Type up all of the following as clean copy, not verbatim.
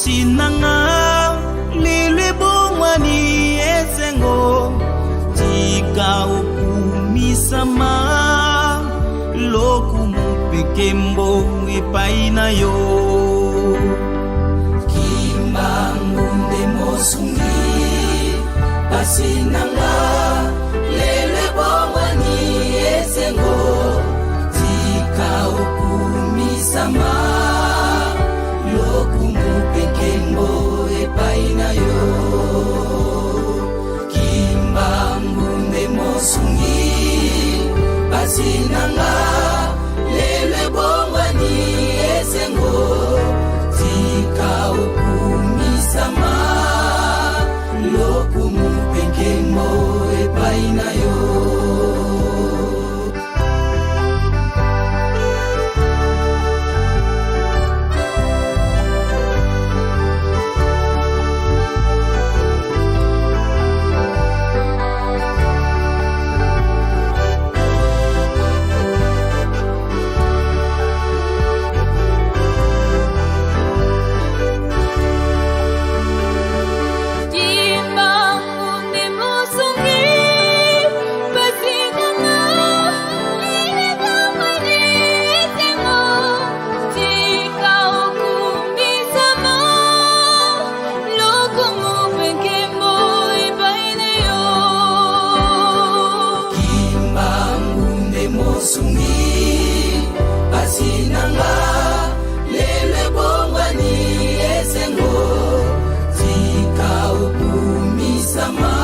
Pasi na nga lelo ebongwani esengo, tika okumisama, lokumu mpe nkembo epai na yo. Kimbangu nde mosungi, pasi na nga lelo ebongwani esengo, tika okumisama, lokumu mpe nkembo epai na yo. Kimbangu nde mosungi, pasi na nga lelo ebongwani esengo, tika okumisama, lokumu mpe nkembo epai na yo. Kimbangu nde mosungi, pasi na nga lelo ebongwani esengo, tika okumisama, lokumu mpe nkembo epai na yo. Kimbangu nde mosungi, pasi na nga lelo ebongwani esengo, tika okumisama,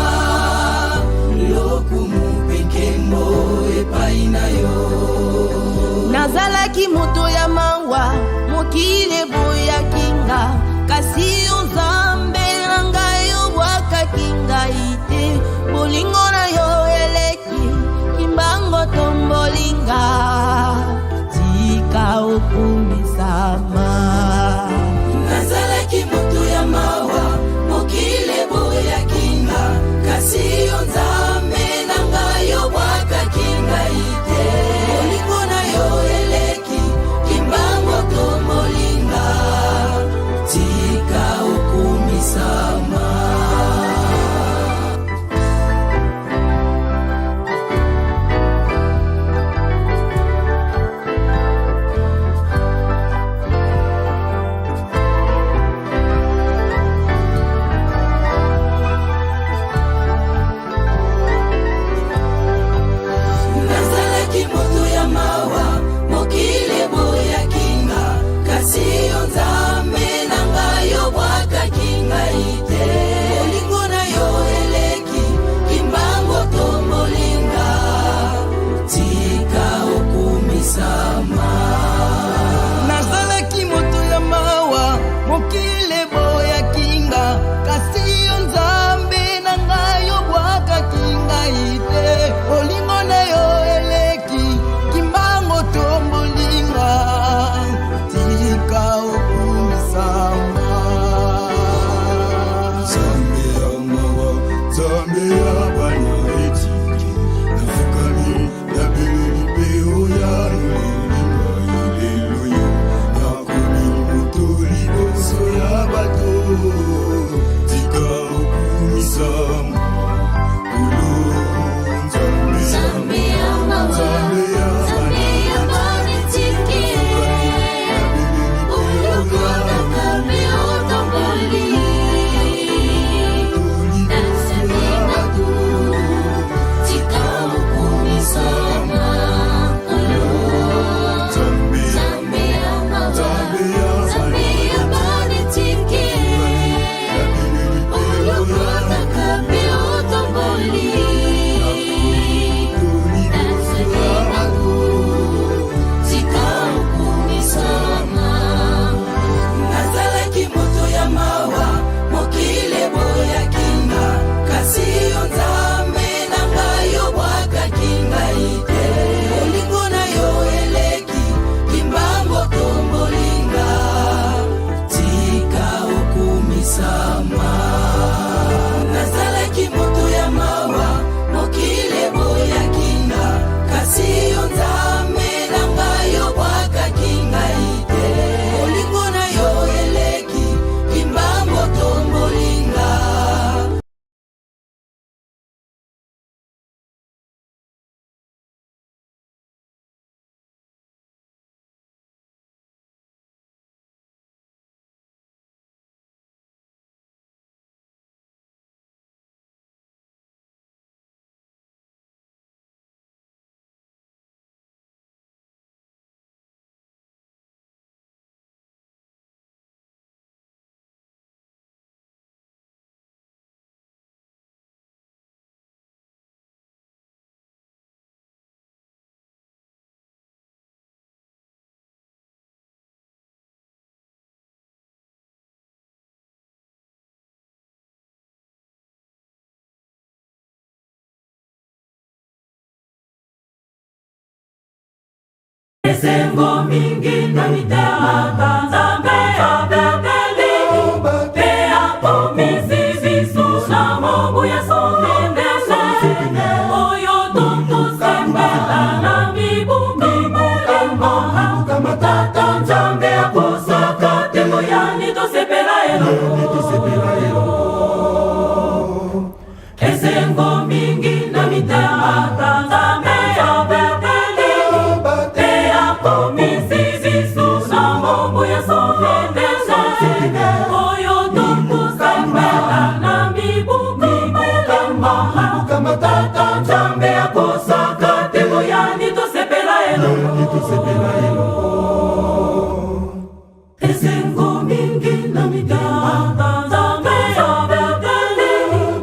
lokumu mpe nkembo epai na yo. Nazalaki moto ya mawa, mokili eboyaki nga, kasi yo Nzambe na ngai obwakaki ngai te. Bolingo na yo eleki, Kimbango tombolinga, tika okumisama. Nazalaki moto ya mawa, mokili eboyaki nga, kasi yo Nzambe na ngai obwakaki ngai te. Bolingo na yo eleki, Kimbango tombolinga, tika okumisama. Nazalaki moto ya mawa, mokili eboyaki nga, kasi yo Nzambe na ngai obwakaki ngai te. Bolingo na yo eleki, Kimbango tombolinga, tika okumisama. Nazalaki moto ya mawa, mokili eboyaki nga, kasi yo Nzambe na ngai obwakaki ngai te. Bolingo na yo eleki, Kimbango tombolinga, tika okumisama. Nzambe ya mawa, Nzambe ya bana etike, nafukami, nabeleli mpe oyanoli ngai. Lelo yo nakomi moto liboso ya bato, tika okumisama, Kolo Nzambe. Nzambe ya mawa, Nzambe ya Nzambe ya bana etike, olokotaka mpe otomboli, nasali bato. Esengo mingi na mitema, Nzambe abeteli mpe akomisi biso na mobu ya sonendele oyo tokosepela na mibu mibulemba. Tata Nzambe akosaka te, boyani tosepela elongo. Esengo mingi na mitema, Nzambe abeteli mpe akomisi biso na mobu ya sonendele oyo tokosepela na mibu mibulemba. Tata Nzambe akosaka te, boyani tosepela elongo. Esengo mingi na mitema, Nzambe abeteli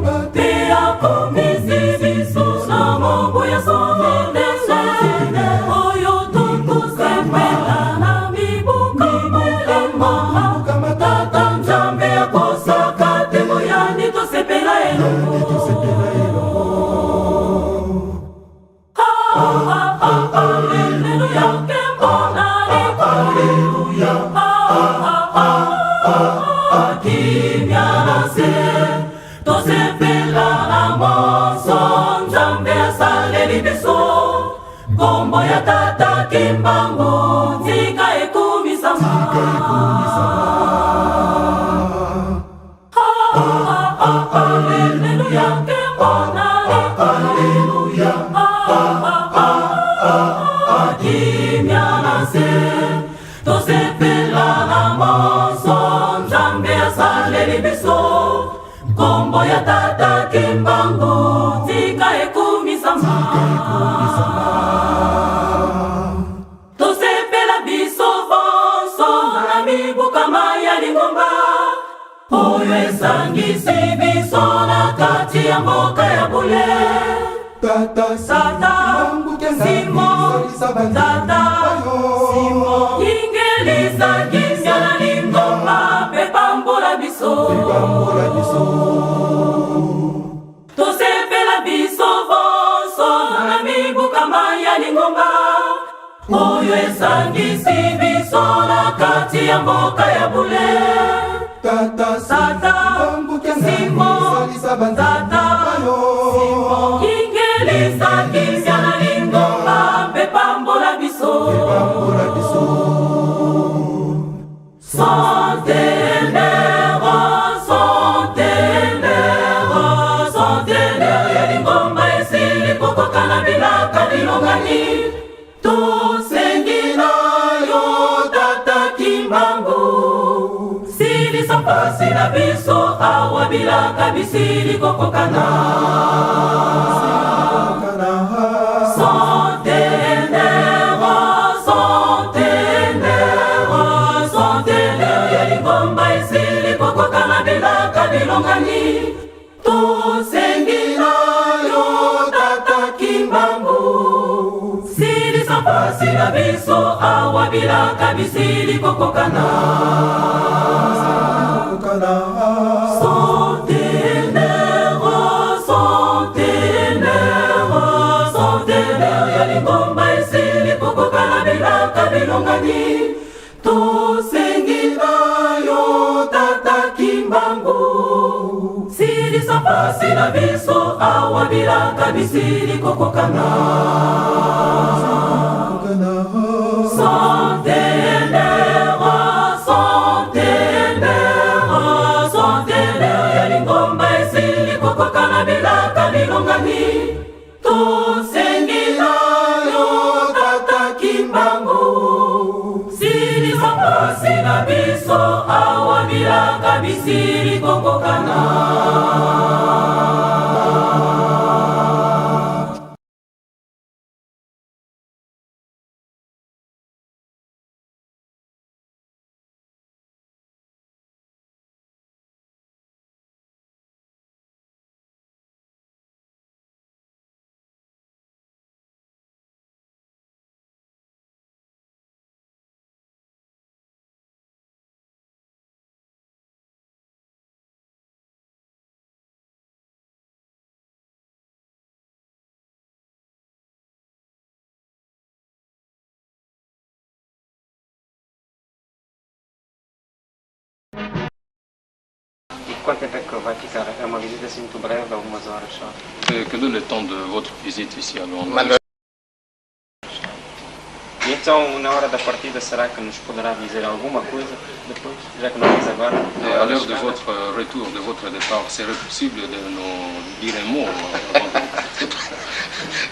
mpe akomisi biso na mobu ya sonendele oyo tokosepela na mibu mibulemba. Tata Nzambe akosaka te, boyani tosepela elongo. Alleluia, nkembo na likolo. Kimia na se, tosepela na monso Nzambe asaleli biso. Nkombo ya Tata Kimbangu tika ekumisama. Alleluia, nkembo na likolo. Kimia na se, tosepela na monso Nzambe asaleli biso. Nkombo ya Tata Kimbangu tika ekumisama. Tosepela biso bonso na mibukama ya lingomba oyo esangisi biso na kati ya mboka ya bule. Tata Tata Simon, Tata Simon, ingelisa kimia na lingomba mpe pambola biso. Tosepela biso bonso na mibukama ya lingomba oyo esangisi biso na kati ya mboka ya bule. Tata Tata Simon, Tata Simon, ingelisa kimia na lingomba mpe pambola biso. Centenaire, centenaire, centenaire ya lingomba esili kokoka na bilaka bilongani. Tosengi na yo, Tata Kimbangu, silisa mpasi na biso awa bilaka bisili kokokana. Centenaire, centenaire, centenaire ya lingomba esili kokoka na bilaka bilongani. Tosengi na yo, Tata Kimbangu, silisa mpasi na biso awa bilaka bisili kokokana. Centenaire, centenaire, centenaire ya lingomba esili kokoka na bilaka bilongani. Tosengi na yo, Tata Kimbangu, silisa mpasi na biso awa bilaka bisili kokokana. Centenaire, centenaire, centenaire ya lingomba esili kokoka na bilaka bilongani. Tosengi na yo, Tata Kimbangu, silisa mpasi na biso awa bilaka bisili kokokana. Quanto tempo é que vai ficar? É uma visita assim muito breve, algumas horas só. Quel est le temps de votre visite ici à Luanda? E então, na hora da partida, será que nos poderá dizer alguma coisa depois? Já que não diz agora. Et à l'heure de votre retour, de votre départ, serait possible de nous dire un mot avant de-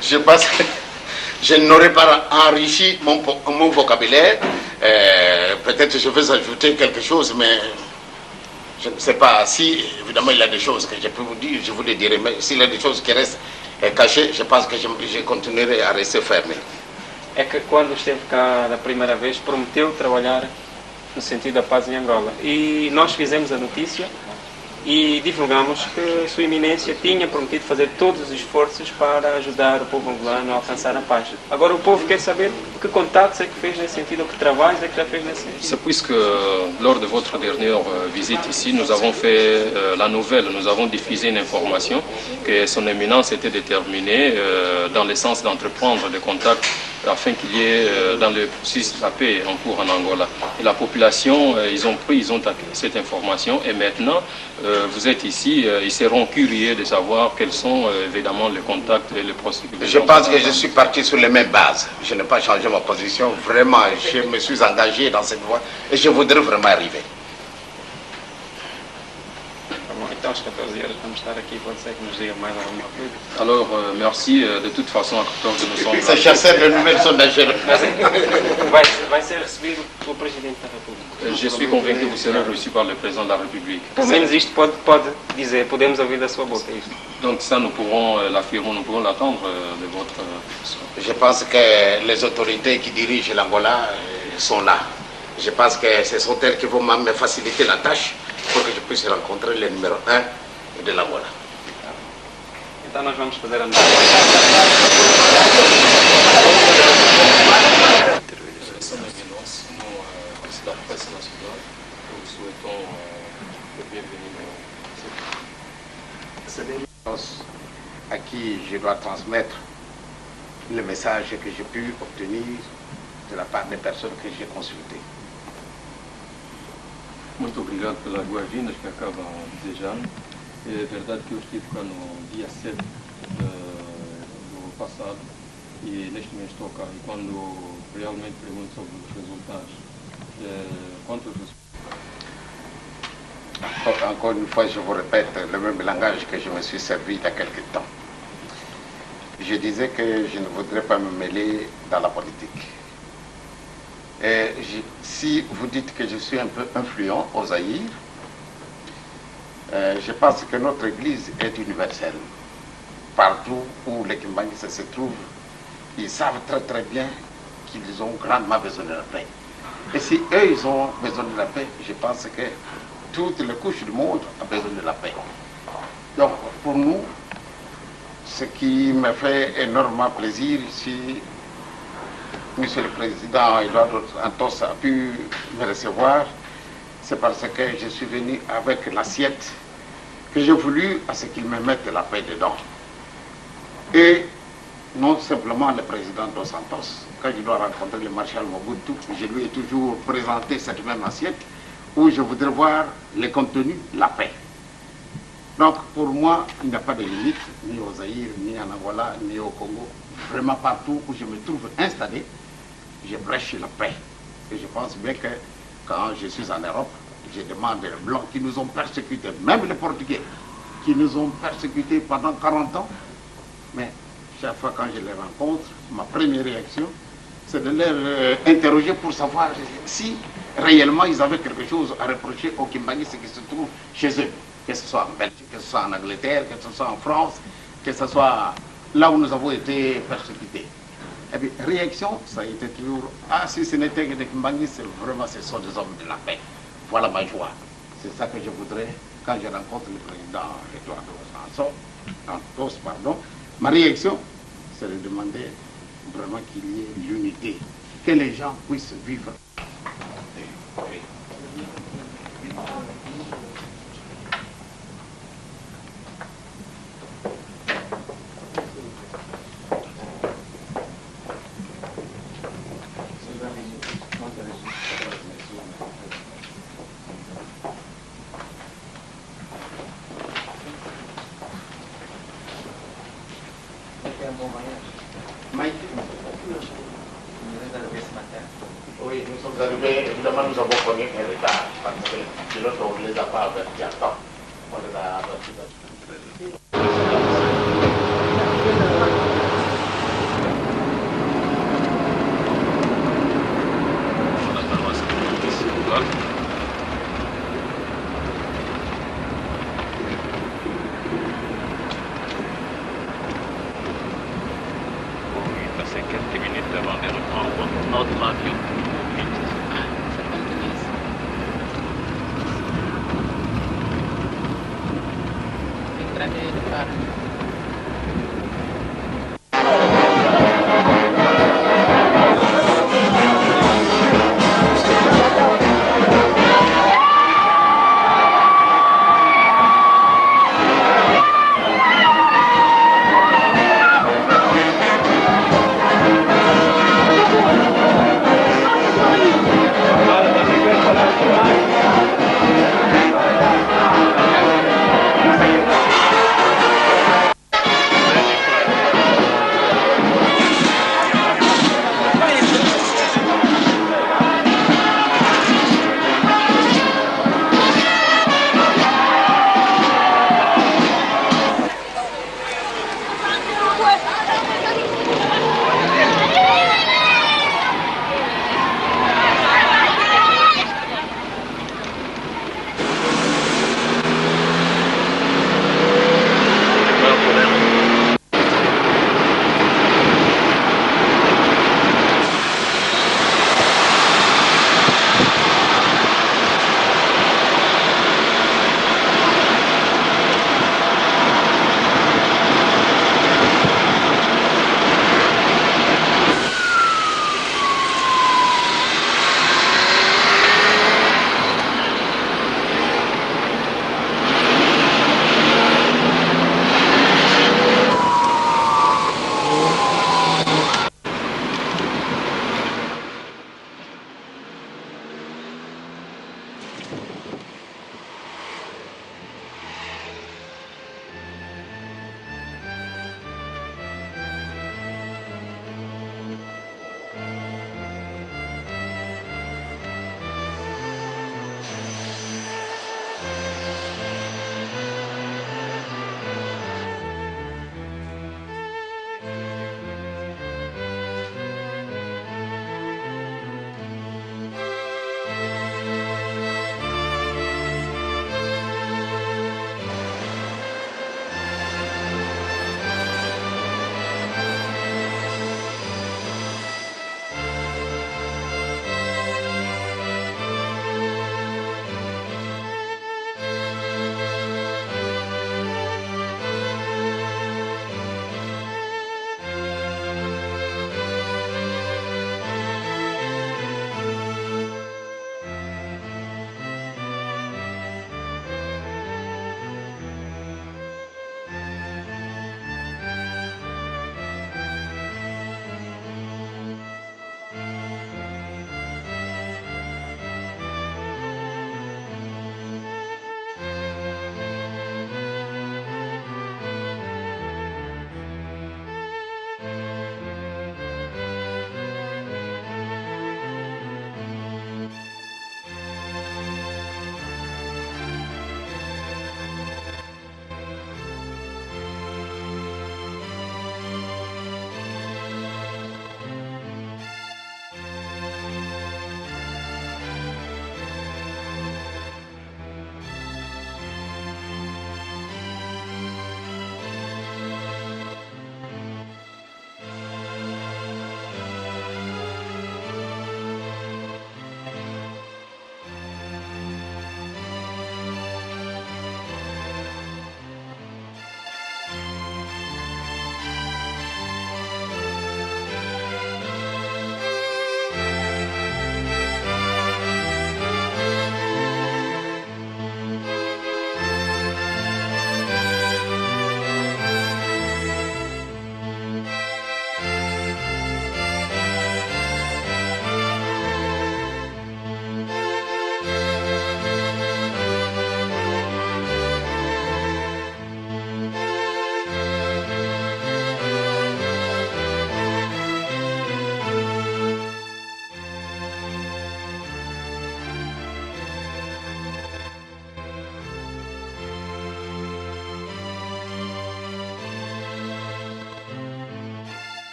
Je pense que je n'aurais pas enrichi mon vocabulaire. Peut-être je vais ajouter quelque chose, mais je ne sais pas si, évidemment, il y a des choses que je peux vous dire, je vous les dirai, mais s'il y a des choses qui restent cachées, je pense que je continuerai à rester fermé. É que quando esteve cá da primeira vez, prometeu trabalhar no sentido da paz em Angola. E nós fizemos a notícia e divulgamos que Sua Eminência tinha prometido fazer todos os esforços para ajudar o povo angolano a alcançar a paz. Agora o povo quer saber que contatos é que fez nesse sentido, ou que trabalhos é que já fez nesse sentido. C'est puisque lors de votre dernière visite ici, nous avons fait la nouvelle, nous avons diffusé une information que son éminence était déterminée dans le sens d'entreprendre des contacts afin qu'il y ait dans le processus de la paix en cours en Angola. Et la population, ils ont acquis cette information et maintenant, vous êtes ici, ils seront curieux de savoir quels sont évidemment les contacts et les processus. Je pense que je suis parti sur les mêmes bases. Je n'ai pas changé ma position. Vraiment, je me suis engagé dans cette voie et je voudrais vraiment arriver. Tá bom, então às 14 horas vamos estar aqui, pode ser que nos diga mais alguma coisa. Alors, merci. De toute façon, à 14 nous sommes Ces chasseurs de nouvelles sont dangereux. Mas vai ser recebido pelo Presidente da República. Je suis convaincu que vous serez reçu par le président de la République. Pelo menos isto pode dizer, podemos ouvir da sua boca isto. Donc ça, nous pourrons l'affirmer, nous pourrons l'attendre de votre personne. Je pense que les autorités qui dirigent l'Angola sont là. Je pense que ce sont elles qui vont me faciliter la tâche pour que je puisse rencontrer le numéro 1 de l'Angola. Então nós vamos fazer a nossa. Son Éminence, nous, la presse nationale, nous vous souhaitons le bienvenu dans À qui je dois transmettre le message que j'ai pu obtenir de la part des personnes que j'ai consultées. Muito obrigado pelas boas-vindas que acabam de desejar. É verdade que eu estive cá no dia 7 do passado e neste momento estou cá. E quando realmente pergunto sobre os resultados, quantos resultados? Encore une fois, je vous répète le même langage que je me suis servi il y a quelque temps. Je disais que je ne voudrais pas me mêler dans la politique. Et si vous dites que je suis un peu influent au Zaïre, je pense que notre église est universelle. Partout où les Kimbanguistes se trouvent, ils savent très très bien qu'ils ont grandement besoin de la paix. Et si eux, ils ont besoin de la paix, je pense que toutes les couches du monde ont besoin de la paix. Donc, pour nous, ce qui me fait énormément plaisir, si Monsieur le Président Eduardo Santos a pu me recevoir, c'est parce que je suis venu avec l'assiette que j'ai voulu à ce qu'il me mette la paix dedans. Et non simplement le président Dos Santos, quand je dois rencontrer le maréchal Mobutu, je lui ai toujours présenté cette même assiette où je voudrais voir le contenu, la paix. Donc pour moi, il n'y a pas de limite, ni au Zaïre, ni en Angola, ni au Congo. Vraiment partout où je me trouve installé, je prêche la paix. Et je pense bien que quand je suis en Europe, je demande aux Blancs qui nous ont persécutés, même les Portugais, qui nous ont persécutés pendant 40 ans. Mais chaque fois quand je les rencontre, ma première réaction, c'est de les interroger pour savoir si réellement ils avaient quelque chose à reprocher aux Kimbanguistes qui se trouvent chez eux. Que ce soit en Belgique, que ce soit en Angleterre, que ce soit en France, que ce soit là où nous avons été persécutés. Et puis, réaction, ça a été toujours, ah, si ce n'était que des Kimbanguistes, vraiment, ce sont des hommes de la paix. Voilà ma joie. C'est ça que je voudrais, quand je rencontre le président Eduardo Santos, pardon, ma réaction, c'est de demander vraiment qu'il y ait l'unité, que les gens puissent vivre. Oui. fait un bon voyage. Nous êtes arrivés ce matin. Oui, nous sommes arrivés, évidemment, nous avons connu un retard parce que les pilotes, on ne les a pas avertis à temps. On les a avertis. La paroisse de Oui, passer quelques minutes avant de reprendre notre avion. Ça continue. Entrada de départ.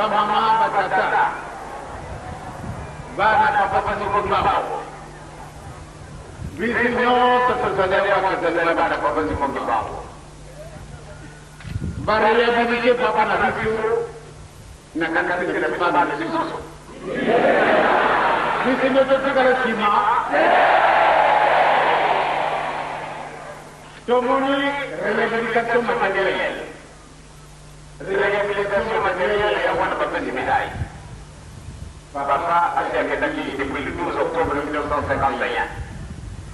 Bamama, batata, bana Papa Simon Kimbangu, biso nyonso tozali awa, tozali bana Papa Simon Kimbangu. Baréhabilité papa na biso, nakanisi na biso bana lisusu, biso nde totikala nsima. Tomoni réhabilitation matérielle, réhabilitation matérielle ya wana bapesi médaille. Papa asi akendaki depuis le 12 octobre 1951,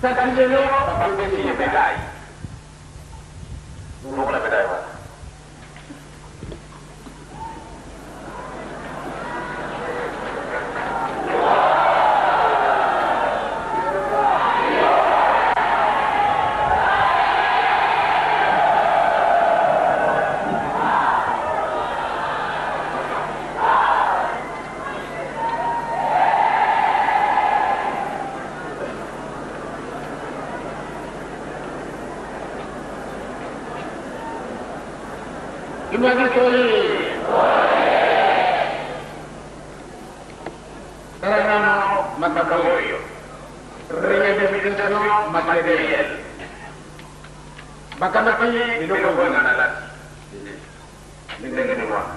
kasi lelo bapesi ye médaille. Lokola médaille wana. Kimbangu oye! Tala nano makambo oyo, réhabilitation matérielle, bakamati biloko biloko wana nalati ndenge ni wana,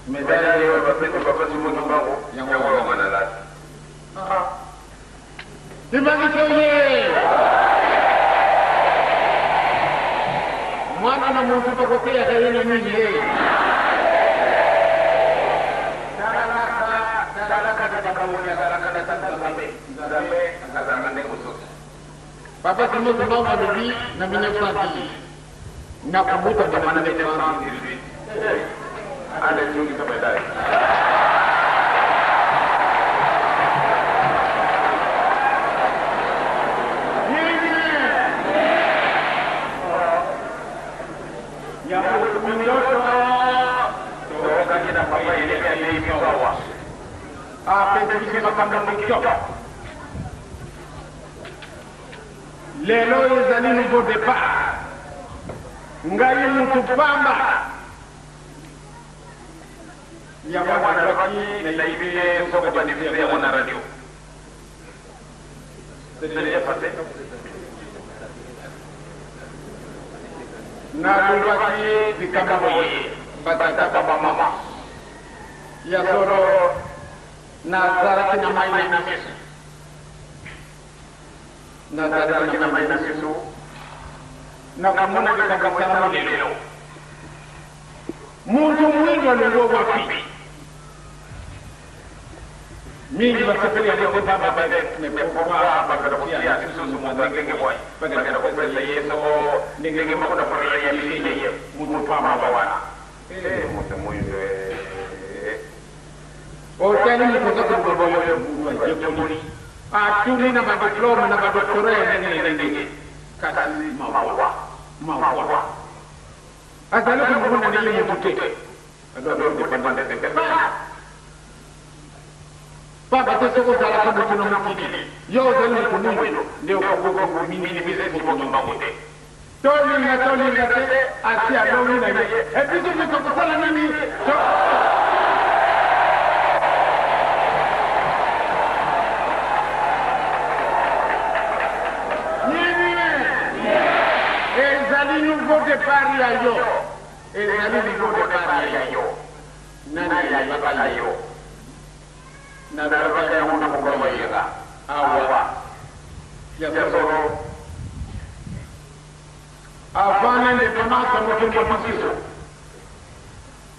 médaille oyo bapesi Papa Simon Kimbangu, yango wana nalati. Kimbangu oye! Mwana na muntu bakoteyaka ye na nini ye? Talaka likambo ezalaka na tata Nzambe. Nzambe azalaka ndenge mosusu. Papa Simon Kimbangu alobi na 1910, nakobuta na 1918, alezongisa médaille. Nini ya mindoto? Tokokaki na papa eleki, alei biso awa. Apesi biso makambo kitoko. Lelo ezali nouveau départ. Ngai mutu pamba yango nalobaki, nayebi ye soko badiffuser yango na radio, c'est déjà passé. Nalobaki likambo boye: batata, bamama, ya solo nazalaki na mai na miso, nazalaki na mai na miso nakomona likambo esalami lelo. Muntu mwindo alongwa wapi? Mingi basepeli yango te, pamba te. Mais pourquoi bakenda kotia lisusu moto ya ndenge boye, bakenda kopesa ye soko ndenge moko na koréhabiliter ye, mutu pamba wana, moto mwindo? Otali moto aza koloba boye, mutu ayekoli, atuni na badiplôme na badoctorat ya ndenge na ndenge, kasi mawa, mawa, azali komona na ye motu te. Pamba te soki ozalaka motu na mokili, yo ozali motu mwindo nde okoki kominimiser Simon Kimbangu te. Tolinga tolinga te, asi alongi na ye. Ebiso nde tokosala nini? Nini ezali nouveau départ ya yo? Ezali nouveau départ ya yo. Nani ayebaka yo? Nalobaka yango na mokolo yenga awa. Ya solo, avant l'indépendance ya mokili na biso,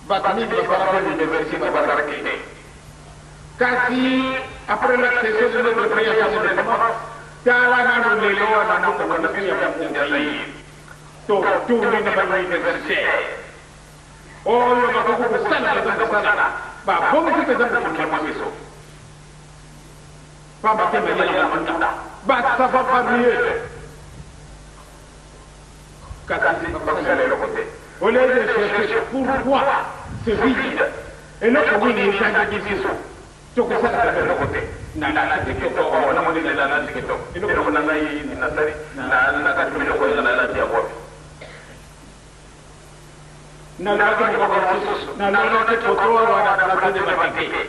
bato mingi basalaka université, bazalaki te. Kasi après l'accession de notre pays à son indépendance, tala nano lelo wana mboka na biso ya Zaïre, totourne na bauniversitaire oyo bakoki kosala mpenza mosala, babongisi mpenza mokili na biso, pamba te mayele ya manda basava varieux, kasi bakosala eloko te. Au lieu de chercher pourquoi ce vide, eloko nini ezangi biso, tokosala eloko te. Nalati kitoko, namoni nalati kitoko, eloko na ngai nasali na kati, biloko eza nalati yango wapi? Nalobaki mokolo mosusu, nalonaki foto awa na plateau de Matete.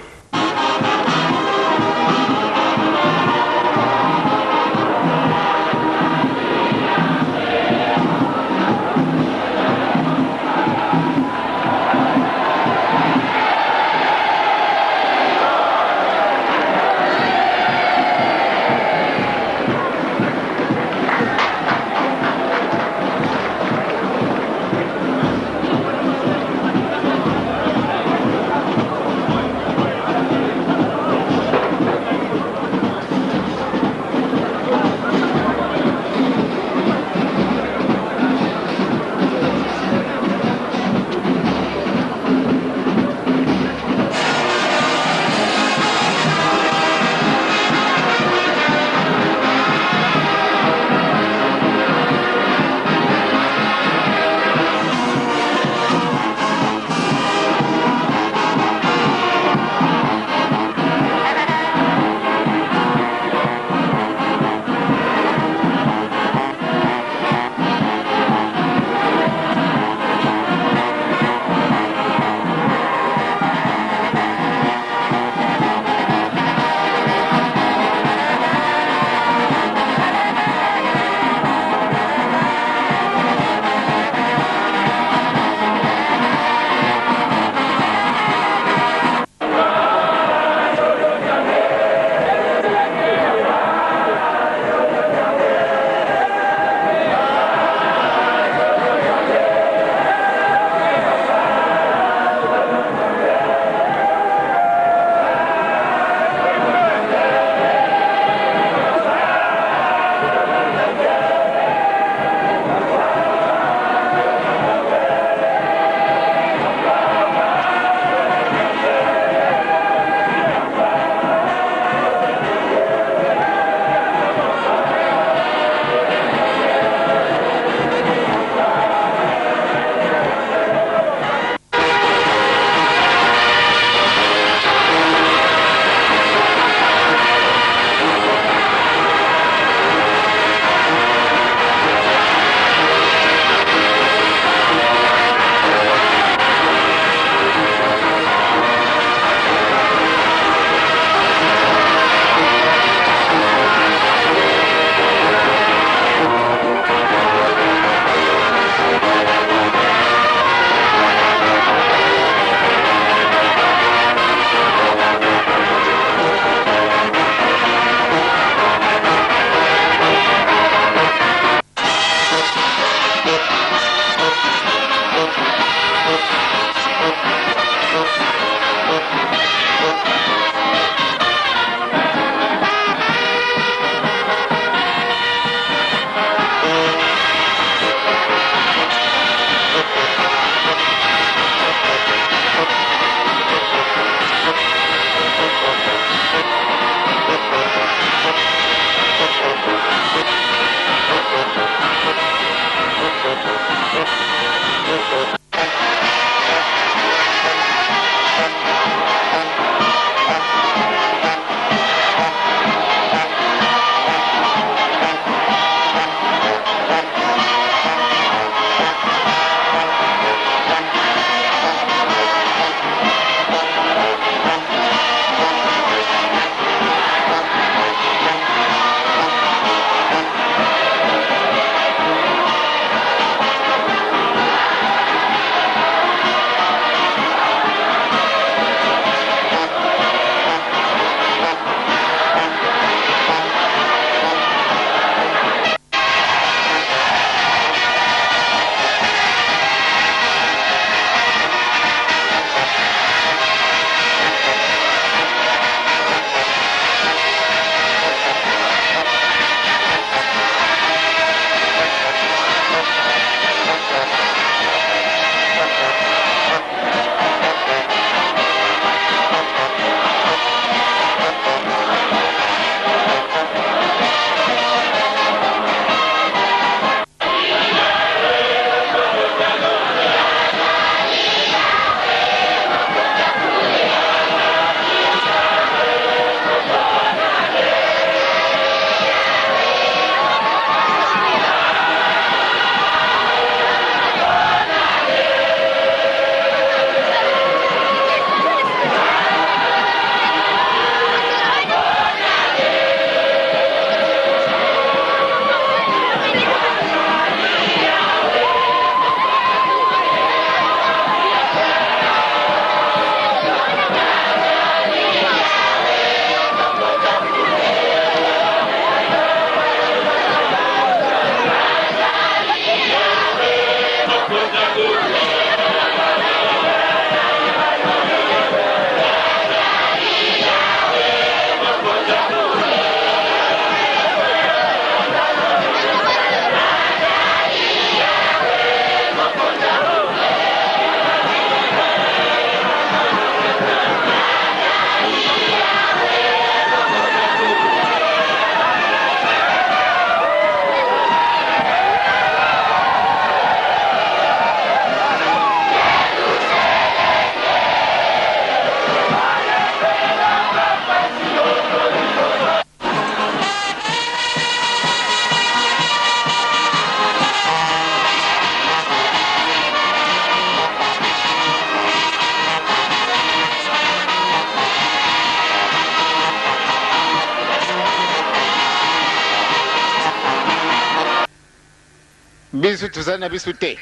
Biso tozali na biso te,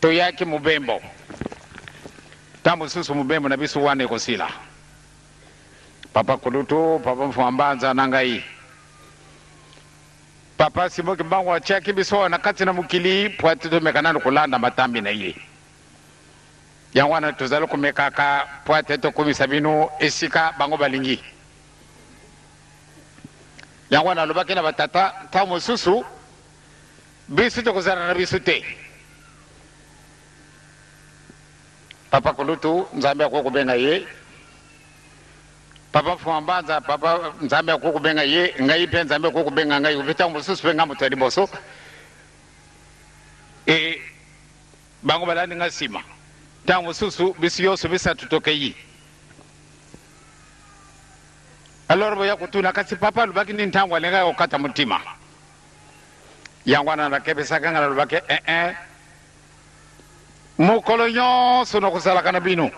toyaki mobembo. Ntango mosusu mobembo na biso wana ekosila. Papa Kulutu, Papa Mfuma Mbanza na ngai. Papa Simon Kimbangu atiaki biso awa na kati na mokili mpo ete tomeka nanu kolanda matambi na ye. Yango wana tozali komekaka mpo ete tokomisa bino esika bango balingi. Yango wana alobaki na batata, ntango mosusu biso tokozala na biso te. Papa Kulutu, Nzambe akoki kobenga ye. Papa Mfuma Mbanza, papa Nzambe akoki kobenga ye, ngai mpe Nzambe akoki kobenga ngai, mpe ntango mosusu mpe ngai moto ya liboso. E bango balandi ngai nsima. Ntango mosusu biso nyonso misato tokei. Alors boya kotuna, kasi papa alobaki nini ntango alingaki kokata motima? Yango wana nakebisaki ngai, nalobaki, eh, eh, mokolo nyonso nakozalaka na bino.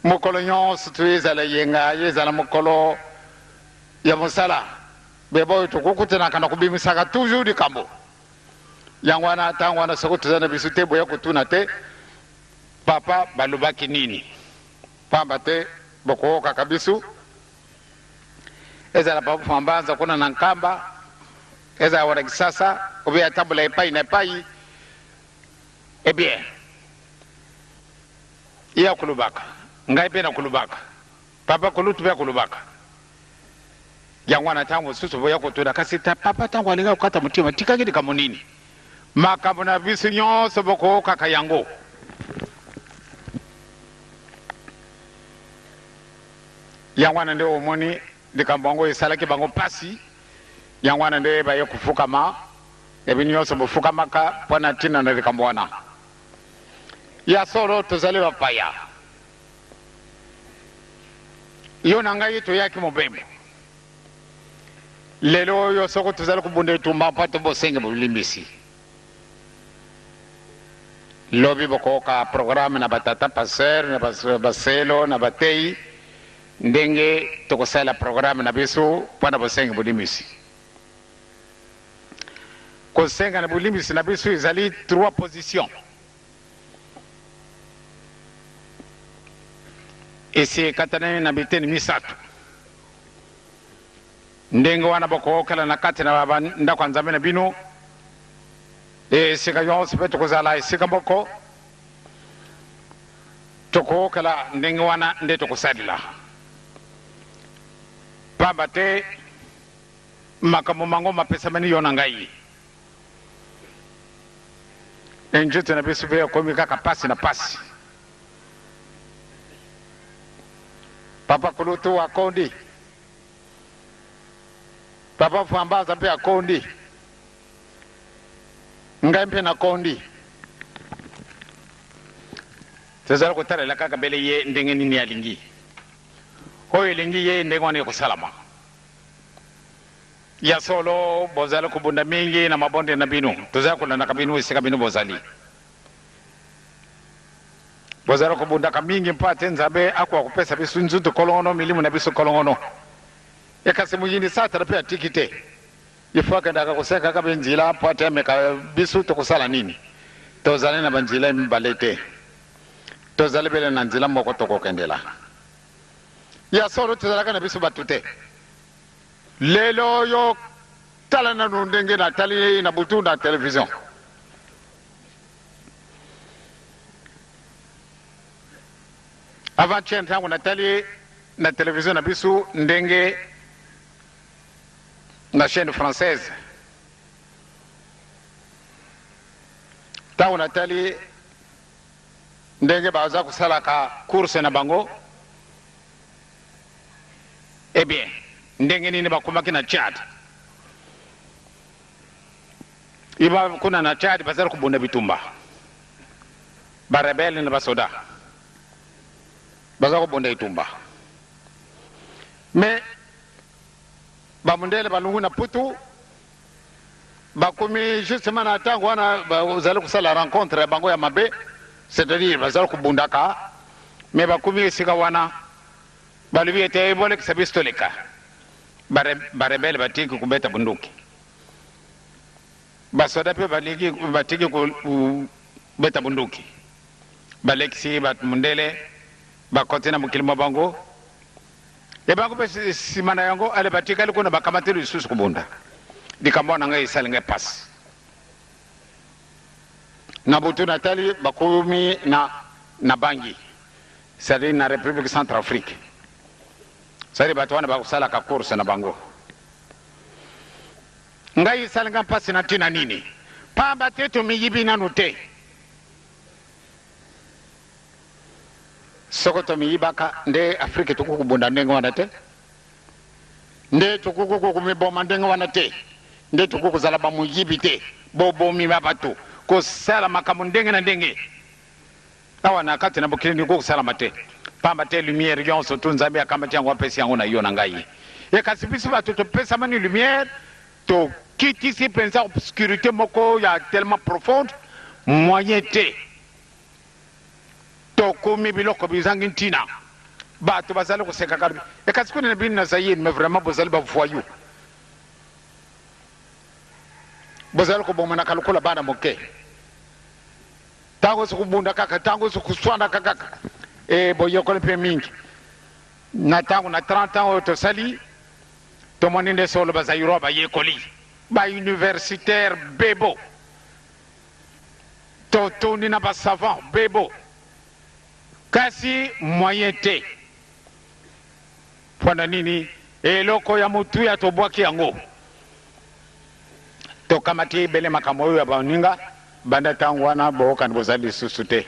Mokolo nyonso to ezala eyenga, ezala mokolo ya mosala, beba oyo tokokutanaka na kobimisaka toujours likambo. Yango wana ntango wana soko toza na biso te, boya kotuna te papa balobaki nini, pamba te bokoyokaka biso, ezala papa Fambanza kuna na Nkamba, ezala wana Kisasa, obe atambola epai na epai. Eh bien, ye akolobaka, ngai mpe nakolobaka, papa kolutu mpe akolobaka. Yango wana ntango mosusu boya kotuna, kasi ta papa ntango alingaki kokata motema tikaki likambo nini? Makambo na biso nyonso bokoyokaka yango. Yango wana nde omoni likambo yango esalaki bango mpasi, yango wana nde baye kofukama. Ya bino nyonso bofukamaka mpo na ntina na likambo wana. Ya solo, tozali bapaya. Yo na ngai toyaki mobembo. Lelo oyo soko tozali kobunda etumba mpo ete bosenge bolimbisi. Lobi bokoyoka programme na batata pasteur, na baselo, na bateyi ndenge tokosalela programme na biso mpo na bosengi bolimbisi. Kosenga na bolimbisi na biso ezali trois positions. Esi ekatanami na biteni misato. Ndenge wana bokookela na kati na ba ndako ya Nzambe na bino, esika yonso mpe tokozala esika moko, tokookela ndenge wana nde tokosalela. Pamba te Makambo mango mapesamani yo na ngai. Nzoto na biso mpe ekomi kaka pasi na pasi. Papa kulutu akondi, papa Fwambaza mpe akondi, ngai mpe nakondi. Tozali kotalela kaka bele ye ndenge nini alingi. Oyo elingi ye ndenge wana ekosalama. Ya solo, bozali kobunda mingi na mabondeli na bino. Tozali kolandaka bino esika bino bozali. Bozali kobundaka mingi mpo ate Nzambe akoka kopesa biso nzoto kolongono, milimo na biso kolongono. E kasi moyini Satana mpe atiki te. Il faut akendaka kosekaka be nzila mpo ate ameka biso tokosala nini. Tozali na banzila mibale te. Tozali bele na nzila moko tokokendela. Ya solo tozalaka na biso batu te. Lelo oyo tala nanu ndenge natali na butu na television. Avant-hier ntango natali na television na biso ndenge na chaîne française ntango natali ndenge baza kosalaka course na bango eh bien ndenge nini bakomaki na Tchad iba kuna na Tchad bazali kobunda bitumba ba rebelle na basoda baza kobunda etumba mais bamundele balungu na putu Bakomi justement na tango wana bazali kosala rencontre ya bango ya mabe, c'est-à-dire bazali kobundaka, mais bakomi esika wana balobi ete bolekisa biso toleka. Ba rebelle batiki kobeta bunduki. Basoda mpe baleki batiki kobeta bunduki, balekisi bato mundele bakoti na mokili mwa bango. E bango mpe nsima na yango ale batikali kuna bakamati lisusu kobunda. Likambo wana ngai esali ngai mpasi. Na butu natali bakomi na na Bangui, c'est-à-dire na Republique Centrafrique. C'est-à-dire bato wana bakosalaka course na bango. Ngai esali ngai mpasi na ntina nini? Pamba te tomiyibi nanu te. Soko tomiyibaka nde Afrique tokoki kobunda ndenge wana te, nde tokoki komiboma ndenge wana te, nde tokoki kozala bamoyibi te, bobomi ba bato, kosala makambo ndenge na ndenge awa na kati na mokili ndenge kosalama te. Pamba te lumière yonso tu Nzambe akamati yango apesi yango na yo na ngai. E kasi biso bato topesamani lumière, tokitisi mpenza obscurité moko ya tellement profonde, moyen te. Tokomi biloko bizangi ntina. Bato bazali koseka kaka. E kasi kuna na bino na Zaïre, mais vraiment bozali ba voyous. Bozali kobomanaka lokola bana moke. Ntango ozo kobunda kaka, ntango ozo koswanaka kaka. E boyekoli mpe mingi. Na ntango na 30 ans oyo tosali, tomoni nde solo ba Zaïrois bayekoli. Ba universitaires bebo. Totondi na ba savants bebo. Kasi moyen te. Mpo na nini? Eloko ya motuya tobwaki yango. Tokamati ebele makambo oyo ya baninga, banda ntango wana boyokani bozali lisusu te.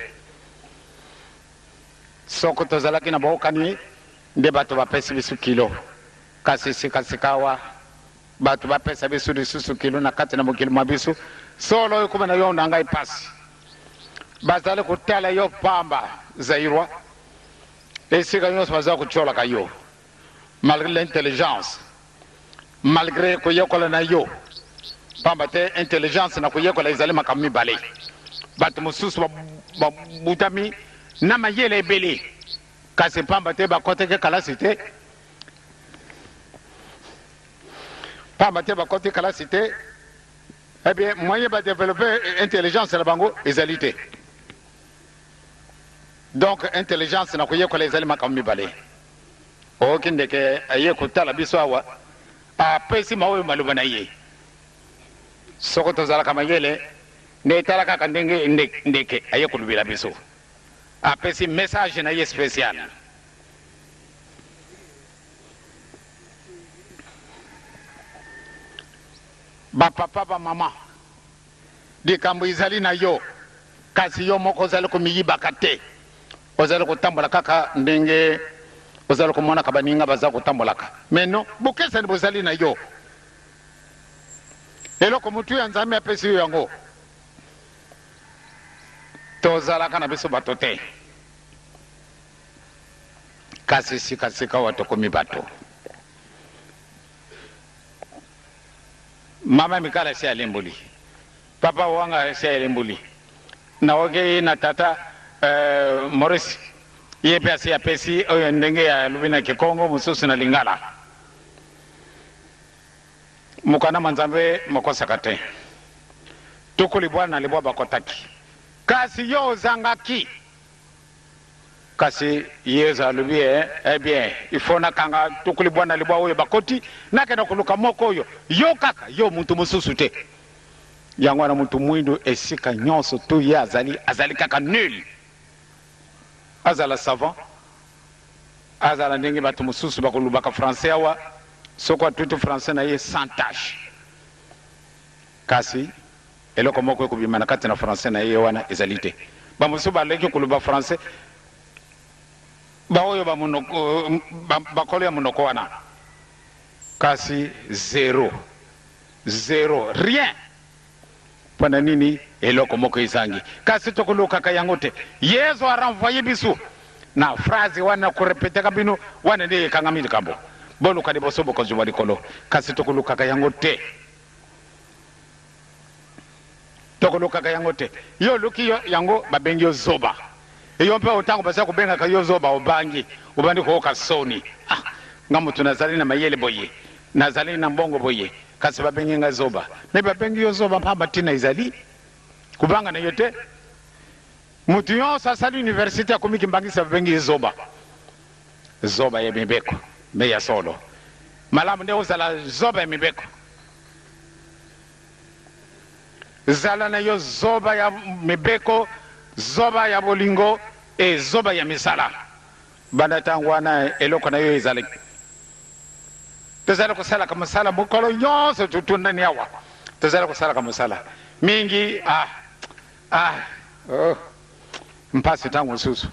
Soko tozalaki na boyokani nde bato bapesi biso kilo, kasi sikasikawa bato bapesa biso lisusu kilo na kati na mokili mwa biso. Solo ekoma na yo na ngai mpasi, bazali kotala yo pamba, Zaïrois, esika nyonso baza kotiolaka yo malgré l'intelligence, malgré koyekola na yo, pamba te intelligence na koyekola ezali makambo mibale. Bato mosusu babutami na mayele ebele, kasi pamba te bakotaki kalasi te, pamba te bakoti kalasi te, eh bien moyen ba developper intelligence na bango ezali te. Donc intelligence na koyekola ezali makambo mibale. Oyoki ndeke aye kotala biso awa, apesi maoyo maloba na ye. Soko tozalaka mayele, nde tala kaka ndenge ndeke aye kolobela biso, apesi message na ye special. Ba papa ba mama, likambo ezali na yo, kasi yo moko ozali komiyibaka te. Ozali kotambola kaka ndenge ozali komonaka baninga baza kotambolaka. Mais non, bokeseni bozali na yo. Eloko motuya Nzambe apesi yo yango. Tozalaka na biso bato te. Kasi sikasikawa tokomi bato. Mama Mikala esi alemboli. Papa Wanga esi alemboli. Naoki na tata euh, Maurice ye mpe asi apesi oyo ndenge ya alobi na Kikongo mosusu na Lingala. Mokanda mwa Nzambe mokosaka te. Tuku libwa na libwa bakotaki, kasi yo ozangaki. Kasi Yezu alobi, eh, eh bien, il faut nakanga tuku libwa na libwa oyo bakoti, nakenda koluka moko oyo yo kaka, yo mutu mosusu te. Yango wana mutu mwindu esika nyonso tu ye azali, azali kaka nul. Azala savant, azala ndenge bato mosusu bakolubaka français awa, soko atuti français na ye sans tache. Kasi eloko moko ekobima na kati na français na ye wana ezali te. Ba mosusu baleki koloba français, baoyo ba monoko, bakolo ya monoko wana, kasi zero, zero, rien. Mpo na nini? Eloko moko ezangi. Kasi tokolukaka yango te. Yezu a renvoyer biso na phrase wana, korepetaka bino wana nde ekangami likambo. Boluka liboso bokonzi bwa likolo. Kasi tokolukaka yango te. Tokolukaka yango te. Yo oluki yo yango, babengi yo zoba. Yo mpe otango baza kobengaka yo zoba, obangi, obandi koyoka soni. Ah, nga moto nazali na mayele boye, nazali na mbongo boye. Kasi babengi ngai zoba. Me babengi yo zoba mpamba ntina ezali kobanga na yo te. Moto nyonso asali universite akomi kimbangisi, babengi ye zoba. Zoba ya mibeko me ya solo. Malamu nde ozala zoba ya mibeko. Zala na yo zoba ya mibeko, zoba ya bolingo e zoba ya misala. Banda ntango wana eloko na yo ezali. Tozali kosalaka mosala mokolo nyonso, totundani awa. Tozali kosalaka mosala mingi. Ah, ah, oh. Mpasi ntango mosusu.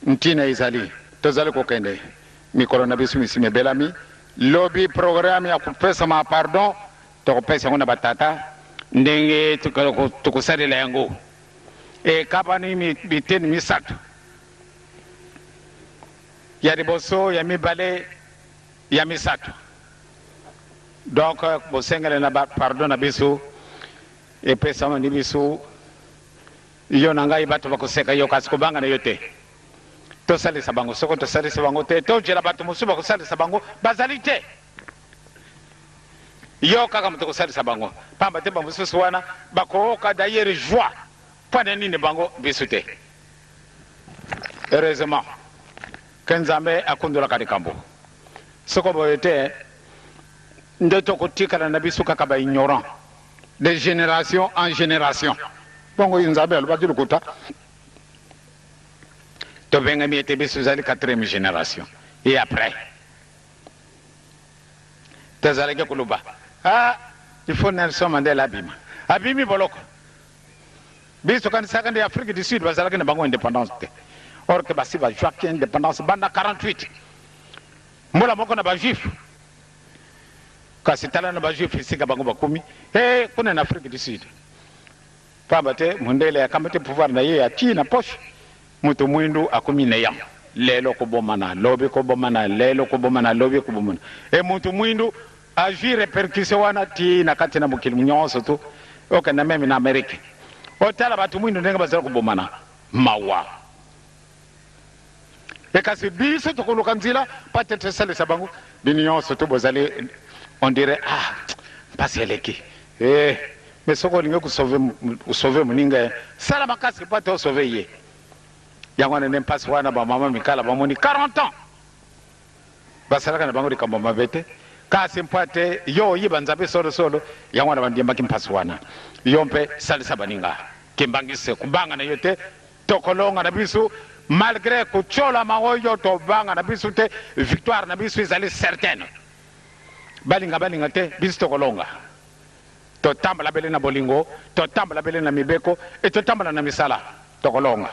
Ntina ezali tozali kokende mikolo na biso misi mibelami. Lobi programme ya kopesama pardon tokopesa yango na batata ndenge tokosalela yango. Ekabani biteni misato, ya liboso, ya mibale, ya misato. Donc bosengeli na pardon na biso epesama ni biso. Yo na ngai bato bakoseka yo, kasi kobanga na yo te. Tosalisa bango. Soko tosalisi bango te, tojela bato mosusu bakosalisa bango bazali te. Yo kaka moto kosalisa bango, pamba te bamosusu wana bakooka d'ailleurs joie mpo na nini bango biso te. Heureusement ke Nzambe akundolaka likambo. Soko boye te nde tokotikala na biso kaka ba ignorant de génération en génération. Bongo Nzambe alobaki lokuta. Tobengami ete biso ezali quatrième génération et après tozalaki koloba, ah, il faut Nelson Mandela abima. Abimi boloko. Biso tokanisaka nde Afrique du Sud bazalaki na bango indépendance te, or ke basi bazwaki indépendance banda 48, mbula moko na bajuif. Kasi tala na bajuif esika bango bakomi, e kuna na Afrique du Sud, pamba te mondele akamati pouvoir na ye atii na poche, moto mwindu akomi neyan. Lelo kobomana, lobi kobomana, lelo kobomana, lobi kobomana. E moto mwindu azwi répercussion wana ti na kati na mokili nyonso tu. Okenda meme na Amerike, otala bato mwindu ndenge bazali kobomana, mawa. E kasi biso tokoluka nzela mpo ete tosalisa bango. Bino nyonso tu bozali on dirait, ah, mpasi eleki. Eh, mais soki olingi kosauve moninga, sala makasi mpo ete osauve ye. Yango wana nde mpasi wana bamama mikala bamoni 40 ans basalaka na bango likambo mabe te, kasi mpo ete yo oyiba Nzambe solosolo. Yango wana bandimaki mpasi wana. Yo mpe salisa baninga, kimbangisi kobanga na yo te. Tokolonga na biso malgré kotyolama oyo, tobanga na biso te. Victoire na biso ezali certaine. Balinga balinga te, biso tokolonga. Totambola bele na bolingo, totambola bele na mibeko e totambola na misala, tokolonga.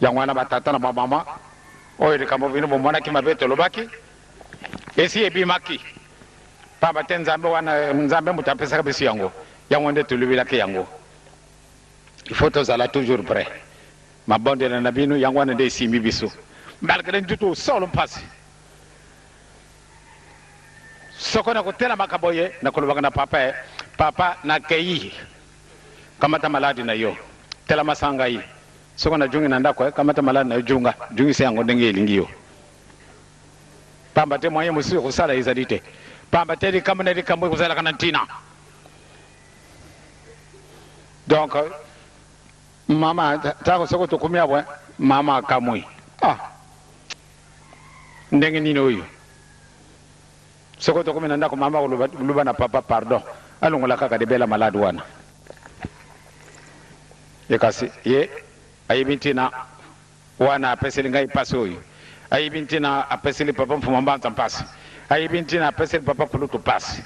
Yango wana batata na bamama, oyo likambo bino bomonaki mabe tolobaki esi ebimaki, pamba te Nzambe wana, Nzambe moto apesaka biso yango, yango nde tolobelaki yango. Il faut tozala toujours prêt. Mabondela na bino yango wana nde esimbi biso malgré ntutu solo mpasi. Soko nakotelamaka boye, nakolobaka na papa, e papa, nakei, kamata maladi na yo, telama sa ngai. Soko najungi na ndako, e kamata maladi na yo, junga jungisa yango ndenge elingi yo, pamba te moyen mosusu ekosala ezali te, pamba te likambo na likambo ekozalaka na ntina. Donc mama, ntango soko tokomi awa, mama akamwi, ah, ndenge nini oyo? Soko tokomi na ndako, mama koloba na papa, pardon, alongola kaka libela malade wana. Ye kasi ye ayebi ntina wana apeseli ngai mpasi oyo, ayebi ntina apeseli papa Mfuma Mbanza mpasi, ayebi ntina apeseli papa Kulutu mpasi.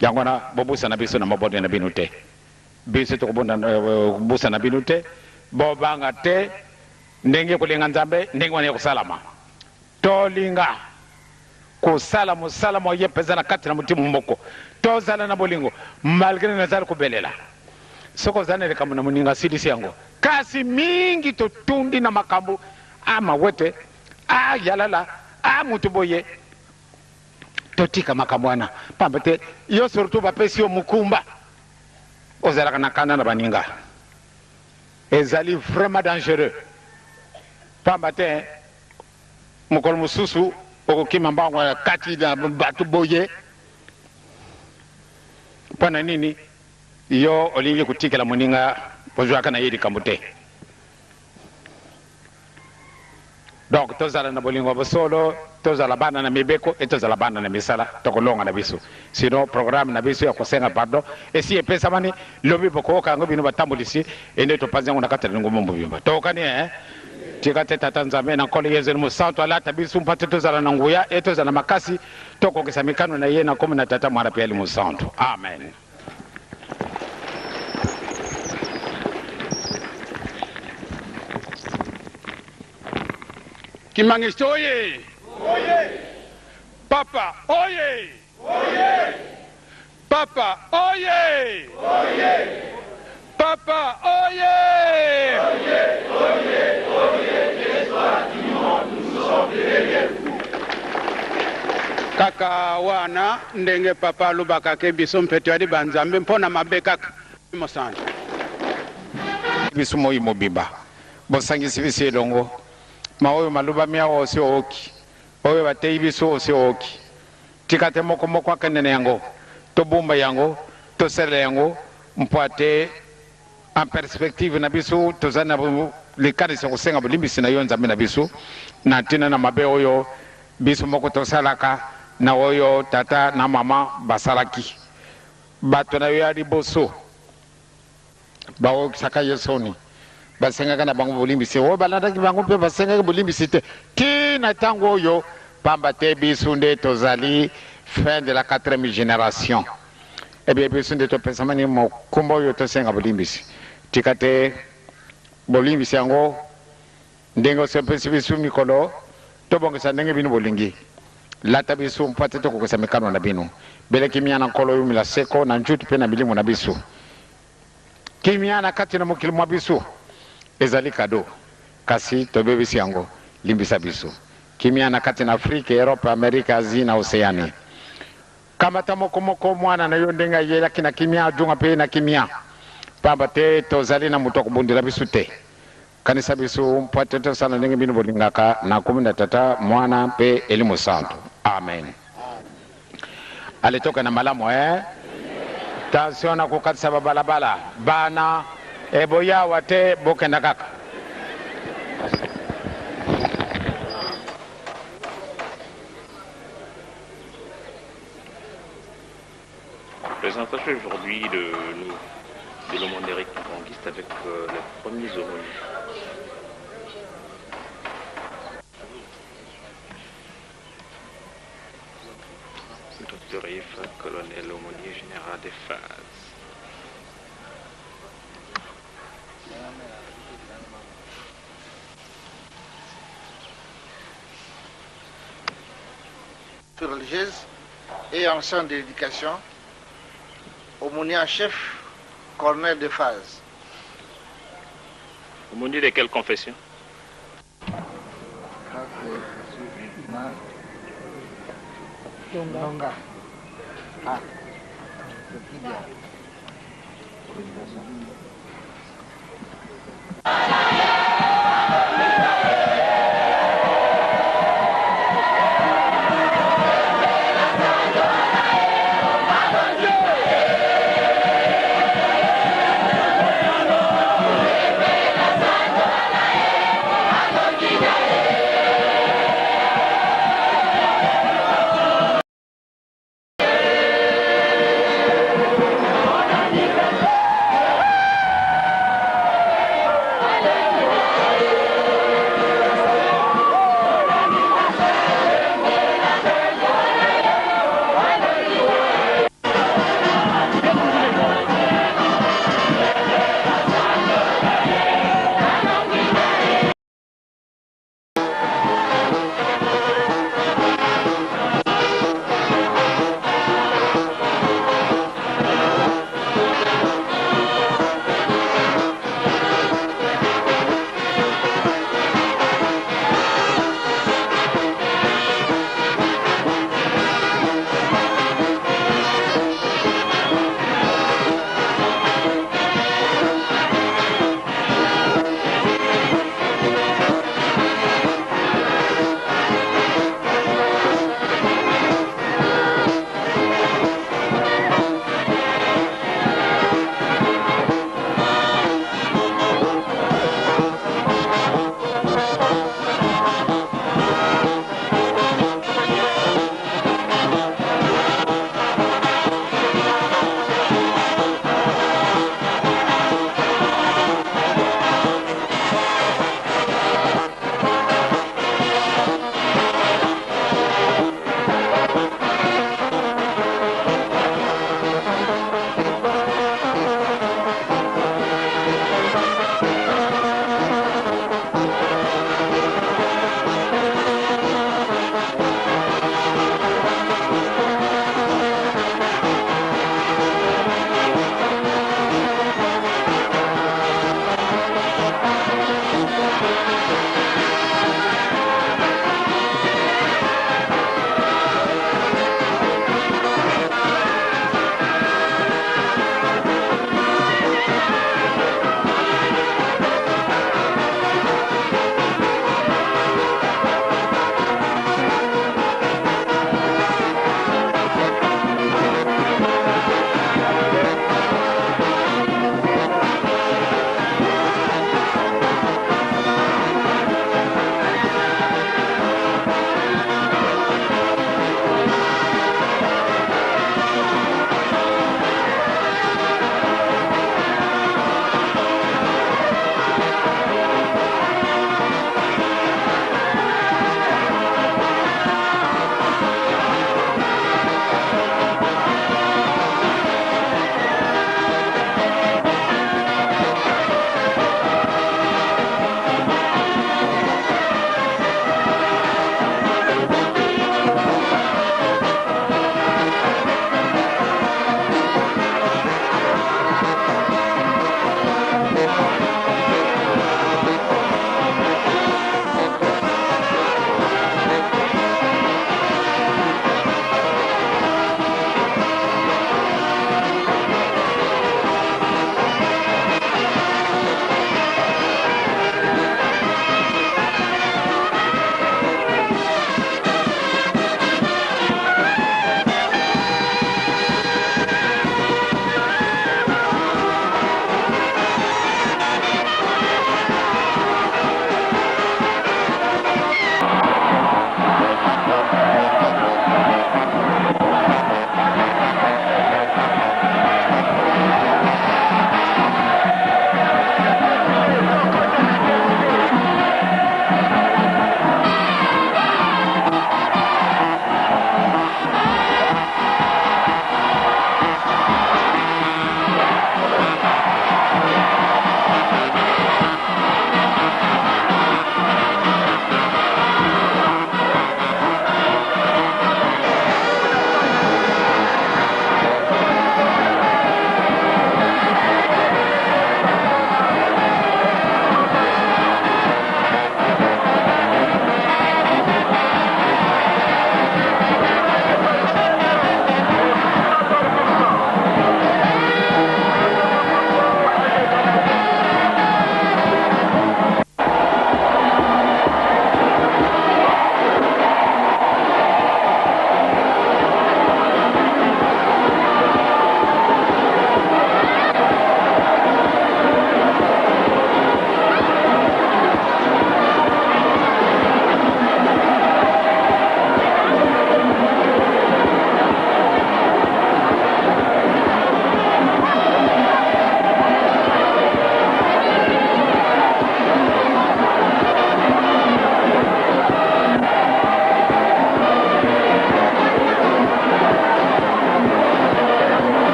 Yango wana bobosana biso na mabondeli na bino te. Biso tokobosana bino te. Bobanga te, ndenge kolinga Nzambe ndenge wana ekosalama. Tolinga kosala mosala moye mpenza na kati na motima moko, tozala na bolingo malgré nazali kobelela. Soki ozali na likambo na moninga, asilisi yango. Kasi mingi totundi na makambo a mawete, a yalala, a moto boye. Totika makambo wana, pamba te yo surtout bapesi yo mokumba, ozalaka na kanda na baninga, ezali vraiment dangereux, pamba te mokolo mosusu. Okokima mbango na kati na bato boye mpo na nini? Yo olingi kotikela moninga bozwaka na ye likambo te. Donc tozala na bolingo ya bosolo, tozala bana na mibeko et tozala bana na misala, tokolonga na biso. Sinon programme na biso ya kosenga pardon esi epesamani, lobi bokoyoka yango bino batambolisi et nde topanzi yango na kati ya lingomba mobimba. Toyokani eh? Tika te Tata Nzambe na Nkolo Yezu Mosantu alata biso mpo te tozala na nguya et tozala na makasi tokokisa mikano na ye na nkombo na Tata, Mwana mpe Elimo Santu. Amen. Kimbanguiste oye! Papa oye! Papa oye! Papa oye! Kaka wana ndenge papa alobaka ke biso mpe toyali ba nzambe mpo na mabe kaka mosantu. Biso moi mobimba bosangisi biso elongo, ma oyo malobami awa osi ooki, oyo bateyi biso osi ooki. Tika te moko moko akende na yango, tobomba yango, tosalela yango, mpo ate en perspective na biso tozali na likanisi ya kosenga bolimbisi na yo, Nzambe na biso, na ntina na mabe oyo biso moko tosalaka na oyo tata na mama basalaki. Bato na yo ya liboso baokisaka ye soni, basengaka na bango bolimbisi. Oyo balandaki bango mpe basengaki bolimbisi te tii na ntango oyo, pamba te biso nde tozali fin de la quatrième generation. Eh bien, biso nde topesamani mokumba oyo tosenga bolimbisi. Tika te bolimbisi yango ndenge osepesi biso mikolo, tobongisa ndenge bino bolingi. Lata biso mpo ete tokokisa mikano na bino. Bele kimia na Nkolo eumela seko na njutu mpe na milimo na biso. Kimia na kati na mokili mwa biso ezali kado, kasi tobebisi yango. Limbisa biso. Kimia na kati na Afrike, Europe, Amerika, Asie na Oceanie. Kamata moko moko mwana na yo ndenge ayelaki na kimia, ajunga mpe na kimia, pamba te tozali na moto akobundela biso te. Kanisa biso mpo ete tosala ndenge bino bolingaka, na nkombo na Tata, Mwana mpe Elimo Santu. Amen. Ale tokenda malamu eh? Tension na kokatisa babalabala bana eboyawa te, bokenda kaka. Présentation aujourd'hui de, de l'aumônerie kimbanguiste avec les premiers aumôniers. Docteur Yves, colonel aumônier général des phases. Religieuse et ancien de l'éducation, aumônier en chef, colonel de phase. Aumônier de quelle confession? Ndonga. Ah.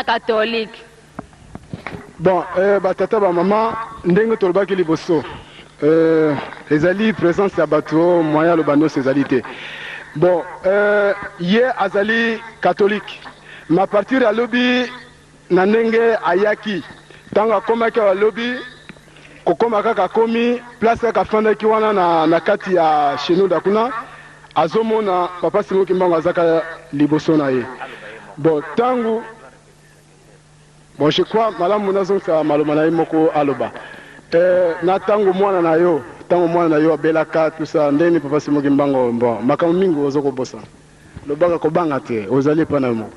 na katolike. Bon, eh, batata bamama, ndenge tolobaki liboso, eh, ezali presence ya bato oyo moyen aloba nyonso ezali te. Bon, eh, ye azali katolike, ma partir alobi na ndenge ayaki ntango akomaki awa alobi kokoma kaka akomi place kaka afandaki wana na, na kati ya Shenuda kuna azomona papa Simon Kimbangu azaka liboso na ye. Bon, ntango Bon, je crois malamu nazongisa maloba na ye moko aloba. Eh, na tango mwana na yo, tango mwana na yo abelaka tout ça, ndenge nini papa Simon Kimbangu, bon, makambo mingi ozo kobosana. Lobaka kobanga te, ozali epai na yo moko.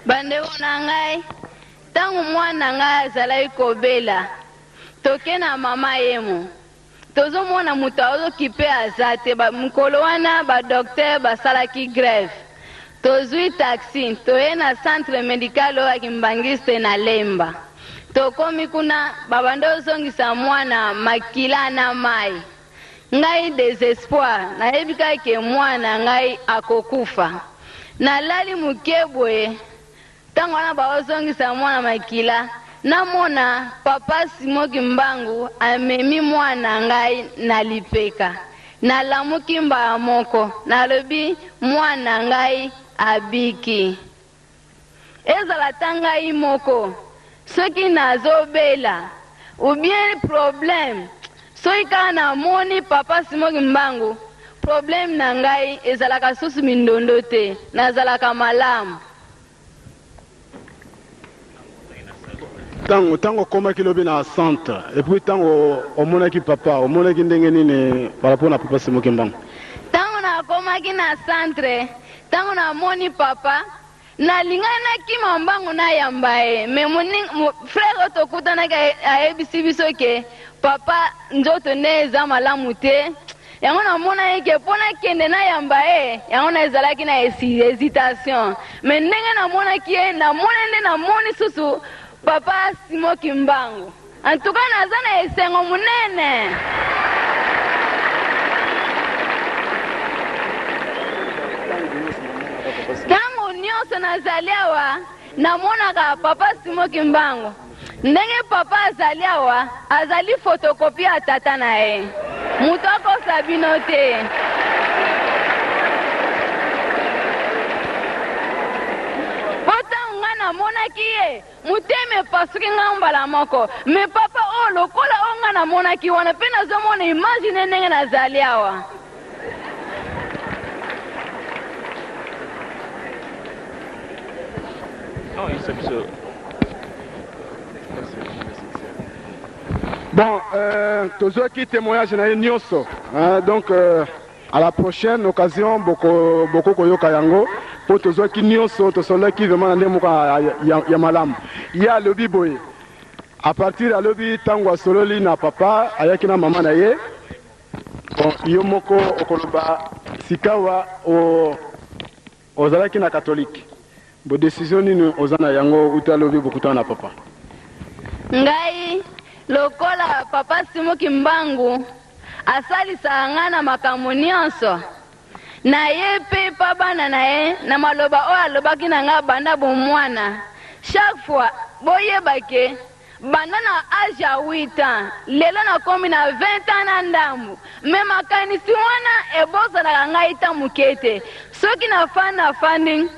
Bandeko na ngai, ntango mwana na ngai azalaki kobela, toke na mama yemo. Tozomona moto azokipe aza te. Ba, mokolo wana ba docteur basalaki grève. Tozui taxi, toye na centre medical oyo ya Kimbanguiste na Lemba. Tokomi kuna, babandi ozongisa mwana makila na mayi. Ngai desespoir, nayebi kaka ke mwana ngai akokufa. Nalali moke boye, Tango wana baozongisa mwana makila, namona papa Simon Kimbangu amemi mwana ngai na lipeka. Nalamuki mbala moko, nalobi mwana ngai abiki. Ezala ata ngai moko, soki nazobela ou bien problème, soki kaka namoni papa Simon Kimbangu, problème na ngai ezalaka susu mindondo te, nazalaka malamu. Tango tango okomaki lobi na centre et puis tango omonaki papa omonaki ndenge nini par rapport na papa Simon Kimbangu? Tango nakomaki na centre, tango namoni papa, nalingaki nakima mbangu nayamba ye, mais moninga, frère oyo tokutanaki ayebisi biso ke papa nzoto nde eza malamu te, Yango namonaki ke mpo nakende nayamba ye, yango na ezalaki na hesitation. Mais ndenge namonaki ye, namoni nde namoni susu papa Simon Kimbangu. En tout cas naza na esengo monene. Tango nionso nazali awa, namonaka papa Simon Kimbangu. Ndenge papa azali awa, azali photocopie ya tata na ye. Moto akosa bino te. Po tango nga namonaki ye, motema epasuki nga mbala moko. Mais papa oyo lokola oyo nga namonaki wana pe nazomona image ne ndenge nazali awa. Bon, euh, tozwaki témoignage na ye nyonso hein, donc euh, à la prochaine occasion boko boko koyoka yango mpo tozwaki nyonso tosololaki vraiment na ndenge moko ya, ya, ya malamu. Ye alobi boye à partir alobi ntango asololi na papa ayaki na mama na ye. Bon, yo moko okoloba sikawa o, ozalaki na katolike. Bo decision nini oza na yango uta lobi bokutana na papa? Ngai lokola papa Simon Kimbangu asalisaka ngai na makambo nionso, na ye pe pa bana na ye na maloba oyo alobaki na ngai banda bomwana, chaque fois boyeba ke Banda na age ya 8 ans lelo nakomi na 20 ans na ndambu mais makanisi wana ebosanaka ngai ta moke te. Soki nafandi nafandi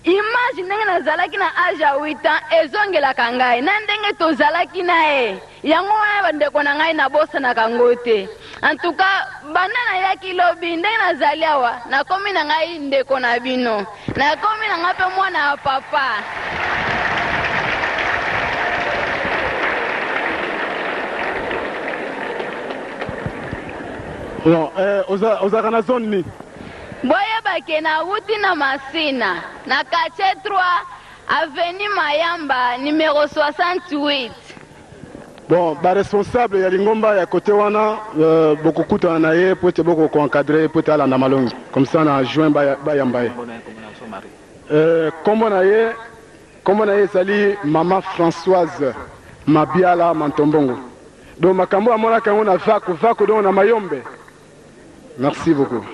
image ndenge nazalaki na age ya 8 ans ezongelaka ngai na ndenge tozalaki na ye. Yango wana bandeko na ngai nabosanaka yango te. En tout cas banda nayaki lobi ndenge nazali awa nakomi na ngai ndeko na bino. Nakomi na ngai mpe mwana ya papa. Bon, eh, oza, ozalaka na zone nini? Boyeba ke nawuti na Masina, na quartier 3, avenue Mayamba, numero 68. Bon, ba responsable ya lingomba ya cote wana euh, bokokutana na ye po ete boko ko encadrer ye po ete alanda malongi comme ça na juin bayamba ye. Euh, kombo na ye kombo na ye ezali mama Françoise Mabiala Mantombongo. Donc makambo amonaka yango na vaku vaku donc na Mayombe. Merci beaucoup.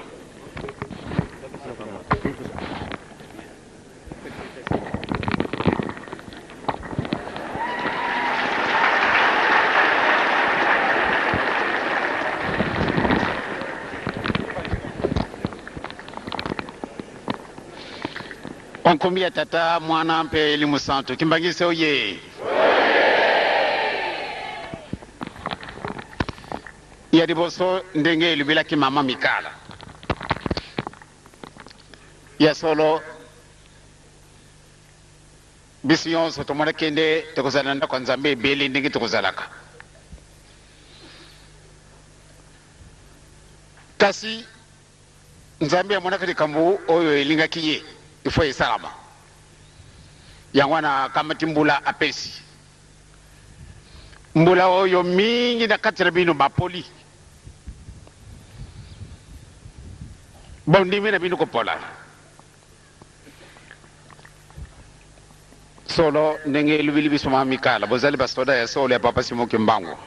Onkombi ya Tata, Mwana mpe Elimo Santu. Kimbanguiste oye! Ya liboso ndenge elobelaki mama Mikala. Ya solo biso nyonso tomonaki nde tokozala na ndako ya Nzambe ebele ndenge tokozalaka. Kasi Nzambe amonaki likambo oyo elingaki ye il faut esalama. Yango wana akamati mbula apesi. Mbula oyo mingi na kati na bino bapoli. Bondimi na bino kopola. Solo ndenge elobeli biso mama Mikala, bozali basoda ya solo ya Papa Simon Kimbangu.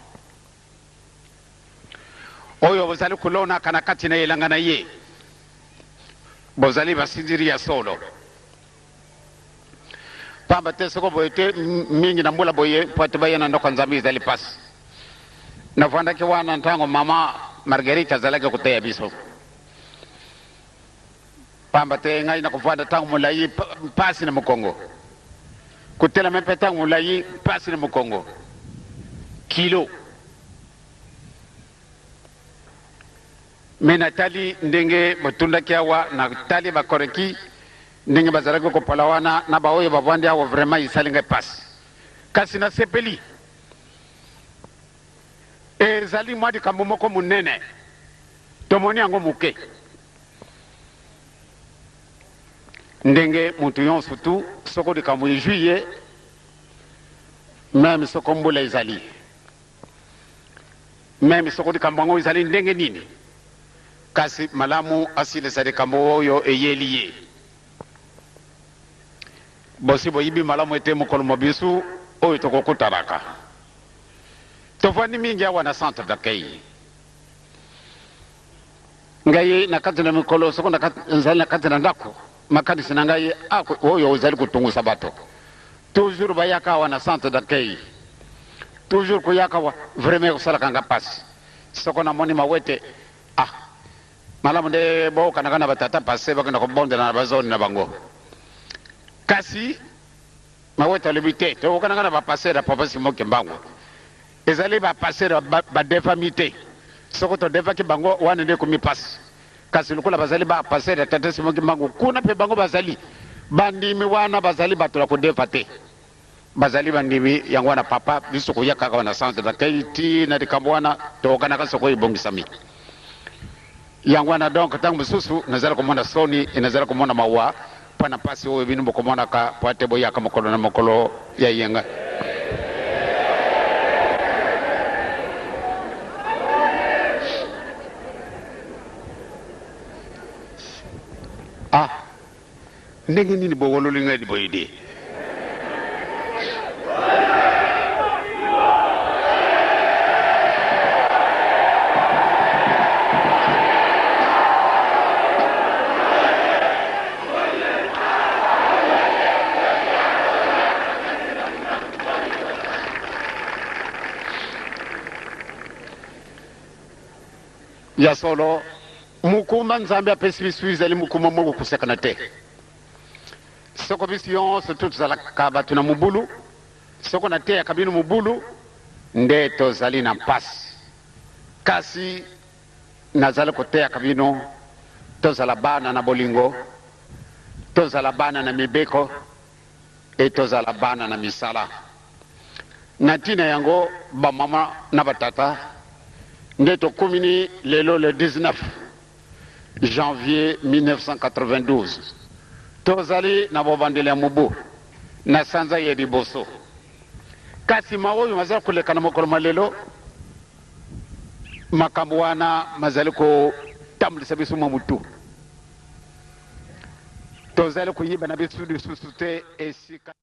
Oyo bozali kolonaka na kati na elanga na ye, bozali basinzili ya solo. Pamba te soko boye te, mingi na mbula boye mpo ete baya na ndako ya Nzambe ezali mpasi. Navandaki wana ntango mama Marguerite azalaki koteya biso. Pamba te ngai nakovanda ntango molai mpasi na mokongo, kotelema mpe ntango molai mpasi na mokongo, kilo. Me natali ndenge botundaki awa, natali bakoreki ndenge bazalaki kopola wana na baoyo bavandi awa, vraiment esali ngai mpasi, kasi nasepeli. Ezali mwa likambo moko monene, tomoni yango moke. Ndenge mutu yonso tu soko likambo ezwi ye meme soko mbula ezali meme soko likambo yango ezali ndenge nini kasi malamu asilisa likambo oyo eyeli ye. Bosi boyibi malamu ete mokolo mwa bisu oyo tokokutanaka tovandi mingi awa na centre d'accueil. Ngai na kati na mikolo soko nazali na kati na ndako, makanisi na ngai oyo ozali kotungusa bato toujours bayaka awa na centre d'accueil, toujours koyaka awa vraiment ekosalaka nga mpasi. Soko namoni mawete, ah malamu nde boyokanaka na batata passe bakenda kobondela na bazone na bango. Kasi mawete alobi te, toyokanaka na bapasteur ya Papa Simon Kimbangu. Ezali ba pasteur ba defami te. Soko to defaki bango wana nde ekomi pasi. Kasi lokola bazali ba pasteur ya tata Simon Kimbangu kuna pe bango bazali bandimi wana bazali bato ya kodefa te. Bazali bandimi yango wana papa biso koya kaka wana centre d'accueil ti na likambo wana toyokanaka soko ebongisami. Yango wana donc ntango mosusu nazali komona soni e nazali komona mawa mpo na mpasi oyo bino bokomonaka mpo ete boyaka mokolo na mokolo ya eyenga. Ah, ndenge nini bowololi ngai boye de? Ya solo, mokumba Nzambe apesi biso ezali mokumba moko kosakana te. Soko biso yonso tu tozalaka bato na mobulu, soko nateyaka bino mobulu, nde tozali na mpasi. Kasi nazali koteyaka bino tozala bana na bolingo, tozala bana na mibeko, e tozala bana na misala. Na ntina yango, bamama na batata, nde tokomini lelo le 19 janvier 1992. Tozali na bobandeli ya mobu, na sanza ya liboso. Kasi maoyo mazali koleka na mokolo mwa lelo, makambo wana mazali kotambulisa biso mwa motu. Tozali koyiba na biso lisusu te esika.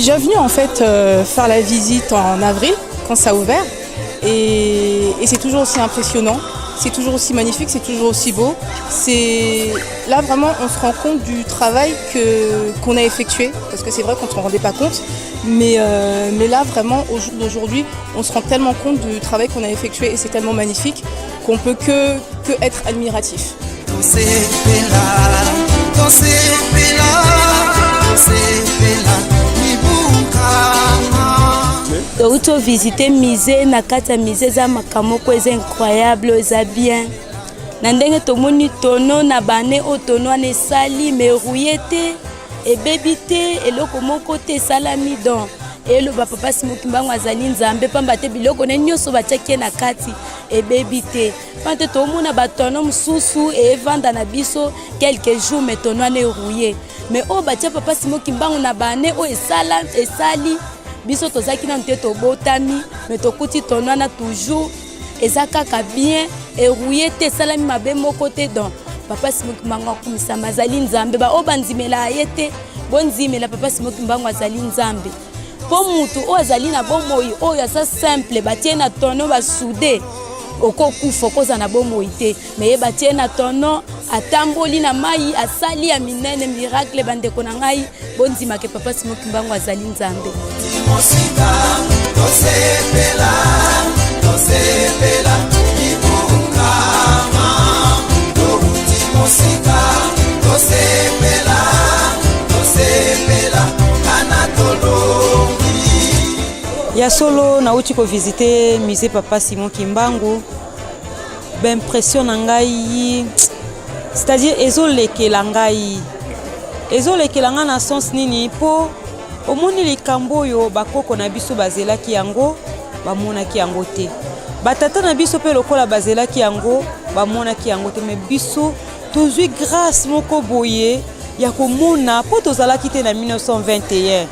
suis déjà venue en fait faire la visite en avril quand ça a ouvert et, et c'est toujours aussi impressionnant, c'est toujours aussi magnifique, c'est toujours aussi beau. C'est là vraiment on se rend compte du travail que qu'on a effectué parce que c'est vrai qu'on ne s'en rendait pas compte mais, mais là vraiment au jour d'aujourd'hui on se rend tellement compte du travail qu'on a effectué et c'est tellement magnifique qu'on peut que, que être admiratif. Touti ovisite musée. Na kati ya musée eza makambo moko eza incroyable, eza bien na ndenge tomoni tonneau na bane oyo tonneau wana esali merouye te, ebebi te, eloko moko te esalami. Don eloba Papa Simon Kimbangu azali Nzambe, pamba te biloko ne nyonso batiaki ye na kati ebebi te, pamba te tomona batonneau mosusu evanda na biso quelques jours, mais tonneau wana erouye. Mais oyo batia Papa Simon Kimbangu na bane oyo esala esali biso tozalaki nanu te, tobotami, mais tokuti tonneau wana toujours eza kaka bien, erouye te, esalami mabe moko te. Donc Papa Simon Kimbangu akumisama, azali Nzambe. Baoyo bandimela ye te, bondimela Papa Simon Kimbangu azali Nzambe, mpo mutu oyo azali na bomoi oyo aza simple, batie na tonneau basude, okokufa, okozala na bomoi te. Mais ye batie na tonneau, atamboli na mai, asali ya minene, miracle. Bandeko na ngai, bondimake Papa Simon Kimbangu azali Nzambe. Mosika tosepela, tosepela ibukama, touti mosika, tosepela, tosepela kana tolongi. Ya solo, nauti kovisite musée Papa Simon Kimbangu. Baimpression na ngai, c'est-à-dire ezolekela ngai, ezolekela ngai na sens nini? Mpo omoni likambo oyo bakoko na biso bazelaki yango, bamonaki yango te. Batata na biso mpe lokola bazelaki yango, bamonaki yango te. Mais biso tozwi grâce moko boye ya komona, mpo tozalaki te na 1921,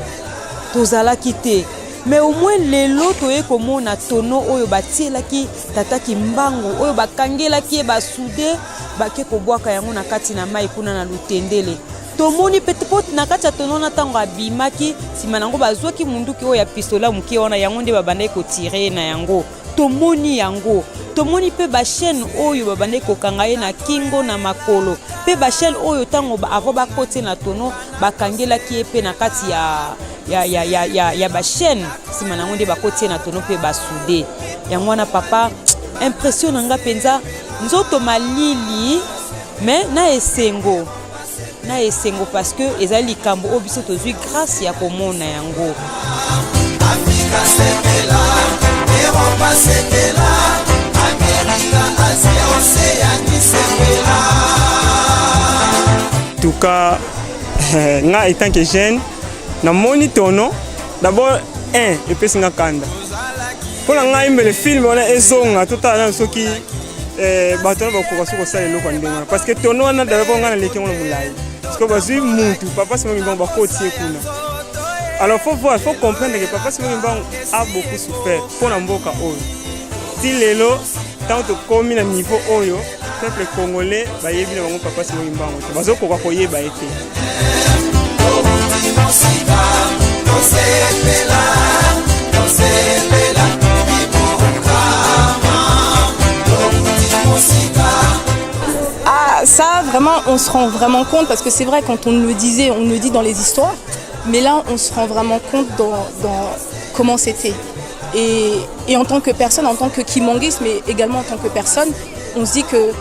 tozalaki te. Mais au moins lelo toye komona tonneau oyo batielaki tata Kimbangu, oyo bakangelaki ye, basude, bake kobwaka yango na kati na mai kuna na Lutendele. Tomoni mpe mpo na kati ya tonneau na ntango abimaki nsima na yango, bazwaki munduki oyo ya pistolet moke wana, yango nde babandaki kotire ye na yango. Tomoni yango, tomoni mpe bachaîne oyo babandaki kokanga ye na kingo, na makolo, mpe bachaîne oyo ntango avant bakoti na tonneau bakangelaki ye mpe na kati ya bachaîne. Nsima na yango nde bakoti ye na tonneau mpe basude yango wana. Papa, impression na nga mpenza, nzoto malili, mais na esengo, na esengo, parce que ezali likambo oyo biso tozwi grâce ya komona yango. Afrika sepela, Eropa sepela, Amerika, Asia, Oseani sepela. En tout cas, nga étant que jeune, namoni tonneau d'abord un epesi nga kanda. Mpo na ngai, mbele film wana ezonga, totala nano soki bato wana bakoka soki kosala eloko ya ndenge wana, parce que tonneau wana d'abord ngai naleki yango na molai, parce que bazwi mutu Papa Simon Kimbangu, bakoti ye kuna. Alors faut voir, faut comprendre que Papa Simon Kimbangu a beaucoup souffert mpo na mboka oyo. Ti lelo, ntango tokomi na niveau oyo, peuple congolais bayebi na bango Papa Simon Kimbangu te, bazokoka koyeba ye te. Mosika tosepela, tosepela ibukama, touti mosika. Ah, ça, vraiment, on se rend vraiment compte, parce que c'est vrai, quand on le disait, on le dit dans les histoires, mais là, on se rend vraiment compte dans comment c'était. Et en tant que personne, en tant que kimbanguiste, mais également en tant que personne, on se dit que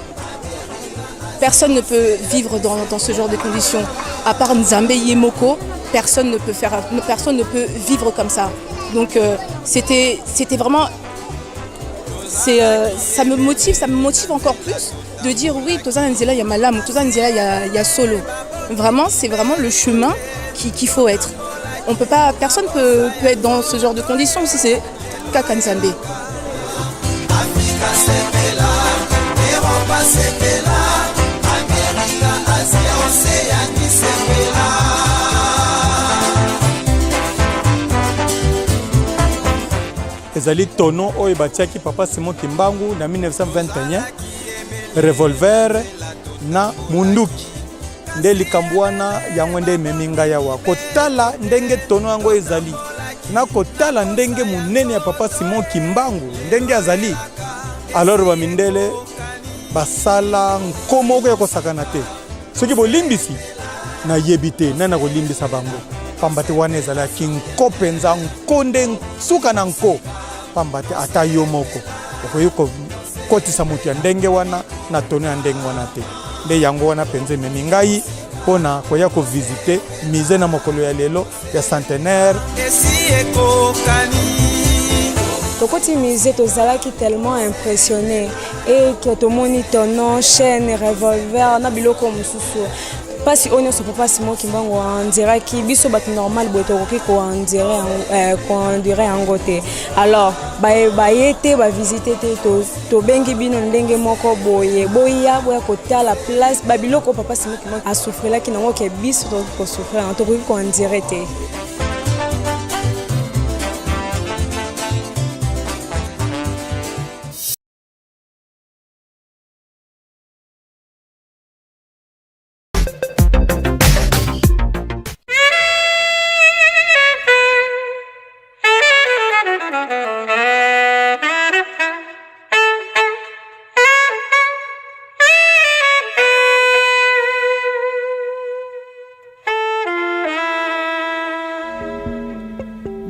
personne ne peut vivre dans ce genre de conditions. À part Nzambe ye moko, personne ne peut vivre comme ça. Donc c'était vraiment, ça me motive encore plus de dire oui, toza na nzela ya malamu, toza na nzela ya solo. Vraiment, c'est vraiment le chemin qu'il faut être. On peut pas, personne peut être dans ce genre de conditions si c'est kaka Nzambe. Afrika sepela, Eropa sepela, Amerika, Asia, Oseani sepela. Ezali tonneau oyo batiaki Papa Simon Kimbangu na 1921, revolver na munduki. Nde likambo wana yango nde ememi ngai awa kotala ndenge tono yango ezali na kotala ndenge monene ya papa Simon Kimbangu ndenge azali. Alors bamindele basala nko moko ya kosakana te. Soki bolimbisi nayebi te nani akolimbisa bango, pamba te wana ezalaki nko mpenza, nko nde suka na nko, pamba te ata yo moko okoki kokotisa moto ya ndenge wana na tono ya ndenge wana te. Nde yango wana mpenza ememi ngai mpo na koya kovisite musee na mokolo ya lelo ya centenaire. Esi ekokani. Tokoti musée, tozalaki tellement impressionné et que tomoni tonneau, chaîne, revolver na biloko mosusu. Mpasi oyo nyonso papa Simon Kimbangu andiraki biso bato normal boye tokoki koendure yango te. Alors baye te, bavisite te, tobengi bino ndenge moko boye, boya boya kotala place babiloko papa Simon Kimbangu asouffrelaki nango, ke biso tokoki kosouffrir yango, tokoki koendure te.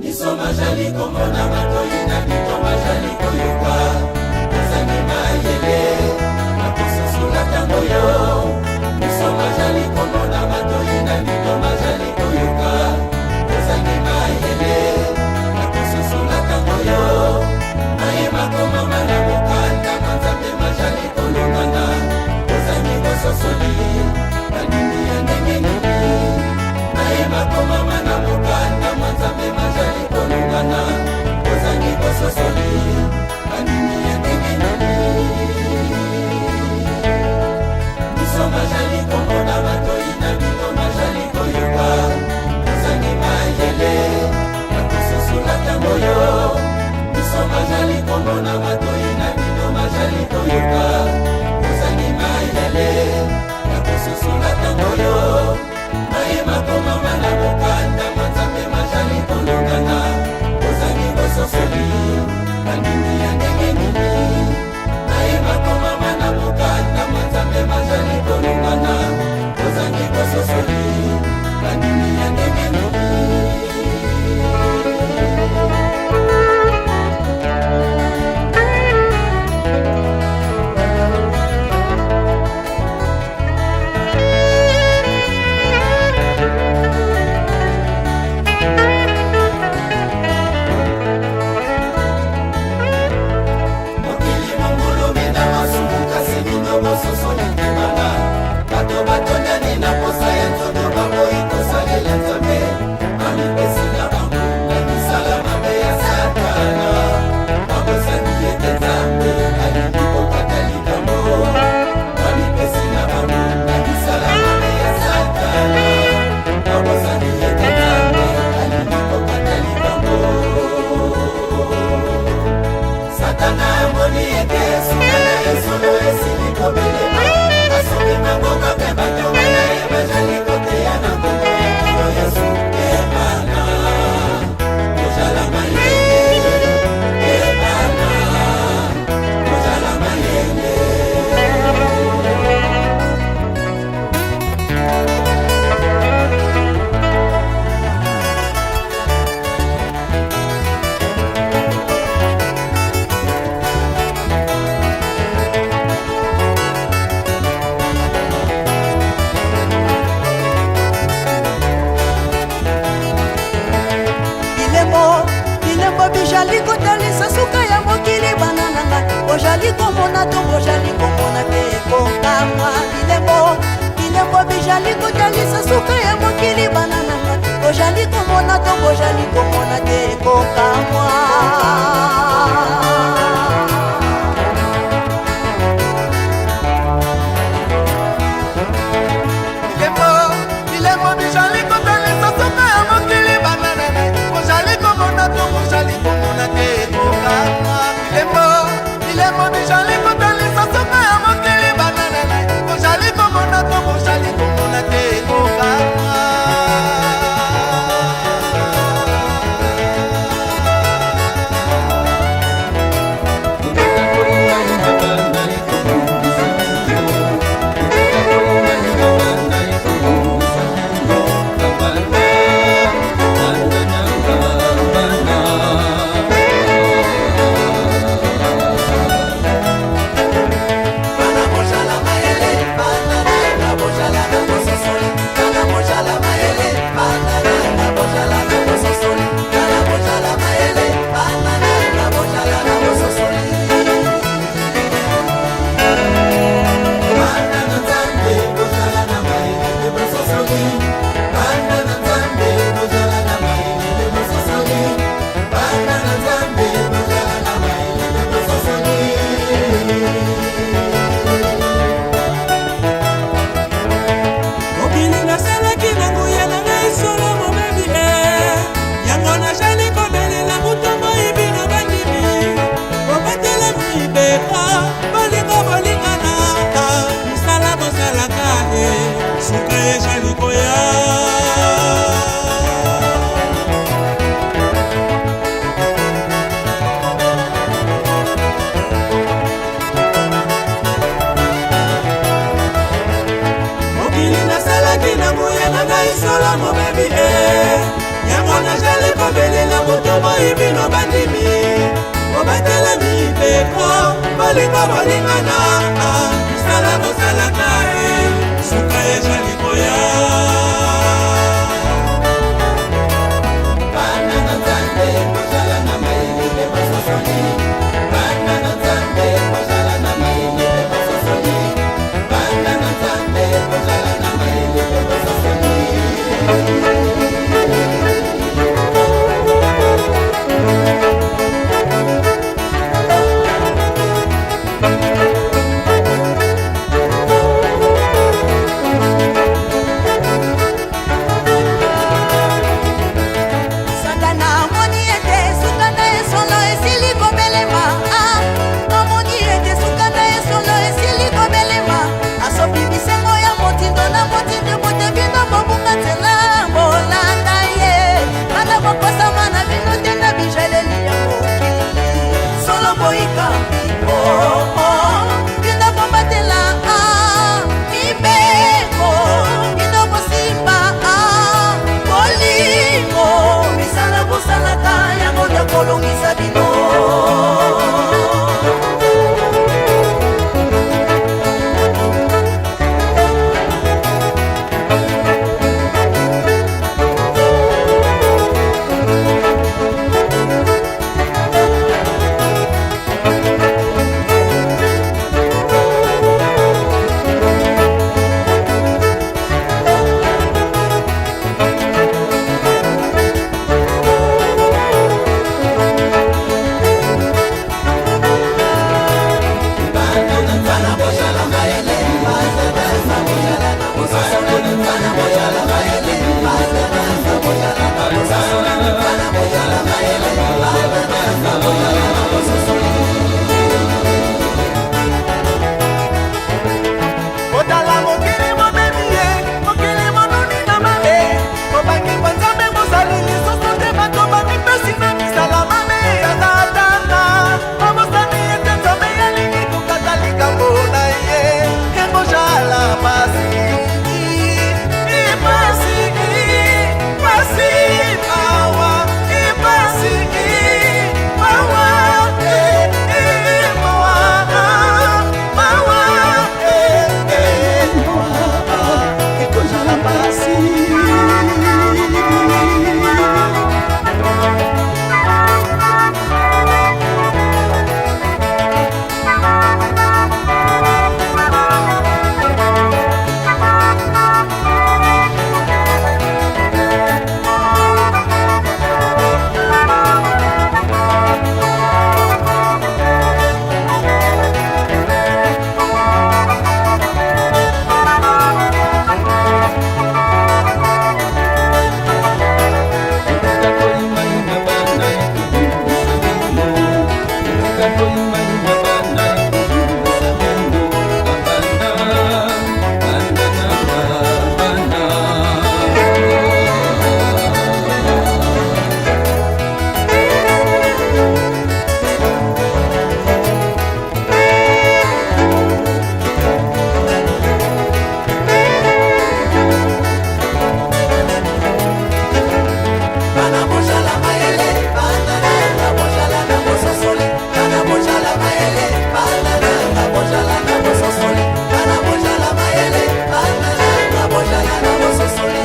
Miso majali komona, matoi na bino majali koyoka, tozangi mayele na kososola ntango yo. Miso majali komona, matoi na bino majali koyoka, tozangi mayele na kososola ntango yo. Mayema komama na mokanda ma Nzambe majali kolongana, tozangi bososoli bandimi ya ndenge nini. Mayema komama na mokanda ma Nzambe majali kolongana, ozangi bososoli bandimi ya ndenge nini. Miso majali komona, matoi na bino majali koyoka, ozangi mayele ya kososola ntango yo. Miso majali komona, matoi na bino majali koyoka, ozangi mayele ya kososola ntango yo. Mayema komama na mokanda ma Nzambe majali kolongana, ozangi bososoli bandimi ya ndenge nini. Mayema komama na mokanda ma Nzambe majali kolongana, ozangi bososoli bandimi ya ndenge nini. Mokili mongulumi na masumu, kasi bino bososoli te bana. Bato batondani na posa ya nzoto, baboyi kosalela Nzambe, bamipesi na bango na misala mabe ya Satana. Babosani ete Nzambe alingi kokata likambo. Bamipesi na bango na misala mabe ya Satana. Babosani ete Nzambe alingi kokata likambo. Satana amoni ete suka na ye solo esili kobelema, asomi maboko mpe bato wana ye bazali koteya na nkombo ya Nkolo Yesu. Ebana kozala mayele, ebana kozala mayele. Bilembo, bilembo bijali kotalisa suka ya mokili. Bana na ngai, bojali komona to bojali komona te? Kokamwa. Bilembo, bilembo bijali kotalisa suka ya mokili. Bana na ngai, bojali komona to bojali komona te? Kokamwa. Bilembo, bilembo bijali kotalisa suka ya mokili. Bana na ngai, bozali komona to bozali komona te? Kokamwa. Bilembo, bilembo bijali kotalisa suka ya mokili. Bana na ngai, bozali komona to bozali komona te? mobebi e yango najali kobelela moto moi bino bandimi kobatela mibeko bolingo bolingana misala bosalaka e suka ezali koya. Bana na Nzambe bozala na mayele mpe bososoli. Bana na Nzambe bozala na mayele mpe bososoli. Bana na Nzambe bozala na mayele mpe bososoli. Satana amoni ete suka na ye solo esili kobelema. Ah, amoni ete suka na ye solo esili kobelema. Asopi bisengo ya motindo na motindo bote bino bobunga nzela bolanda ye. Bana bokosama na bino te na bijaleli ya mokili. Solo boyika mpiko. Oh, bino bobatela ah, mibeko. Bino bosimba ah, bolingo. Misala bosalaka yango nde kolongisa bino. Kotala mokili mobebi ye, mokili monuni na mabe. Bobangi bwa Nzambe bozali lisusu te, bato bamipesi na misala mabe ya Satana. Babosani ete Nzambe alingi kokata likambo na ye. Ekozala pasi, epasi, pasi, mawa, epasi, mawa, eh, eh, mawa, mawa, eh, eh, mawa, ekozala pasi. Bana bozala mayele, bana nanga bozala na bososoli. Bana bozala mayele, bana nanga bozala na bososoli. Bana bozala mayele, bana nanga bozala na bososoli.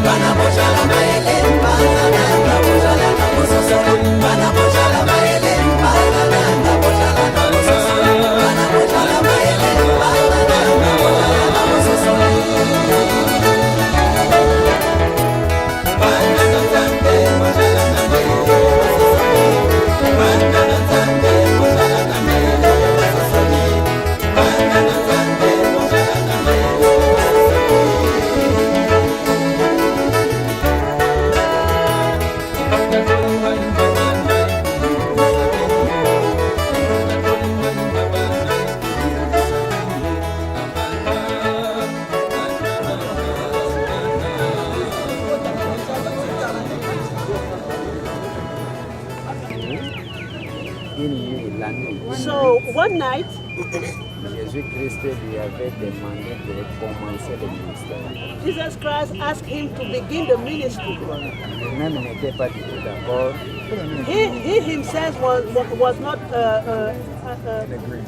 Bana bozala mayele, bana nanga bozala na bososoli. Bana bozala mayele, bana nanga bozala na bososoli. Bana bozala mayele, bana nanga bozala na bososoli. So one night, Jésus-Christ lui avait demandé de commencer le ministère. Jesus Christ asked him to begin the ministry. Lui-même n'était pas du tout d'accord. He himself was not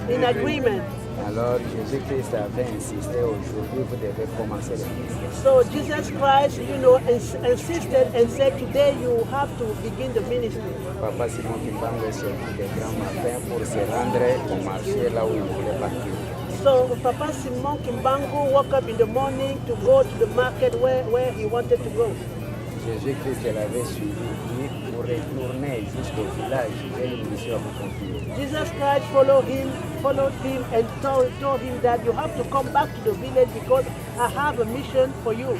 in agreement. Alors Jésus-Christ avait insisté, aujourd'hui vous devez commencer le ministère. So Jesus Christ insisted and said, "Today you have to begin the ministry." Papa Simon Kimbangu est sorti de grand matin pour se rendre au marché là où il voulait partir. So Papa Simon Kimbangu woke up in the morning to go to the market where he wanted to go. Jésus-Christ l'avait suivi, dit, pour retourner jusqu'au village, j'ai une mission à vous confier. Jesus Christ followed him and told him that you have to come back to the village because I have a mission for you.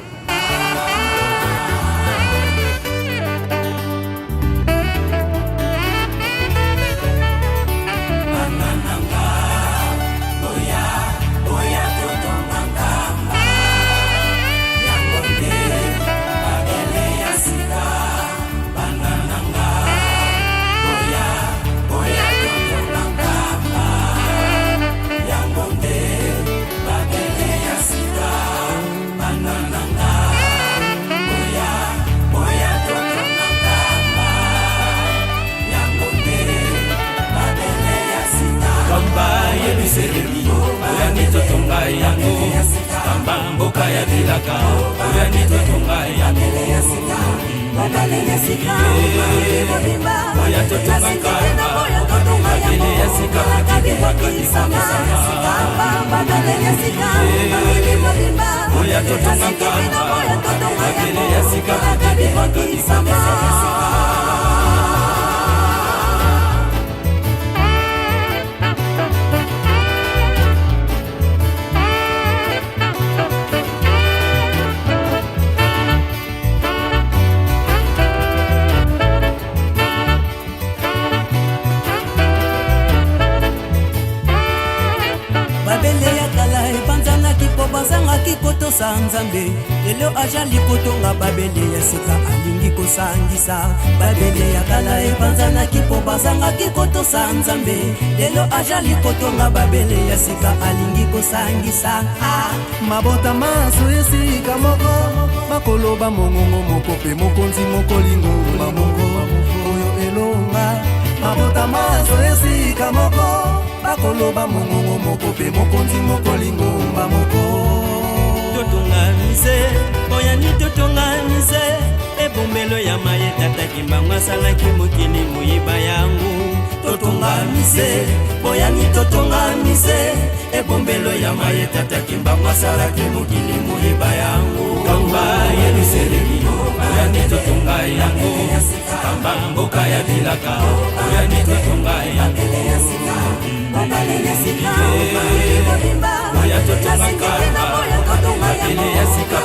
Oya, oya, totonga Nkamba yango nde Babele ya sika. Bana na nga, oya, oya, totonga Nkamba yango nde Babele ya sika. Bana na nga, oya, oya, totonga Nkamba yango nde Babele ya sika. Nkamba Yelusalemi, oyani totonga yango. Nkamba mboka ya bilaka, oyani totonga yango. Oya totonga Nkamba, Babele ya sika. Oya totonga Nkamba, Babele ya sika. Babele ya kala epanzanaki mpo bazangaki kotosa Nzambe. Lelo ajali kotonga Babele ya sika, alingi kosangisa. Babele ya kala epanzanaki mpo bazangaki kotosa Nzambe. Lelo ajali kotonga Babele ya sika, alingi kosangisa, ah. Mabota maso esika moko bakoloba mongongo moko mpe mokonzi moko lingomba moko oyo elonga. Mabota maso esika moko bakoloba mongongo moko mpe mokonzi moko lingomba moko. Totonga musée, boyani totonga musée, ebombelo ya maye tata Kimbangu asalaki mokili moyiba yango. Totonga musée, boyani totonga musée, ebombelo ya maye tata Kimbangu asalaki mokili moyiba yango. Nkamba Yelusalemi, oyani totonga yango. Nkamba mboka ya bilaka, oyani totonga yango. Oya totonga Nkamba, Babele ya sika.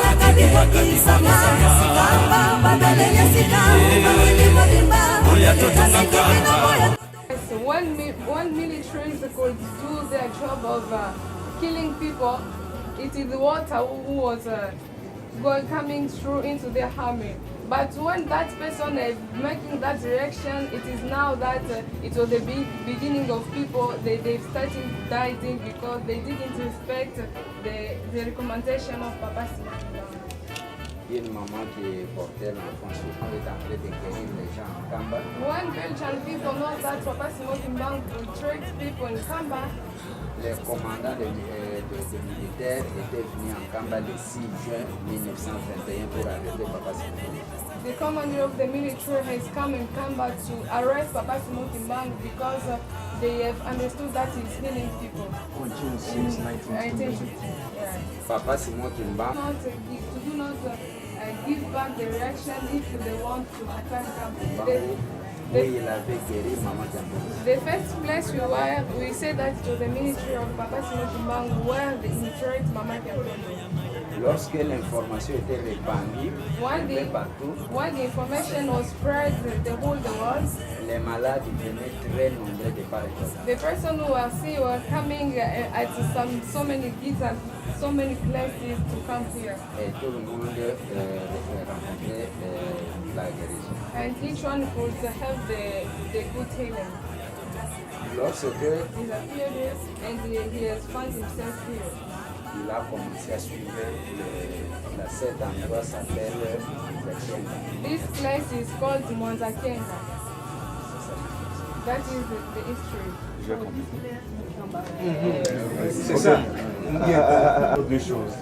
Oya totonga Nkamba. When militaries could do their job of killing people, it is the water who was coming through into their army. But when that person is making that reaction, it is now that it was the big beginning of people, they started dying because they didn't respect the recommendation of Papa Simon. Une maman qui portait l'enfant souvent est en train de guérir les gens en Kamba. When Belgian people know that Papa Simon Kimbangu treat people in Kamba, Le commandant de militaire était venu en Kamba le 6 juin 1921 pour arrêter Papa Simon. The commander of the military has come in Kamba to arrest Papa Simon Kimbangu because they have understood that he's healing people. On June 6, 1950. Yeah. Papa Simon Kimbangu Not, give, to do not give back the reaction if they want to attack Kamba. Où il avait guéri Maman Diangienda. The first place we were, we said that it was the ministry of Papa Simon Kimbangu where they interred Mama Diangienda. Lorsque l'information était répandue When un peu partout, when the information was spread the whole the world, les malades venaient très nombreux de part et d'autre. The person who was sick were coming at some so many gates and so many places to come here. Et tout le monde rencontrait la guérison. And each one could have the good healing. Lorsque Disappeared here and he has found himself here. il a commencé à suivre le, la, cet endroit s'appelle Zakenga. This place is called Mwanzakenga. That is the history. C'est ça. Deux choses.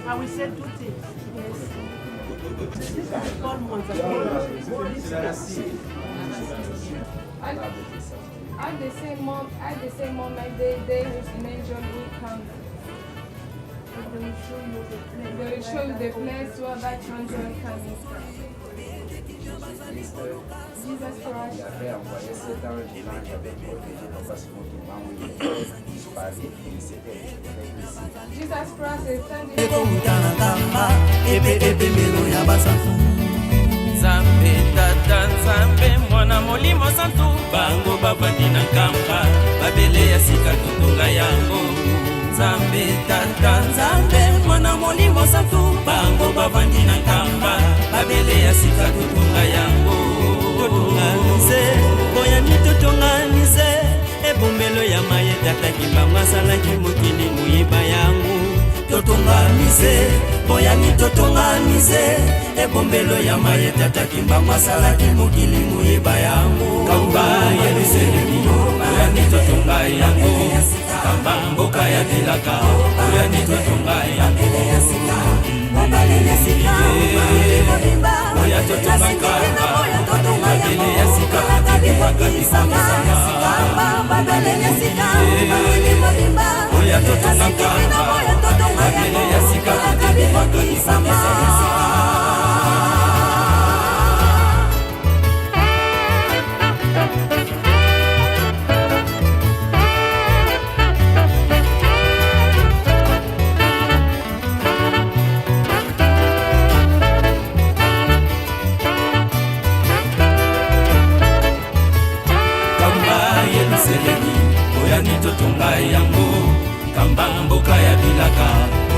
I will say two things. This is called Mwanzakenga. At the same moment, at the same moment, there was an angel who comes. They will show you the place. They will show you the place where that angel coming from. Jésus-Christ, Jesus Christ. il avait envoyé cet ange, l'ange avait protégé Papa Simon Kimbangu, il était disparu et il s'était retrouvé ici. Jesus Christ is sending. ekouta na nkamba epe epemelo ya basantu Nzambe tata nzambe mwana molimo santu bango bavandi na nkamba babele ya sika totonga yango nzambe tata nzambe mwana molimo santu bango bavandi na nkamba babele ya sika totonga yango Totonga musée boyani totonga musée ebombelo ya maye tata Kimbangu asalaki mokili moyeba yango totonga musée boyani totonga musée ebombelo ya maye tata Kimbangu asalaki mokili moyeba yango Kamba Yelusalemi oyani totonga yango kamba mboka ya bilaka oyani totonga yango oya totonga kamba babele ya sika oya totonga kamba babele ya sika Kamba Yelusalemi oyani totonga yango kamba mboka ya bilaka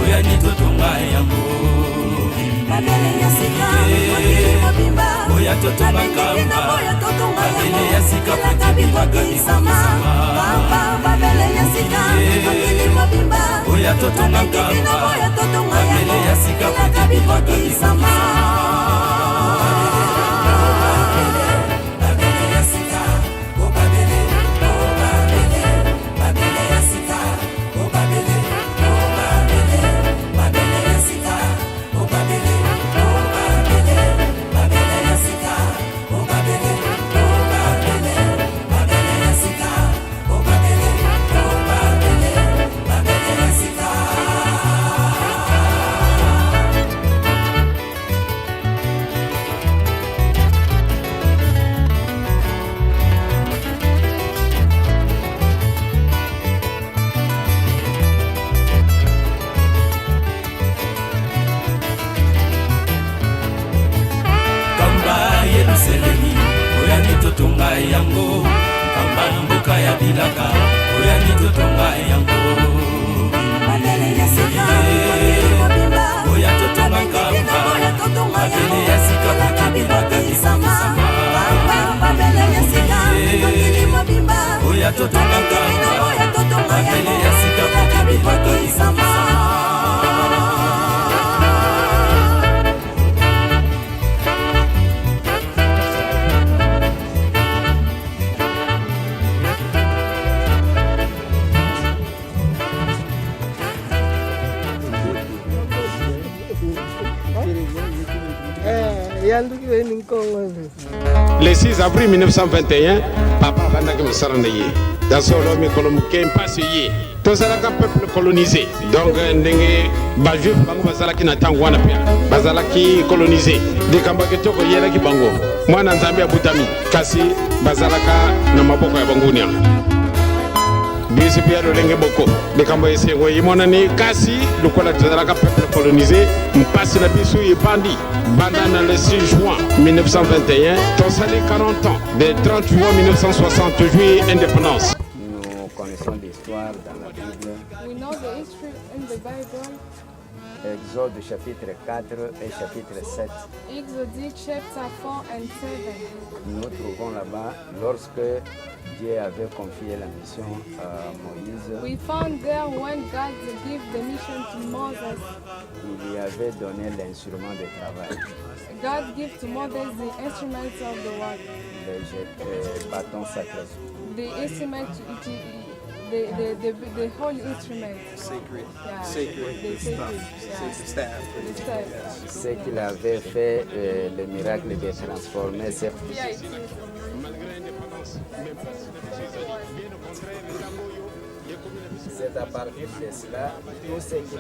oyani totonga yango Babele ya sika mokili mobimba oya totonga kamba babele ya sika elaka bikokisama kamba babele ya sika mokili mobimba oya totonga kamba babele ya sika elaka bikokisama. Kamba Yelusalemi oyani totonga yango kamba mboka ya bilaka oyani totonga yango Babele ya sika mokili mobimba oya totonga kamba babele ya sika elaka bikokisama kamba babele ya sika mokili mobimba oya totonga kamba babele ya sika elaka bikokisama. Le 6 avril 1921, papa abandaki mosala na ye dans solo mikolo moke mpasi ye tozalaka peuple colonisé donc ndenge bajuif bango bazalaki na ntango wana mpe bazalaki colonisé likambo ya kitoko eyelaki bango mwana nzambe abutami kasi bazalaka na maboko ya bangunia biso mpe ya lolenge moko likambo ya esengo emonani kasi lokola tozalaka peuple colonisé mpasi na biso ebandi banda na le 6 juin 1921 tosali 40 ans de 30 juin 1960 juillet indépendance. Nous connaissons l'histoire dans la Bible. We know the history in the Bible. Exode chapitre 4 et chapitre 7. Exodus chapter 4 and 7. Nous trouvons là-bas, lorsque Dieu avait confié la mission à Moïse, We found there when God gave the mission to Moses, il lui avait donné l'instrument de travail, God gave to Moses the instruments of the work, le bâton sacré. the instrument, the whole instrument. Sacred, Yeah. sacred The stuff, yeah. sacred staff. The staff. Ce qu'il avait fait, le miracle de transformer ces Yeah, it is. C'est à partir de cela, tout ce qui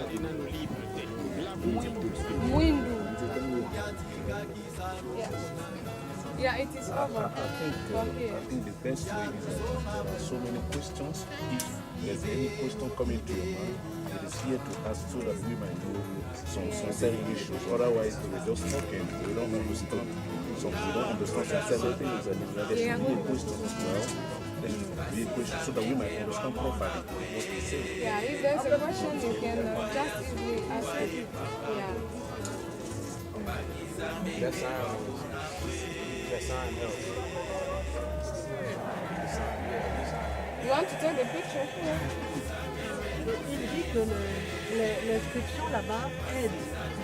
Mwindu. Yeah. Yeah, it is over. For here. I think the best way is that there are so many questions. If there's any question coming to your mind, it is here to ask so that we might know some certain issues. Otherwise, we're just talking. We don't understand. We don't understand some certain things. And there should be a question as well. There should be a question so that we might understand properly what we say. Yeah, if there's a question, you can just easily ask it. Yeah. That sign was, that sign helps. The sign, yeah, the sign. You want to take the picture here? Il dit que l'inscription là-bas aide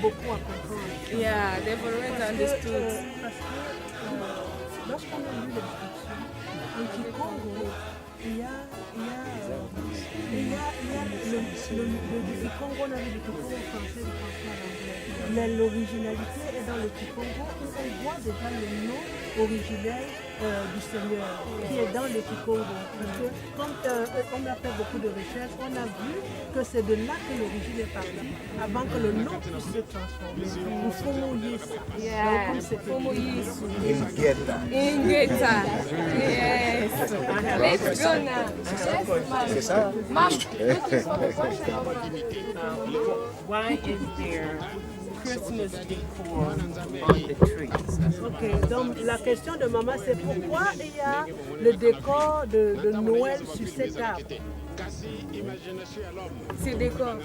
beaucoup à comprendre. Yeah, they've already Parce que, understood. parce que lorsqu'on a lu l'inscription, en Kikongo, il y a, il y a, il y a, il y a le Kikongo, on a vu le Kikongo français, le français à l'anglais. Mais l'originalité est dans le Kikongo où on voit déjà le nom originel du Seigneur qui est dans le Kikongo. Parce que quand on a fait beaucoup de recherches, on a vu que c'est de là que l'origine est partie, avant que le nom puisse se transformer. Mfumu Yesu. Yeah. Donc, comme c'était Mfumu Yesu. Ingeta. Ingeta. Yes. Let's go now. Yes, ma'am. C'est ça. Ma'am, this is for the question of Why is there Christmas decor on the trees? Ok, donc la question de maman, c'est pourquoi il y a le décor de Noël sur cet arbre? C'est décor.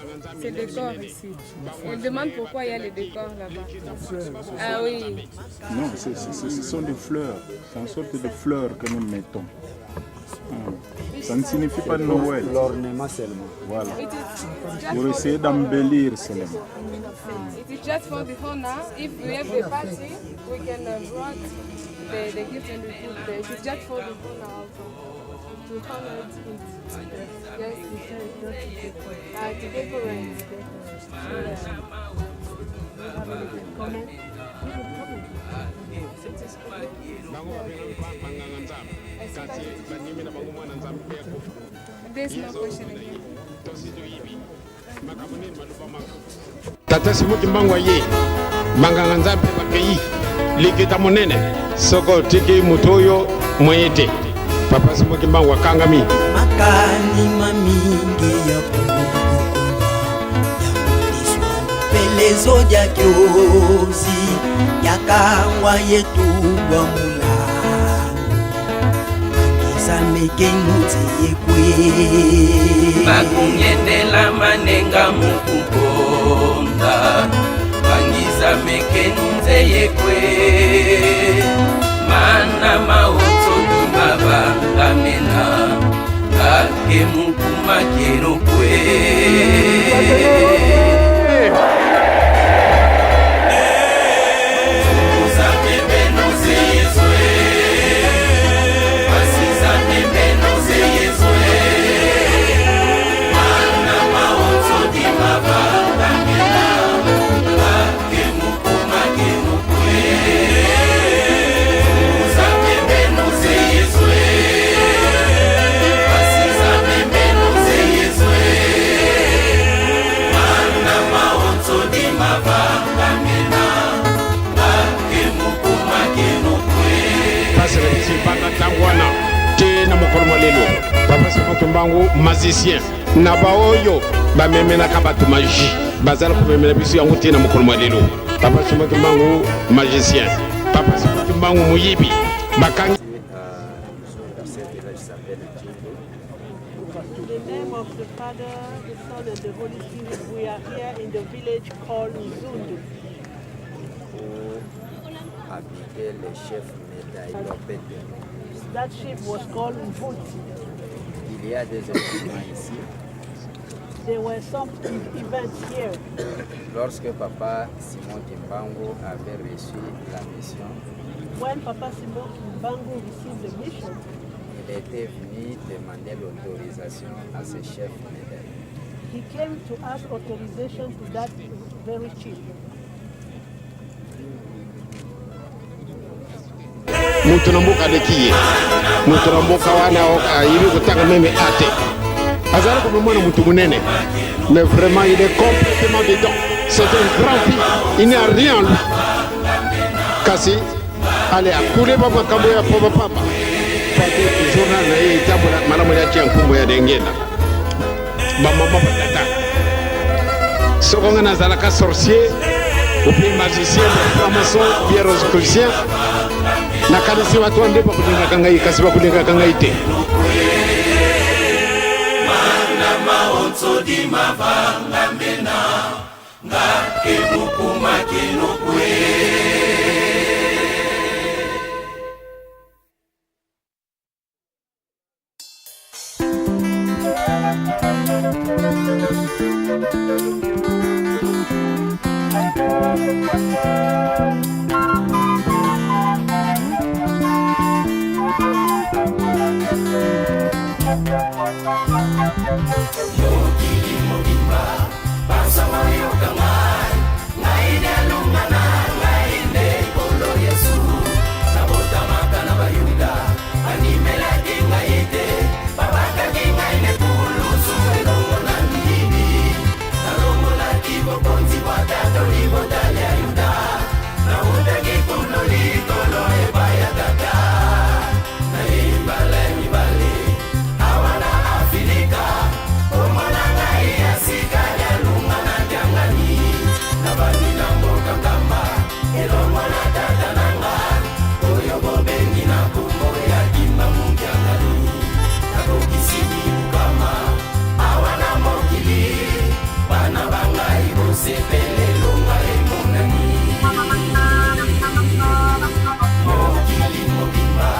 C'est décor ici. On demande pourquoi il y a les décors là-bas. Ah oui. Non, ce sont des fleurs. C'est une sorte de fleurs que nous mettons. Ça ne signifie pas Noël. L'ornement seulement. Voilà. It is just Pour for essayer the d'embellir seulement. It is just for the honor. If we have the party, we can brought the gift and we put there. It is just for the honor also. To honor it. Yes. To decorate. Comment? There's no question again. Tata Simon Kimbangu ye banganga nzambe bakei likita monene soko otiki moto oyo moye te. Papa Simon Kimbangu akangami. Makani mamingi ya kubukulwa ya kutiswa pelezo dia kyozi yakangwa yetubwa mulango akizameke nutse yekwe Bakungendela manenga mukukonda bangizameke nunze yekwe mana maotso mabangamena ake mukuma kero kwe. Pasi na biso ebanda ntango wana te na mokolo mwa lelo. Papa Simon Kimbangu magicien na baoyo bamemelaka bato magie bazala komemela biso yango te na mokolo mwa lelo. Papa Simon Kimbangu magicien, Papa Simon Kimbangu moyibi bakangi. Ce village s'appelle Djingo. The name of the Father, the Son and the Holy Spirit, we are here in the village called Nzundu. Où habitait le chef Médaillon Pétero. That ship was called Mvuti. Il y a des événements ici. There were some events here. Lorsque papa Simon Kimbangu avait reçu la mission, When Papa Simon Kimbangu received the mission, il était venu demander l'autorisation à ce chef Médaillon. he came to ask authorization to that very chief. Moto na mboka aleki ye moto na mboka wana ayebi kotanga meme a te azali komemona motu monene, mais vraiment il est complètement dedans. C'est un grand fils, il n'y a rien en lui. Kasi ale akule ba makambo ya pambapamba pate journal na ye etambola malamu ya tia nkumbu ya dengenda bamama batata. Soko nga nazalaka sorcier ou bien magicien, bien franc-maçon, bien rosicrucien, nakanisi bato wana nde bakolingaka ngai, kasi bakolingaka ngai te. Mokili mobimba basango yoka ngai, ngai nde alunga na ngai nde Nkolo Yesu. Nabotamaka na Bayuda, bandimelaki ngai te, babakaki ngai na ekulusu elongo na miyibi. Nalongolaki bokonzi bwa tata libota lya Yuda, nautaki kuno likolo epai ya tata. Nayei mbala ya mibale awa na Afilika, komona ngai ya sika lyalunga na Kiangani. Nabandi na mboka Nkamba elongo na tata na nga oyo bobengi na kombo ya Kimbangu Kiangani. Nakokisi mibukama awa na mokili, bana ba ngai bosepele, elonga emonani. Mokili mobimba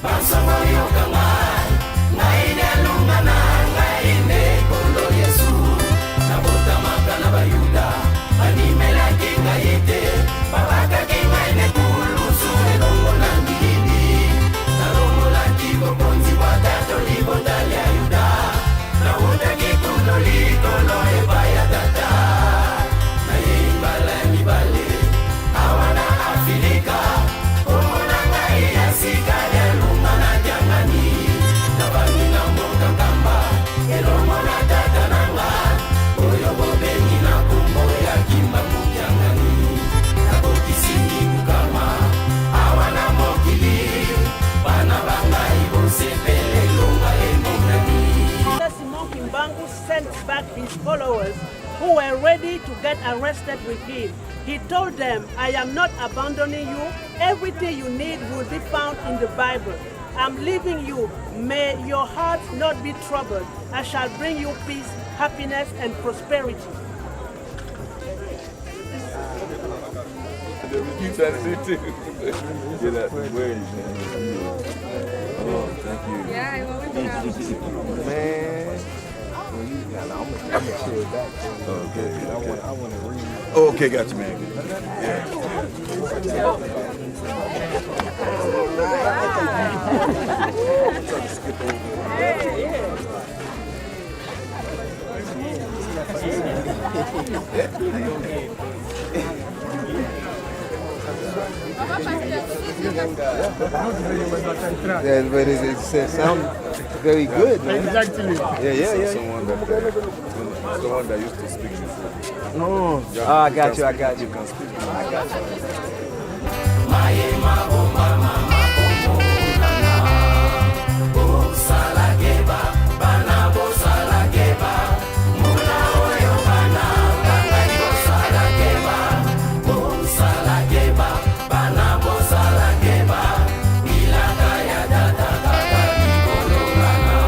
basango yoka ngai, ngai nde alunga na ngai nde Nkolo Yesu. Nabotamaka na Bayuda, bandimelaki ngai te, babakaki ngai na ekulusu elongo na miyibi. Nalongolaki bokonzi bwa tata libota lya Yuda, nautaki kuno likolo epai ya tata. Nayei mbala ya mibale awa na Afilika, komona ngai ya sika lyalunga na Kiangani. Nabandi na mboka Nkamba elongo na tata na nga oyo bobengi na kombo ya Kimbangu Kiangani. Nakokisi mibukama awa na mokili, bana ba ngai bosepele, elonga emonani. Simon Kimbangu sent back his followers who were ready to get arrested with him. He told them, "I am not abandoning you. Everything you need will be found in the Bible. I'm leaving you. May your heart not be troubled. I shall bring you peace, happiness, and prosperity." You tattoo too. Get out the way, man. Oh, thank you. Yeah, you're welcome. Man. Well, you, nah, nah, I'm gonna chill back. Okay. I want to read. Okay, got you, man. Yeah. Skip over. Yeah, but it sounds very good, man. Exactly. Yeah. Someone that used to speak before. Oh, Yeah, ah, I got can you, I speak- got you. You can speak. I got you. Bosalakeba bana, bosalakeba mula oyo, bana bangai, bosalakeba, bosalakeba bana, bosalakeba bilaka ya tata kaka bikolongana.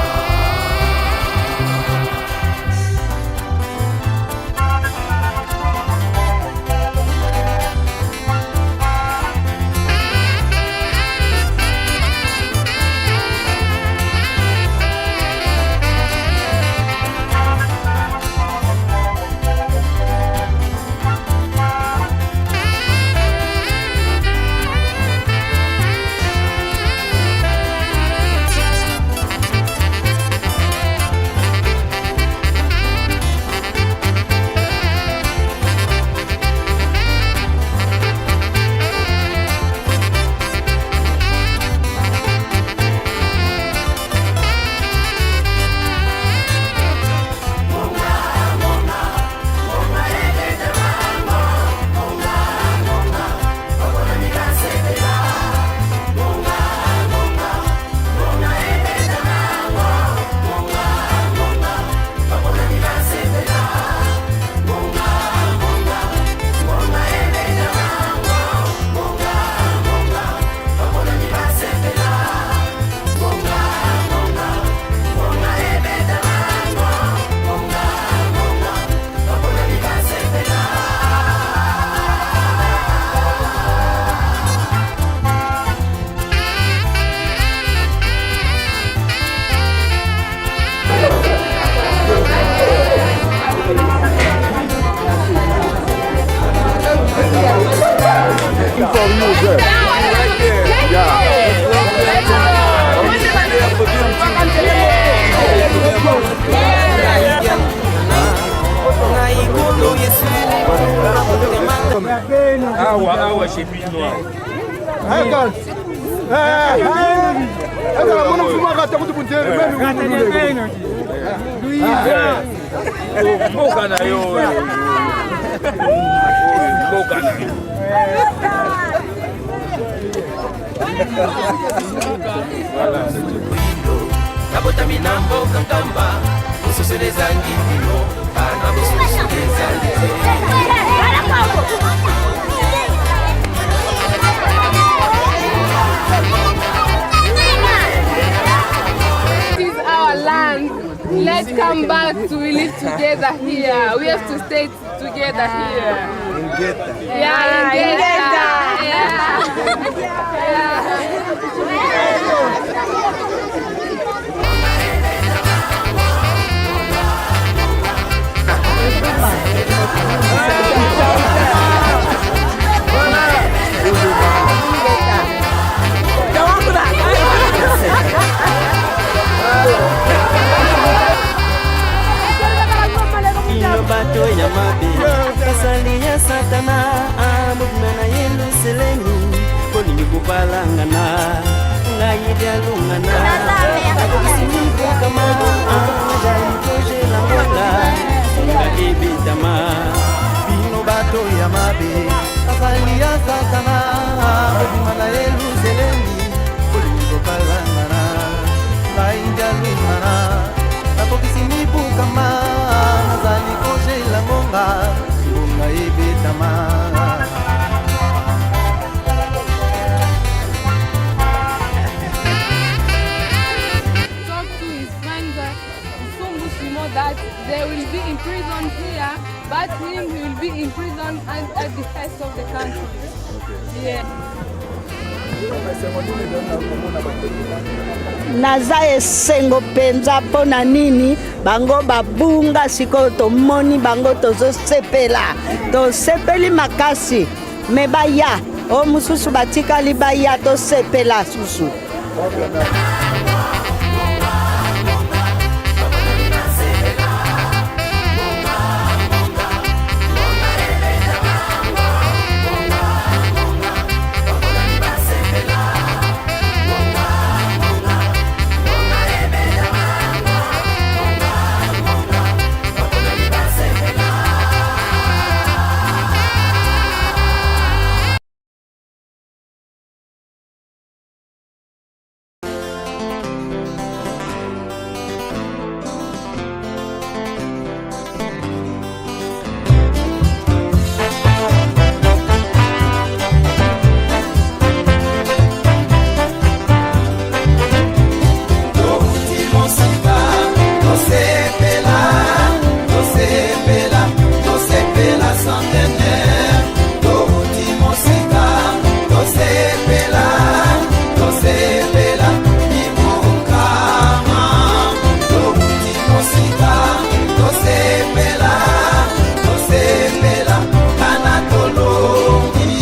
waiting for you there. Yeah. Awa awa chez bino mboka na yo mboka na yo. Nabotami na mboka Nkamba, bososolo ezangi bino bana, bososolo ezangi te. This is our land. Let's come back to we live together here. We have to stay together here. Yeah, Ingeta. Yeah. Bino bato ya mabe, basali ya Satana, bobima na Yelusalemi, bolingi kopalangana, ngai dialungana nakokisi mibukama, jali kojela ngonga ngonga ebetama. Bino bato ya mabe, basali ya Satana, bobima na Yelusalemi, bolingi kopalangana, ngai dialungana nakokisi mibukama, nazali kojela ngonga ngonga ebetama. Talk to his friends, Nsumbu Simon, that they will be imprisoned here, but him, he will be imprisoned and at the head of the country. Yeah. Naza esengo mpenza. Mpo na nini bango babunga? Sikoyo tomoni bango, tozosepela, tosepeli makasi. Me baya oyo mosusu batikali, baya tosepela susu. Touti mosika, tosepela, tosepela, tosepela centenaire. Touti mosika, tosepela, tosepela mibukama. Touti mosika, tosepela, tosepela kana tolongi.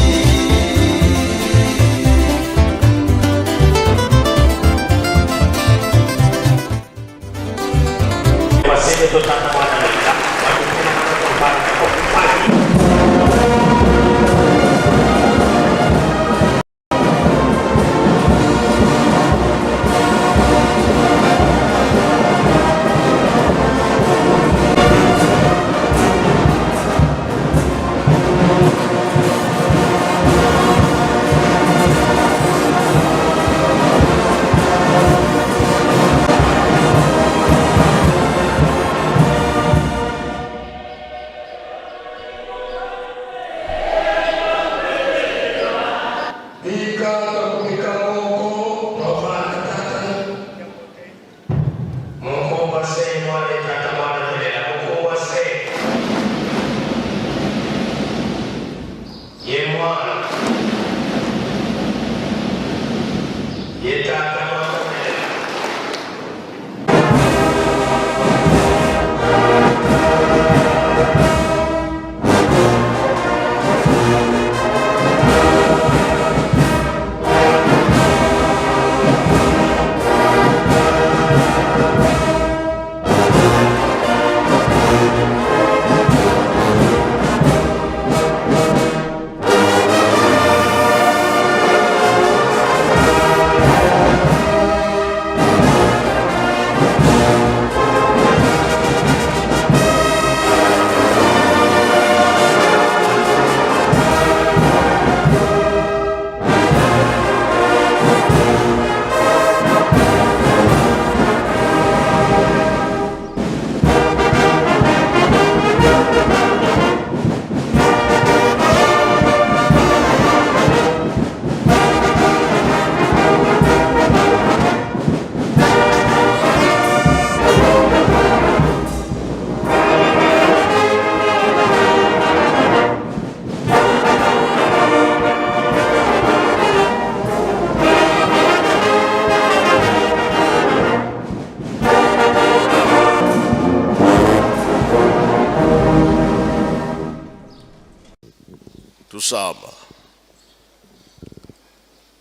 Tusamba.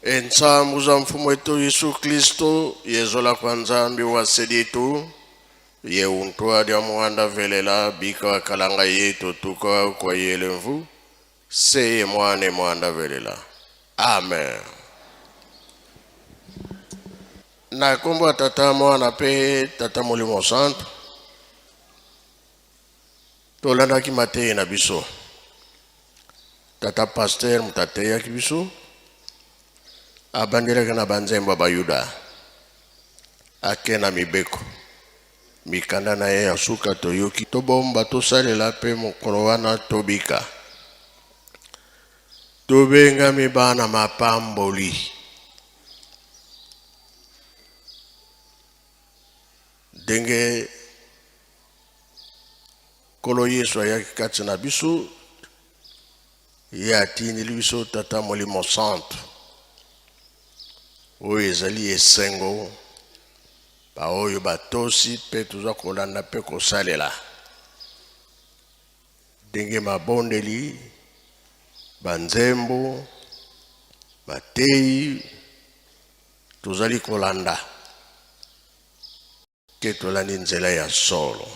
Entsambu za mfumu wetu Yesu Kristo yezola kwa Nzambi wa seditu ye untwa dia muanda velela bika wa kalanga yetu tuka kwa yelemvu seye mwane mwanda velela. Amen. Na kombo ya Tata Mwana pe Tata Molimo Santo tolandaki mateyi na biso. Tata pasteur moto ateyaki biso abandelaki na banzembo ya Bayuda ake na mibeko mikanda na ye ya suka toyoki tobomba tosalela pe mokolo wana tobika. Tobengami bana mapamboli. Ndenge Nkolo Yesu ayaki kati na biso, ye atindeli biso Tata Molimo Santu. Oyo ezali esengo baoyo batosi mpe toza kolanda mpe kosalela ndenge mabondeli, banzembo, mateyi tozali kolanda ke tolandi nzela ya solo.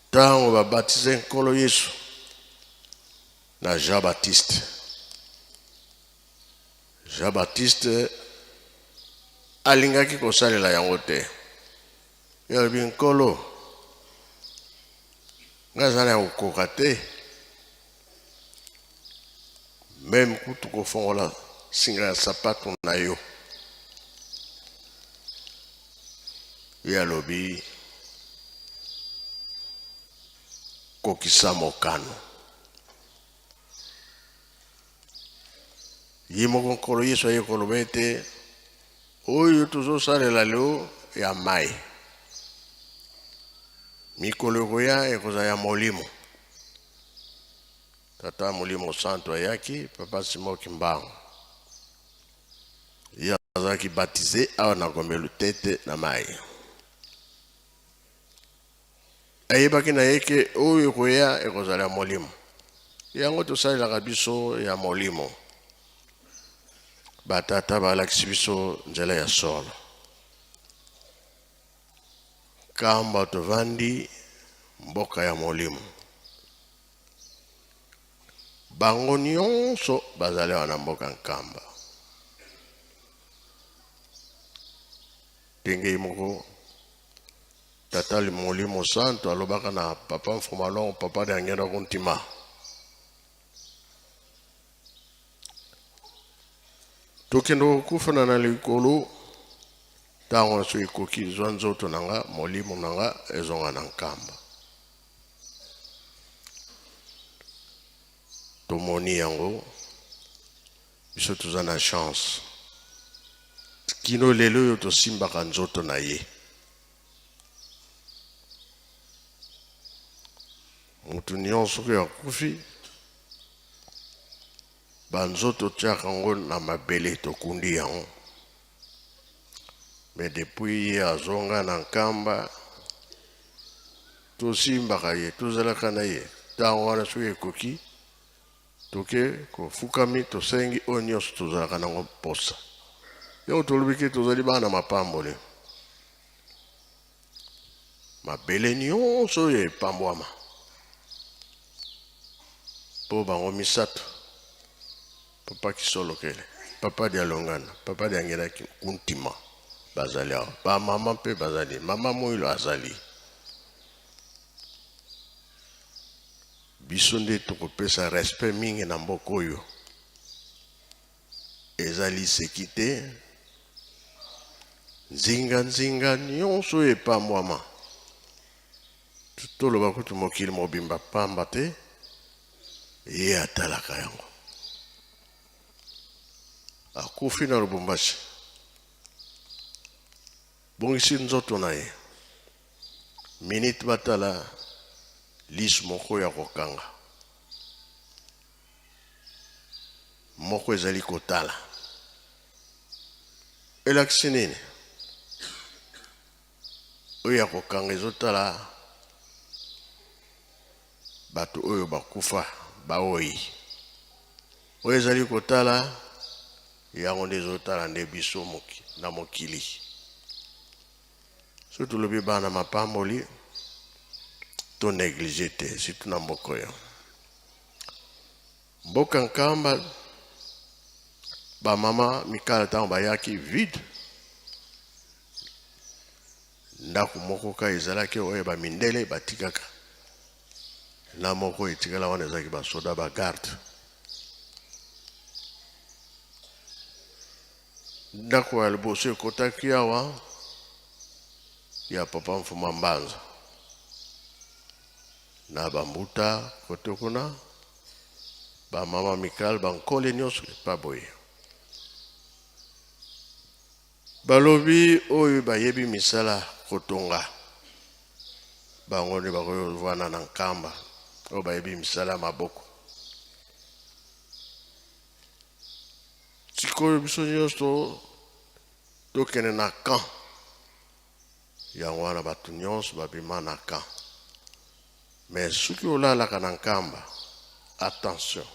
Ntango babatize Nkolo Yesu na Jean Baptiste, Jean Baptiste alingaki kosalela yango te. Ye alobi, Nkolo, ngai aza na ya kokoka te, meme kutu kofongola singa ya sapato na yo. Ye alobi, kokisa mokano. Ye moko Nkolo Yesu aye koloba ete oyo tozosalela leo ya mai, mikolo ekoya ekozala ya molimo. Tata Molimo Santo ayaki, Papa Simon Kimbangu ye azalaki baptise awa na Gombe Lutete na mai. Ayebaki na ye ke oyo ekoya ekozala ya molimo. Yango tosalelaka biso ya molimo. Batata balakisi biso nzela ya solo. Kamba tovandi mboka ya molimo. Bango nyonso bazali awa na mboka Nkamba. Ndenge ye moko Tata Molimo Santo alobaka na Papa Mfumalongo, Papa Diangienda Kuntima. Tokende kokufana na likolo ntango nyonso ekoki, zwa nzoto na nga, molimo na nga ezonga na Nkamba. Tomoni yango, biso toza na chance kino lelo oyo tosimbaka nzoto na ye. Moto nyonso soki akufi, banzoto tiaka yango na mabele, tokundi yango. Mais depuis ye azonga na Nkamba, tosimbaka ye, tozalaka na ye. Ntango wana soki ekoki, toke kofukami, tosengi oyo nyonso tozalaka nango mposa. Yango tolobi ke tozali bana mapamboli. Mabele nyonso oyo epambwama mpo bango misato, Papa Kisolokele, Papa Dialungana, Papa Diangienda Kuntima bazali awa, ba mama mpe bazali, mama Moilo azali. Biso nde tokopesa respect mingi na mboka oyo. Eza liseki te, nzinga nzinga nyonso oyo epambwama. Toloba kutu mokili mobimba pamba te ye atalaka yango. Akufi na Lubumbashi, bongisi nzoto na ye minute batala lisu moko ya kokanga moko ezali kotala. Elakisi nini? Oyo ya kokanga ezotala Bato oyo bakufa baoyi. Oyo ezali kotala yango nde ezotala nde biso moki, na mokili. Soki tolobi bana mapamboli to néglige te, surtout na mboka oyo. Mboka Nkamba ba mama mikala ntango bayaki vide, ndako moko kaka ezalaki oyo ba mindele batikaka, na moko etikala wana ezalaki basoda ba garde. Ndako ya liboso ekotaki awa ya papa Mfuma Mbanza na bambuta kote kuna ba mama Mikal bankole nyonso epa boye. Balobi oyo bayebi misala kotonga bango nde bakoki na Nkamba, oyo bayebi misala ya maboko. Sikoyo biso nyonso tokende na camp, yango wana bato nyonso babima na camp. Mais soki olalaka na Nkamba, attention,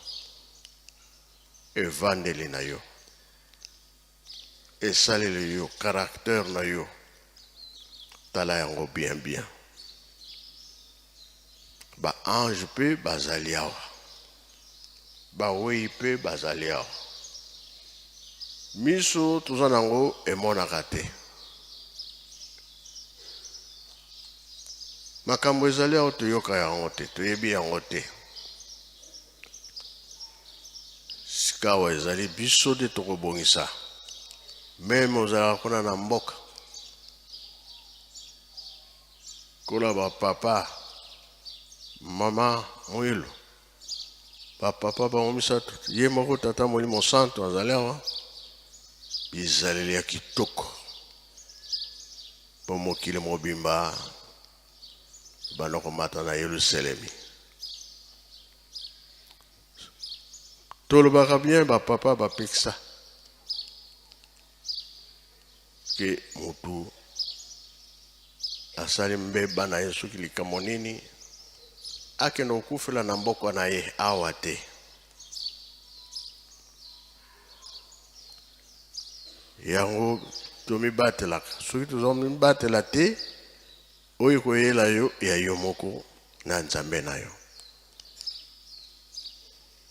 evandeli na yo, esaleli yo, caractère na yo, tala yango bien bien. Ba ange mpe bazali awa, bawei mpe bazali awa. Miso toza nango emonaka te. Makambo ezali awa toyoka yango te, toyebi yango te. Sikawa ezali biso nde tokobongisa. Meme ozalaka kuna na mboka kola bapapa mama Mwilu, bapapa bango misato, ye moko tata Molimo Santo azali awa, bizaleli ya kitoko mpo mokili mobimba banda komata na Yelusalemi. Tolobaka bien bapapa bapekisa ke motu asali mbeba na ye soki likambo nini akende kokufela na mboka na ye awa te. Yango tomibatelaka, soki tozomibatela te, oyo koyela yo ya yo moko na Nzambe na yo.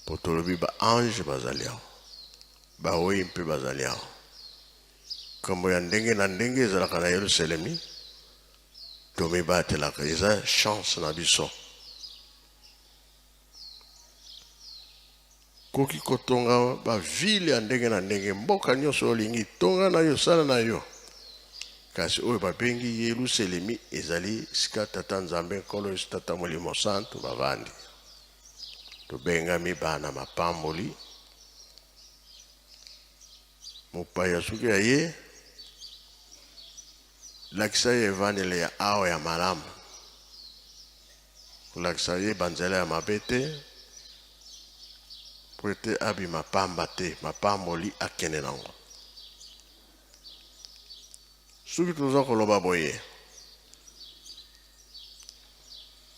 Po tolobi ba ange bazali awa, bawei mpe bazali awa. Kambo ya ndenge na ndenge ezalaka na Yelusalemi, tomibatelaka, eza chance na biso. Koki kotonga ba ville ya ndenge na ndenge, mboka nyonso olingi tonga na yo, sala na yo. Kasi oyo babengi Yelusalemi ezali sika Tata Nzambe Nkolo Yesu Tata Molimo Santu bavandi. Tobengami bana mapamboli. Mopaya soki aye, lakisa ye evandeli ya awa ya malamu, kolakisa ye banzela ya mabe te, po ete abima pamba te, mapamboli akende nango. Soki toza koloba boye,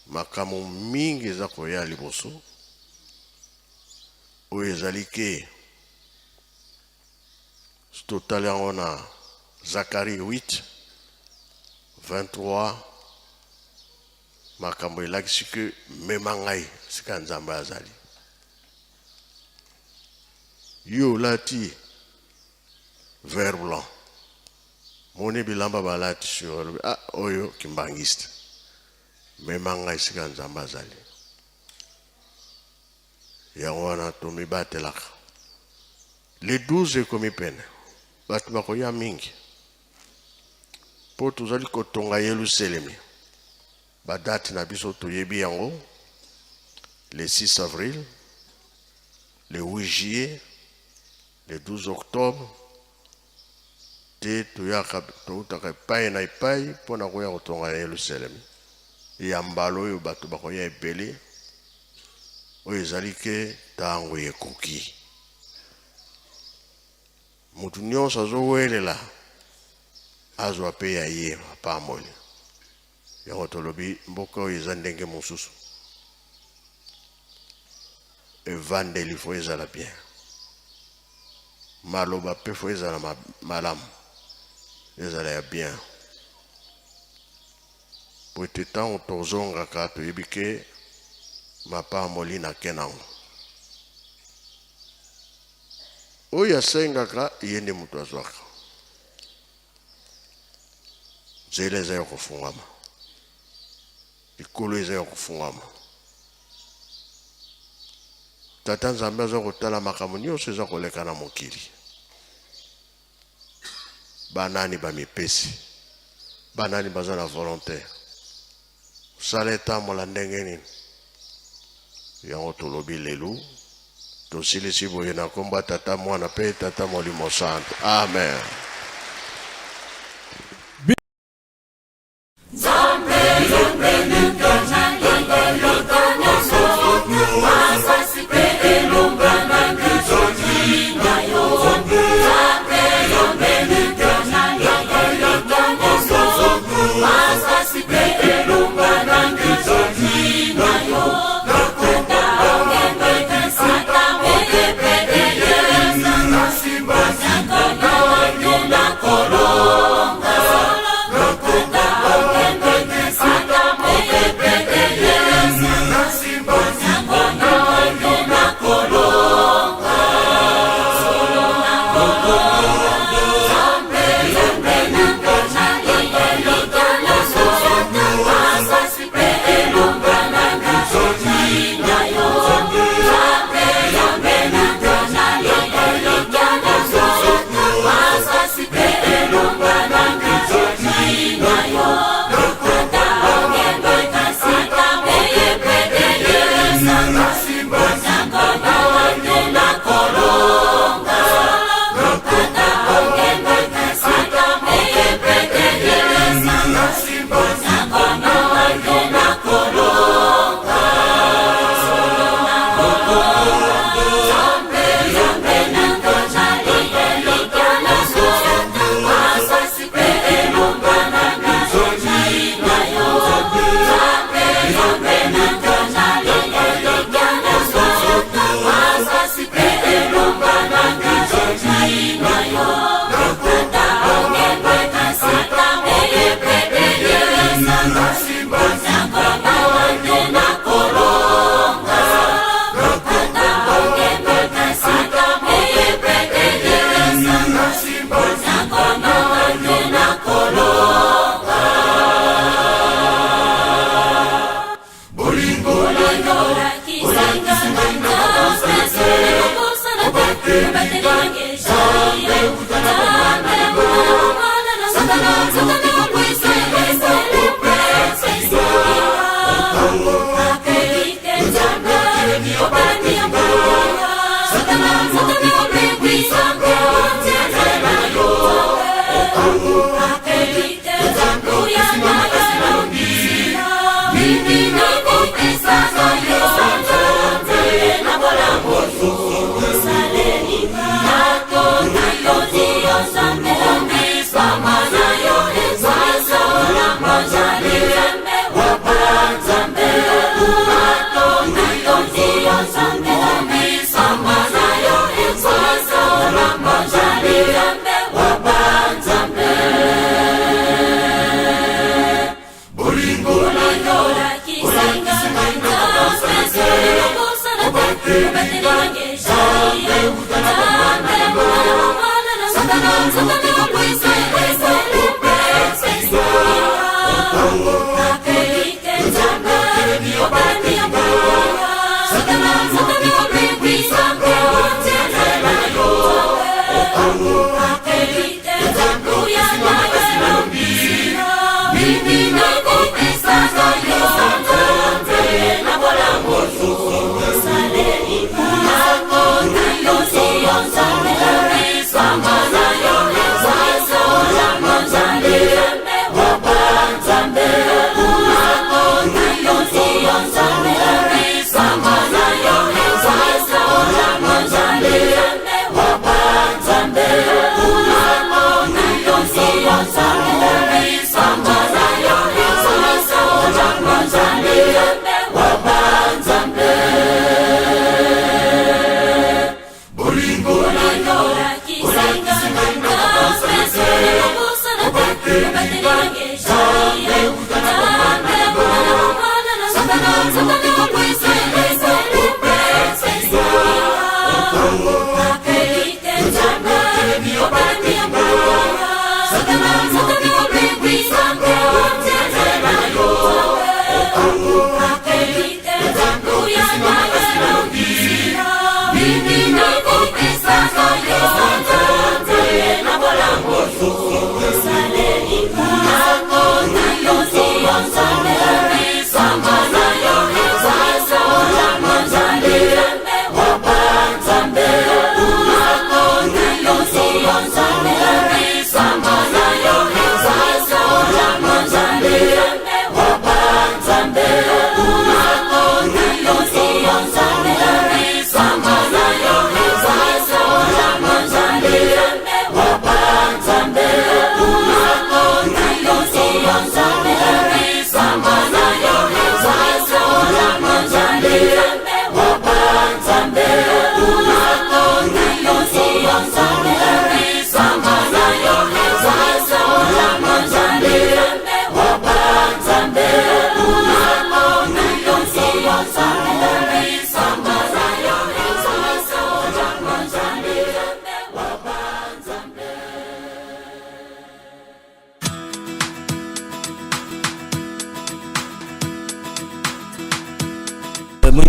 makambo mingi eza koya liboso, oyo ezali ke totali yango na Zacharie 8 23, makambo elakisi ke mema ngai sika Nzambe azali. Yo olati vert blanc, moni bilamba balati sur olobi ah oyo kimbangiste, mema ngai sika Nzambe azali. Yango wana tomibatelaka. Le 12 ekomi pene, bato bakoya mingi mpo tozali kotonga Yelusalemi. Badate na biso toyebi yango, le 6 avril, le 8 juillet, le 12 octobre te toyaka toutaka epai na epai mpo na koya kotonga Yelusalemi. Ya mbala oyo bato bakoya ebele, oyo ezali ke ntango ekoki. Moto nyonso azowelela azwa mpe ya ye mapamboli. Yango tolobi mboka oyo eza ndenge mosusu. Evandeli fo ezala bien, maloba mpe fo ezala malamu, ezala ya bien, po ete ntango tozongaka toyebi ke mapamboli na ke nango. Oyo asengaka ye nde moto azwaka. Nzela eza ya kofungwama, likolo eza ya kofungwama. Tata Nzambe aza kotala makambo nyonso eza koleka na mokili. Banani bamipesi, banani baza na volonté, mosala etambola ndenge nini. Yango tolobi lelo tosilisi boye na nkombo ya Tata, Mwana mpe Tata Molimo Santo, amen.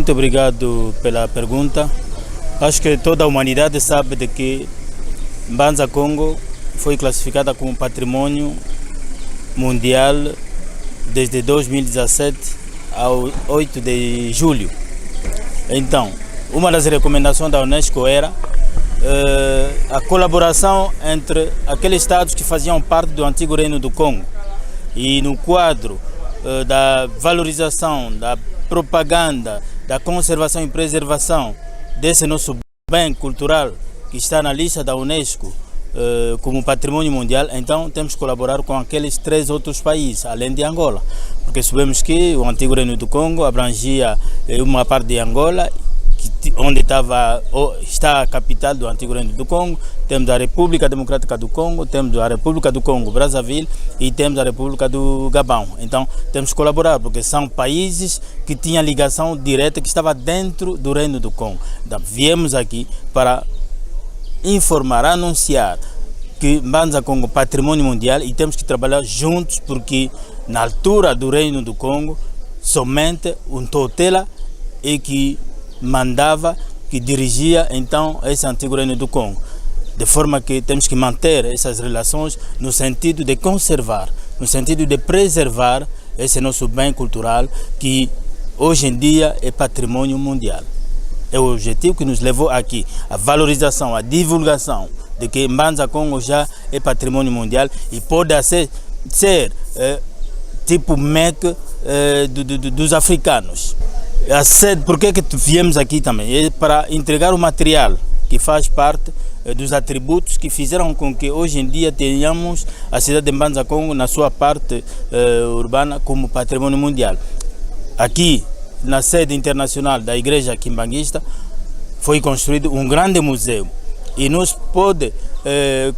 Muito obrigado pela pergunta. Acho que toda a humanidade sabe de que Mbanza Congo foi classificada como patrimônio mundial desde 2017 ao 8 de julho. Então, uma das recomendações da Unesco era a colaboração entre aqueles estados que faziam parte do antigo Reino do Congo. E no quadro da valorização, da propaganda, da conservação e preservação desse nosso bem cultural que está na lista da Unesco como patrimônio mundial, então temos que colaborar com aqueles três outros países, além de Angola. Porque sabemos que o antigo Reino do Congo abrangia uma parte de Angola, onde está a capital do antigo Reino do Congo, temos a República Democrática do Congo, temos a República do Congo, Brazzaville, e temos a República do Gabão. Então temos que colaborar, porque são países que tinham ligação direta, que estava dentro do Reino do Congo. Então viemos aqui para informar, anunciar que Mbanza Congo é patrimônio mundial e temos que trabalhar juntos, porque na altura do Reino do Congo, somente um Totela é que mandava, que dirigia então esse antigo Reino do Congo. De forma que temos que manter essas relações no sentido de conservar, no sentido de preservar esse nosso bem cultural que hoje em dia é patrimônio mundial. É o objetivo que nos levou aqui, a valorização, a divulgação de que Mbanza Congo já é patrimônio mundial e pode ser tipo MEC dos africanos. A sede, por que que viemos aqui também? É para entregar o material que faz parte dos atributos que fizeram com que hoje em dia tenhamos a cidade de Mbanza Congo na sua parte urbana como patrimônio mundial. Aqui, na sede internacional da Igreja Kimbanguista, foi construído um grande museu. E nos pode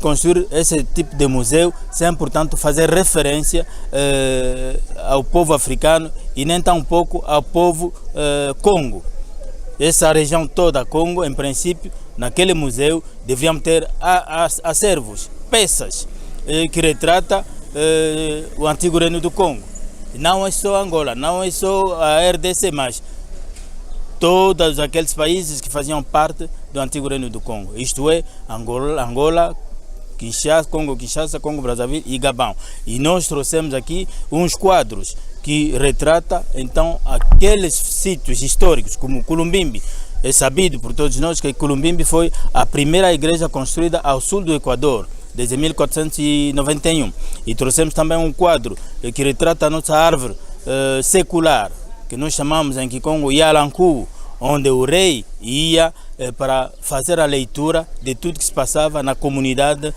construir esse tipo de museu sem, portanto, fazer referência ao povo africano e nem tão pouco ao povo Congo. Essa região toda, Congo, em princípio, naquele museu deviam ter acervos, peças que retrata o antigo Reino do Congo. Não é só Angola, não é só a RDC, mas todos aqueles países que faziam parte do antigo Reino do Congo, isto é, Angola, Kinshasa, Congo, Kinshasa, Congo, Brazzaville e Gabão. E nós trouxemos aqui uns quadros que retratam então aqueles sítios históricos, como Culumbimbi. É sabido por todos nós que Culumbimbi foi a primeira igreja construída ao sul do Equador, desde 1491. E trouxemos também um quadro que retrata a nossa árvore secular, que nós chamamos em Kikongo Yalanku, onde o rei ia para fazer a leitura de tudo que se passava na comunidade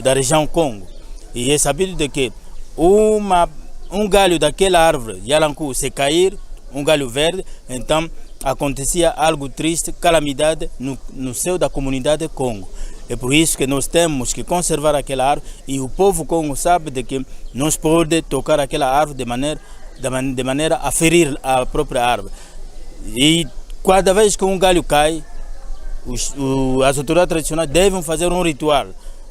da região Congo. E é sabido de que um galho daquela árvore, Yalanku, se cair, um galho verde, então acontecia algo triste, calamidade no céu da comunidade Congo. É por isso que nós temos que conservar aquela árvore e o povo Congo sabe de que não se pode tocar aquela árvore de maneira a ferir a própria árvore. E cada vez que um galho cai, as autoridades tradicionais devem fazer um ritual,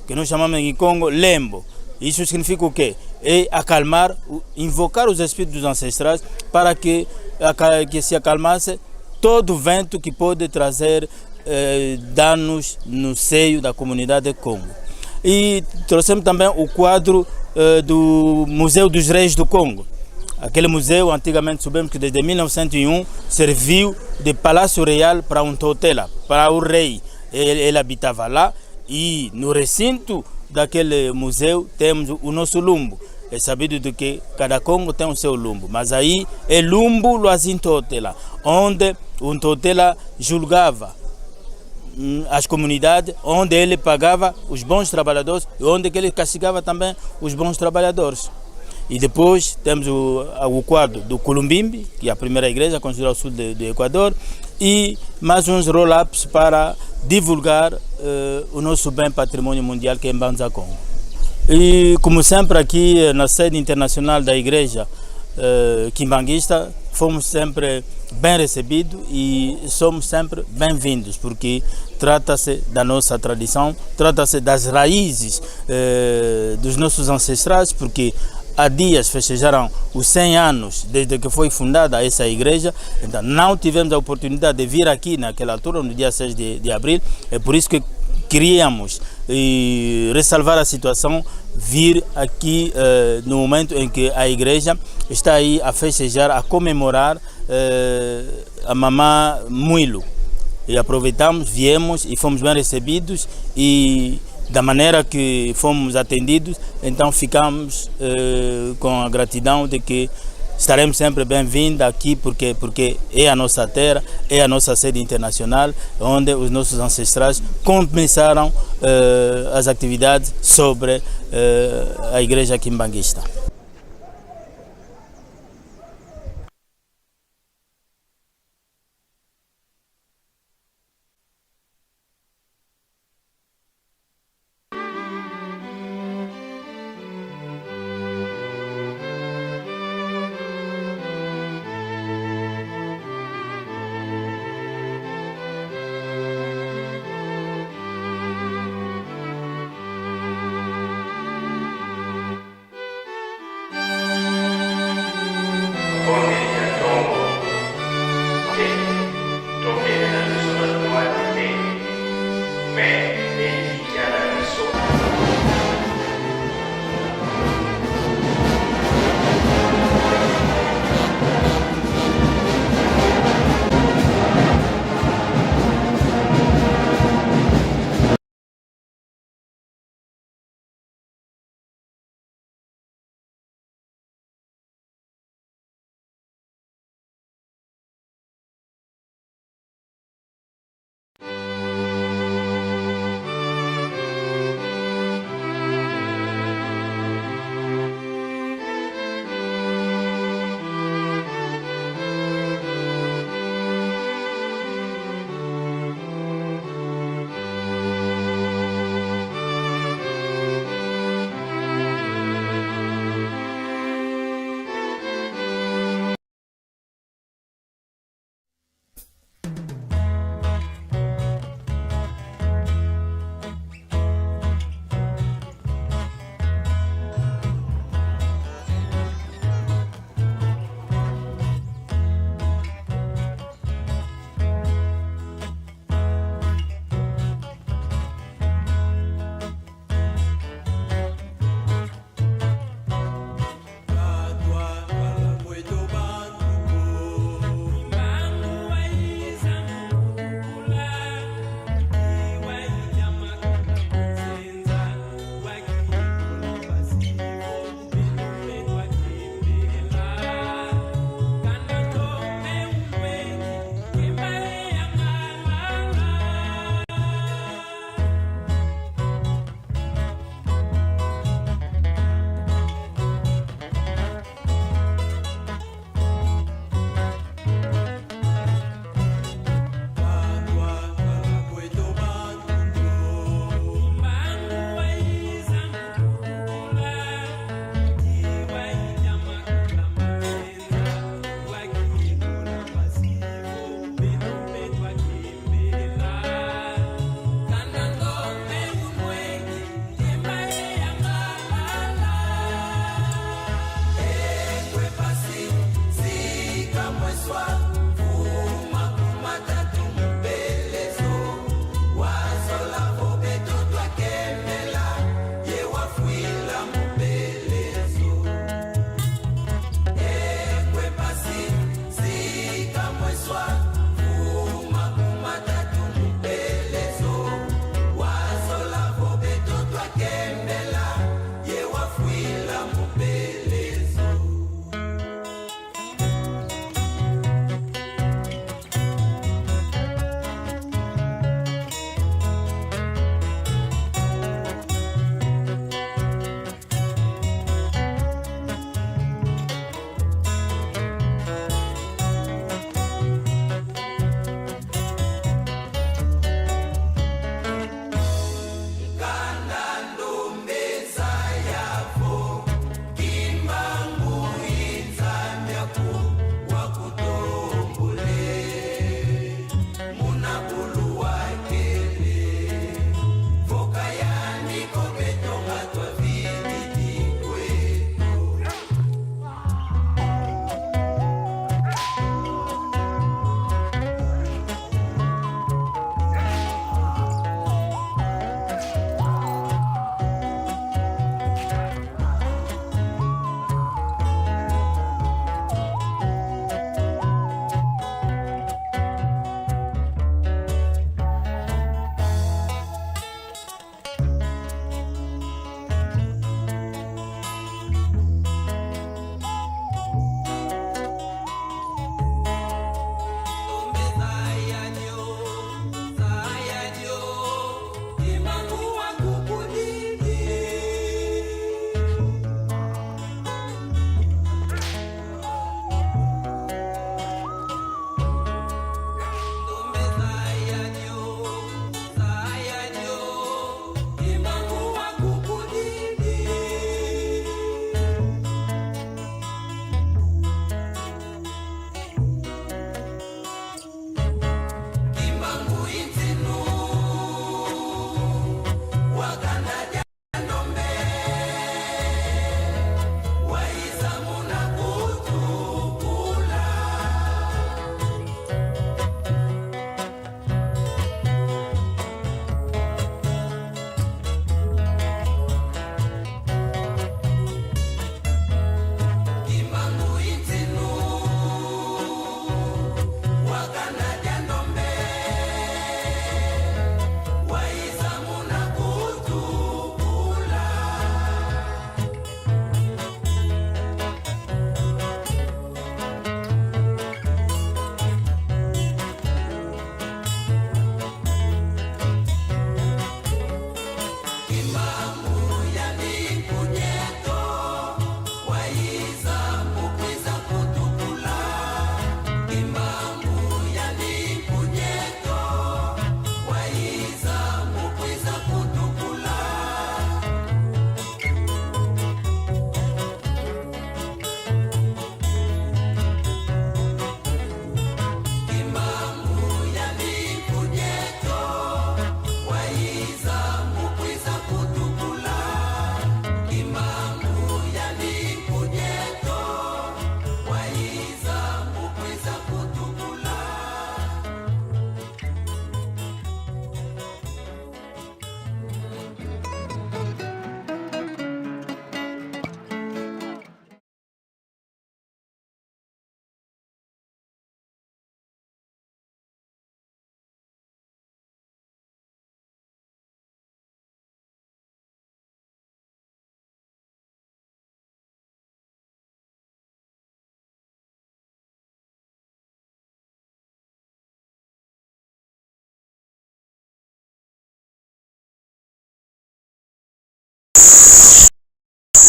que nós chamamos em Congo lembo. Isso significa o quê? É acalmar, invocar os espíritos dos ancestrais para que se acalmasse todo o vento que pode trazer danos no seio da comunidade Congo. E trouxemos também o quadro do Museu dos Reis do Congo. Aquele museu, antigamente, sabemos que desde 1901 serviu de palácio real para um Totela, para o rei. Ele habitava lá e no recinto daquele museu temos o nosso lumbo. É sabido de que cada Congo tem o seu lumbo, mas aí é lumbo Luazintotela, onde o Totela julgava as comunidades, onde ele pagava os bons trabalhadores e onde ele castigava também os bons trabalhadores. E depois temos o quadro do Culumbimbi, que é a primeira igreja construída ao sul do Equador, e mais uns roll-ups para divulgar o nosso bem patrimônio mundial, que é Mbanza Congo. E, como sempre, aqui na sede internacional da Igreja Kimbanguista, fomos sempre bem recebidos e somos sempre bem-vindos, porque trata-se da nossa tradição, trata-se das raízes dos nossos ancestrais, porque Há dias festejaram os 100 anos desde que foi fundada essa igreja. Então, não tivemos a oportunidade de vir aqui naquela altura, no dia 6 de abril. É por isso que queríamos ressalvar a situação, vir aqui no momento em que a igreja está aí a festejar, a comemorar a Mamá Muilo. E aproveitamos, viemos e fomos bem recebidos e da maneira que fomos atendidos, então ficamos com a gratidão de que estaremos sempre bem-vindos aqui, porque é a nossa terra, é a nossa sede internacional, onde os nossos ancestrais começaram as atividades sobre a Igreja Kimbanguista.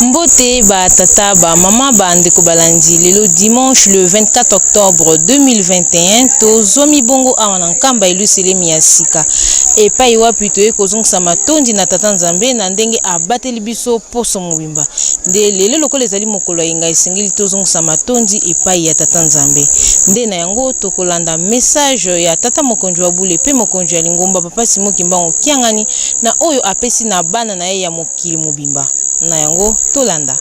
Mbote ba tata ba mama ba ndeko balandi lelo dimanche le 24 octobre 2021 tozwami bongo awa na Nkamba Eluselemi ya sika epai wapi toye kozongisa matondi na tata Nzambe na ndenge abateli biso poso mobimba nde lelo lokola ezali mokolo ya yenga esengeli tozongisa matondi epai ya tata Nzambe nde na yango tokolanda message ya tata mokonzi wa bule pe mokonzi ya lingomba papa Simon Kimbangu Kiangani na oyo apesi na bana na ye ya mokili mobimba. Na yango, tolanda.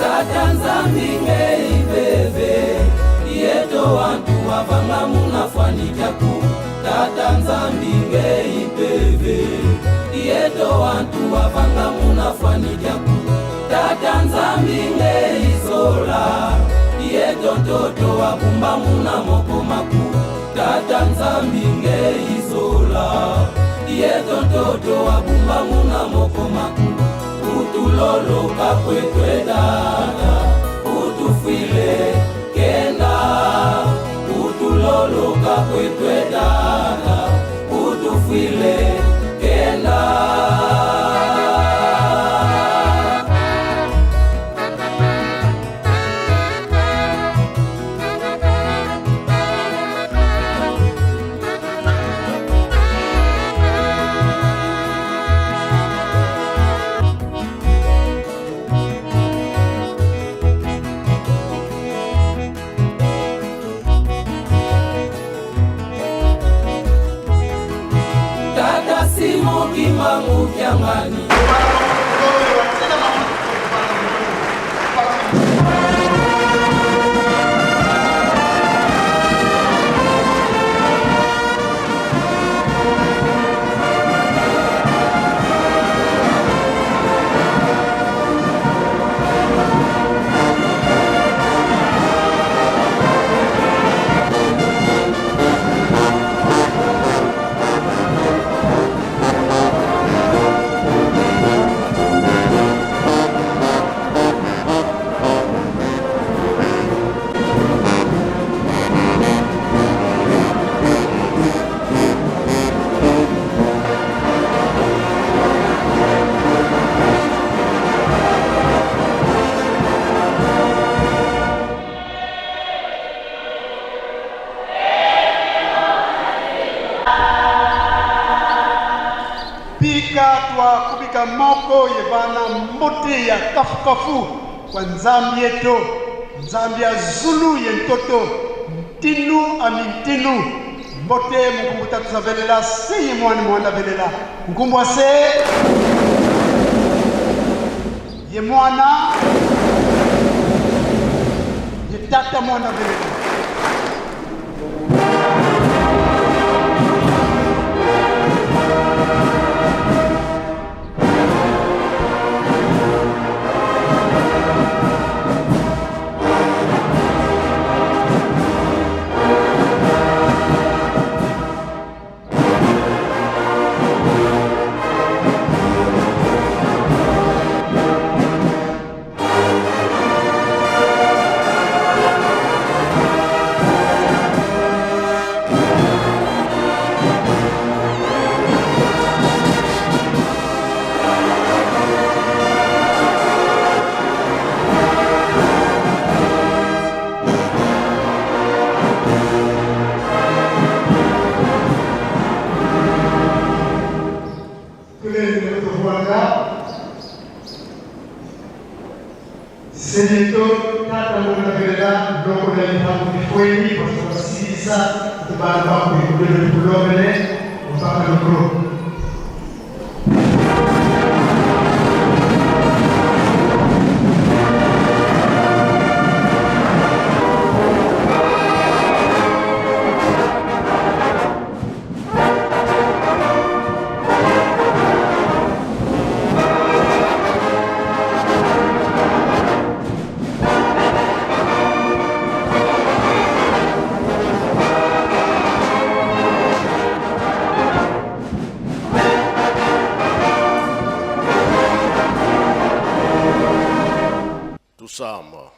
Tata Nzambi ngei bebe yeto wantu wavanga munafwanikyaku Tata Nzambi ngei bebe yeto wantu wavanga munafwanikyaku Tata Nzambi ngei zola yeto ntoto wabumba muna mokomaku Tata Nzambi ngei zola yeto ntoto wabumba muna mokomaku utuloloka kwetwedana utufwile kenda utuloloka kwetwedana utufwile kenda. Tata Simon Kimbangu Kiangani. Bika twakubika moko yebana mbote ya kafukafu kwa nzambi yeto nzambi ya zulu ye ntoto ntinu ami ntinu mbote mukumbu tatu zavelela se ye mwani mwanda velela nkumbu ase ye mwana ye tata mwana velela. Seneto tata mwana velela loko na litango bifweni basilisa bana bakuikudelo kulomele mpaka lokro. Tusamba.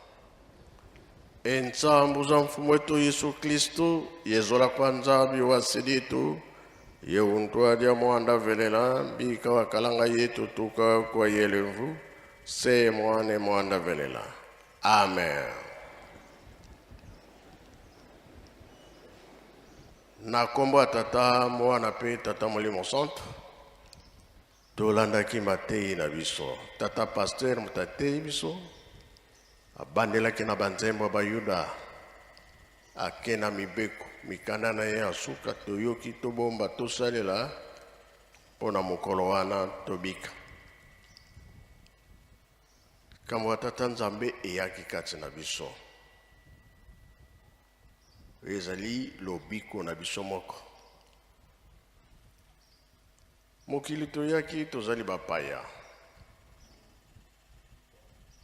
Entsambu za mfumu wetu Yesu Kristu yezola kwa Nzambi wa silitu ye untwadya mwanda velela bika wakalanga yetu tuka kwa yelevu se mwane mwanda velela. Amen. Na nkombo ya Tata, Mwana mpe Tata Molimo Santo, tolandaki mateyi na biso. Tata pasteur moto ateyi biso, abandelaki na banzembo ya Bayuda, ake na mibeko, mikanda na ye ya suka toyoki tobomba tosalela mpo na mokolo wana tobika. Likambo ya Tata Nzambe eyaki kati na biso. Oyo ezali lobiko na biso moko. Mokili toyaki tozali bapaya,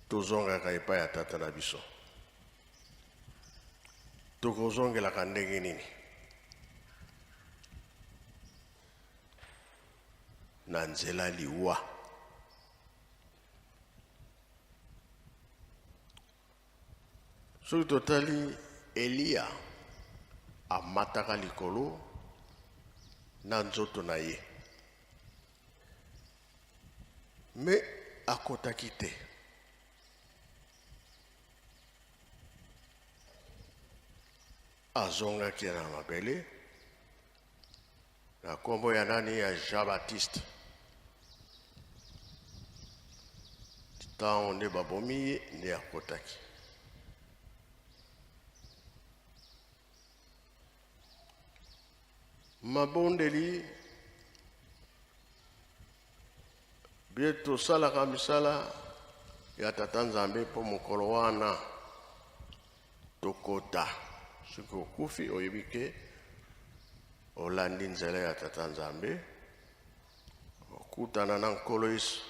tozongaka epai ya Tata na biso. Tokozongelaka ndenge nini? Na nzela liwa. Soki totali Eliya amataka likolo na nzoto na ye, me akotaki te. Azongaki na mabele na nkombo ya nani? Ya Jean Baptiste. Ntango nde babomi ye nde akotaki. Mabondeli bie tosalaka misala ya Tata Nzambe mpo mokolo wana tokota. Soki okufi oyebi ke olandi nzela ya Tata Nzambe, okutana na Nkolo Yesu,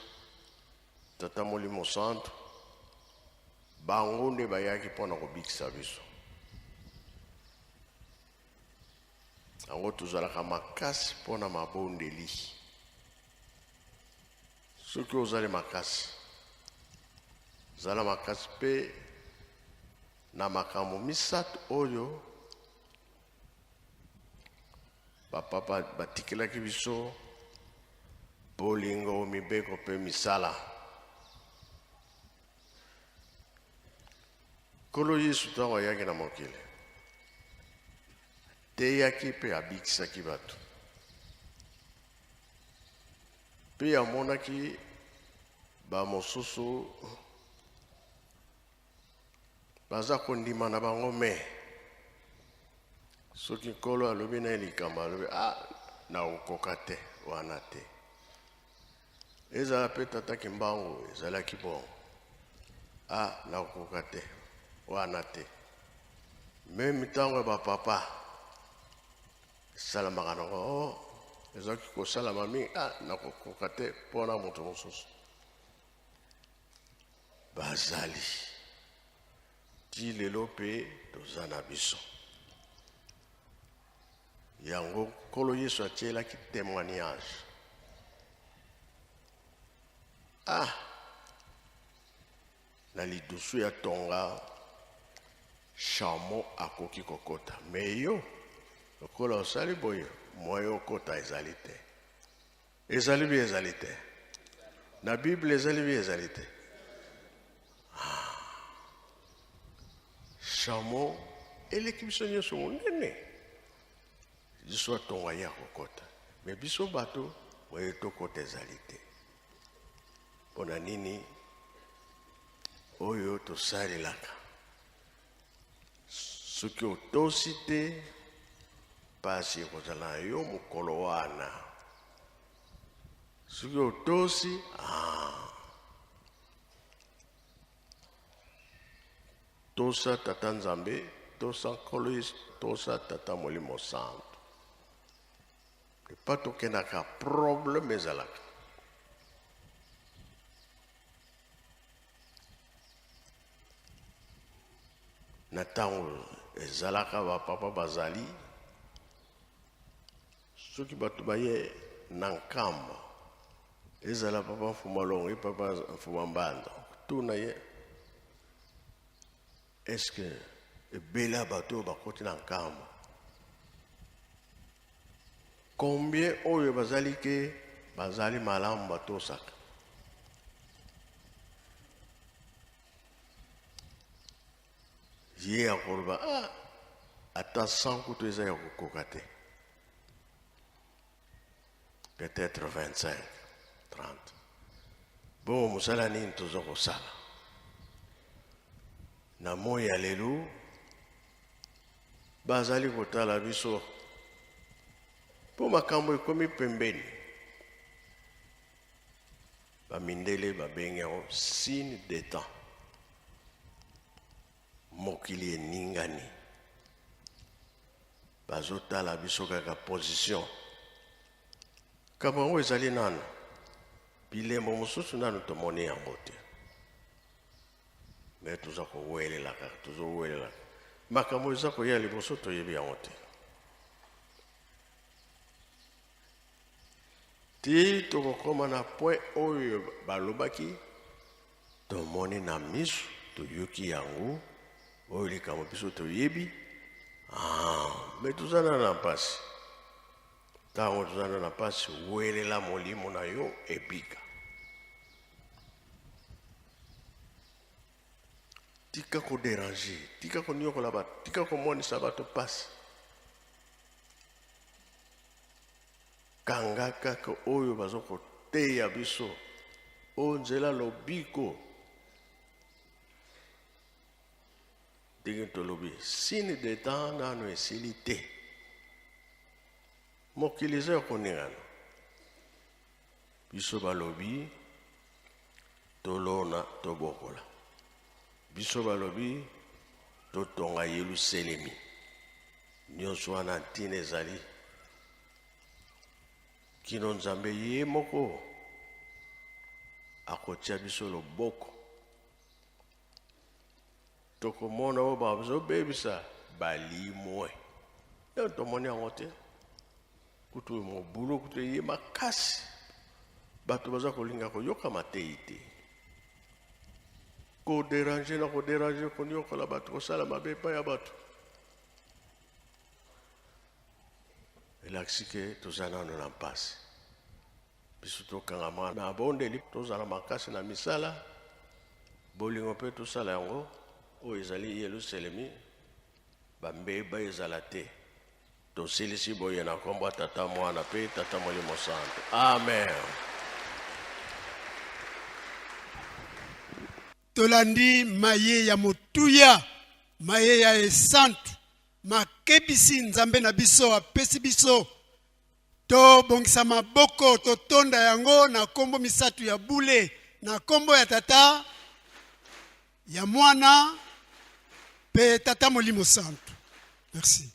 Tata Molimo Santu, bango nde bayaki mpo na kobikisa biso. Yango tozalaka makasi mpo na mabondeli. Soki ozali makasi, zala makasi mpe na makambo misato oyo bapapa batikelaki biso: bolingo, mibeko mpe misala. Nkolo Yesu ntango ayaki na mokili, ateyaki mpe abikisaki bato, mpe amonaki bamosusu baza kondima na bango, me soki Nkolo alobi na ye likambo, alobi ah, nakokoka te wana te. Ezala mpe Tata Kimbangu ezalaki bongo, ah, nakokoka te wana te. Meme ntango ya bapapa esalamaka nango, oh, ezalaki kosalama mingi, ah, nakokoka te mpona moto mosusu. Bazali ti lelo mpe toza na biso. Yango Nkolo Yesu atielaki témoignage. Ah, na lidusu ya tonga chameau akoki kokota, me yo lokola osali boye, moyen okota ezali te. Ezali bi ezali te. Na Bible ezali bi ezali te. Ah, chameau eleki biso nyonso monene, biso atonga ye akokota, me biso bato moye tokota ezali te. Mpo na nini oyo tosalelaka? Soki otosi te, pasi ekozala na yo mokolo wana. Soki otosi, ah, tosa Tata Nzambe, tosa Nkolo Yesu, tosa Tata Molimo Santo. Epa tokendaka problème ezalaka. Na ntango ezalaka bapapa bazali, soki bato baye na Nkamba, ezala papa Mfuma Longo, ye papa Mfuma Mbanza, tuna ye. Est-ce que ebele ya bato oyo bakoti na Nkamba, combien oyo bazali ke bazali malamu batosaka? Ye akoloba ah, ata 100 kutu eza ya kokoka te, peut-être 25 30. Bongo mosala nini toza kosala na moi ya lelo? Bazali kotala biso mpo makambo ekomi pembeni. Bamindele babengi yango signe de temps. Mokili eningani, bazotala biso kaka position. Kambo yango ezali nano bilembo mosusu nano tomoni yango te, me toza kowelela kaka, tozowelela makambo eza koya liboso, toyebi yango te. Ti tokokoma na point oyo balobaki, tomoni na miso, toyoki yango, oyo likambo biso toyebi. Ah, me toza nano na mpasi. Ntango toza nano na mpasi, welela molimo na yo ebika. Tika koderange, tika konyokola bato, tika komonisa bato mpasi. Kanga kaka oyo baza koteya biso o nzela lobiko. Ndenge tolobi, signe de temps nano esili te, mokili eza ya koningana. Biso balobi tolona, tobokola. Biso balobi totonga Yelusalemi. Nyonso wana ntina ezali kino Nzambe ye moko akotia biso loboko. Tokomona oyo bazobebisa balimwe. Yo tomoni yango te, kutu mobulu kutu eye makasi, bato baza kolinga koyoka mateyi te, koderange na koderange, konyokola bato, kosala mabe epai ya bato. Elakisi ke toza nano na mpasi. Biso tokangama na bondeli, tozala makasi na misala bolingo mpe tosala yango oyo ezali Yelusalemi, bambeba ezala te. Tosilisi boye na nkombo ya Tata, Mwana mpe Tata Molimo Santo. Amen. Tolandi maye ya motuya, maye ya esantu, makebisi Nzambe na biso apesi biso. Tobongisa maboko, totonda yango na kombo misato ya bule, na kombo ya Tata, ya Mwana pe Tata Molimo Santu. Merci.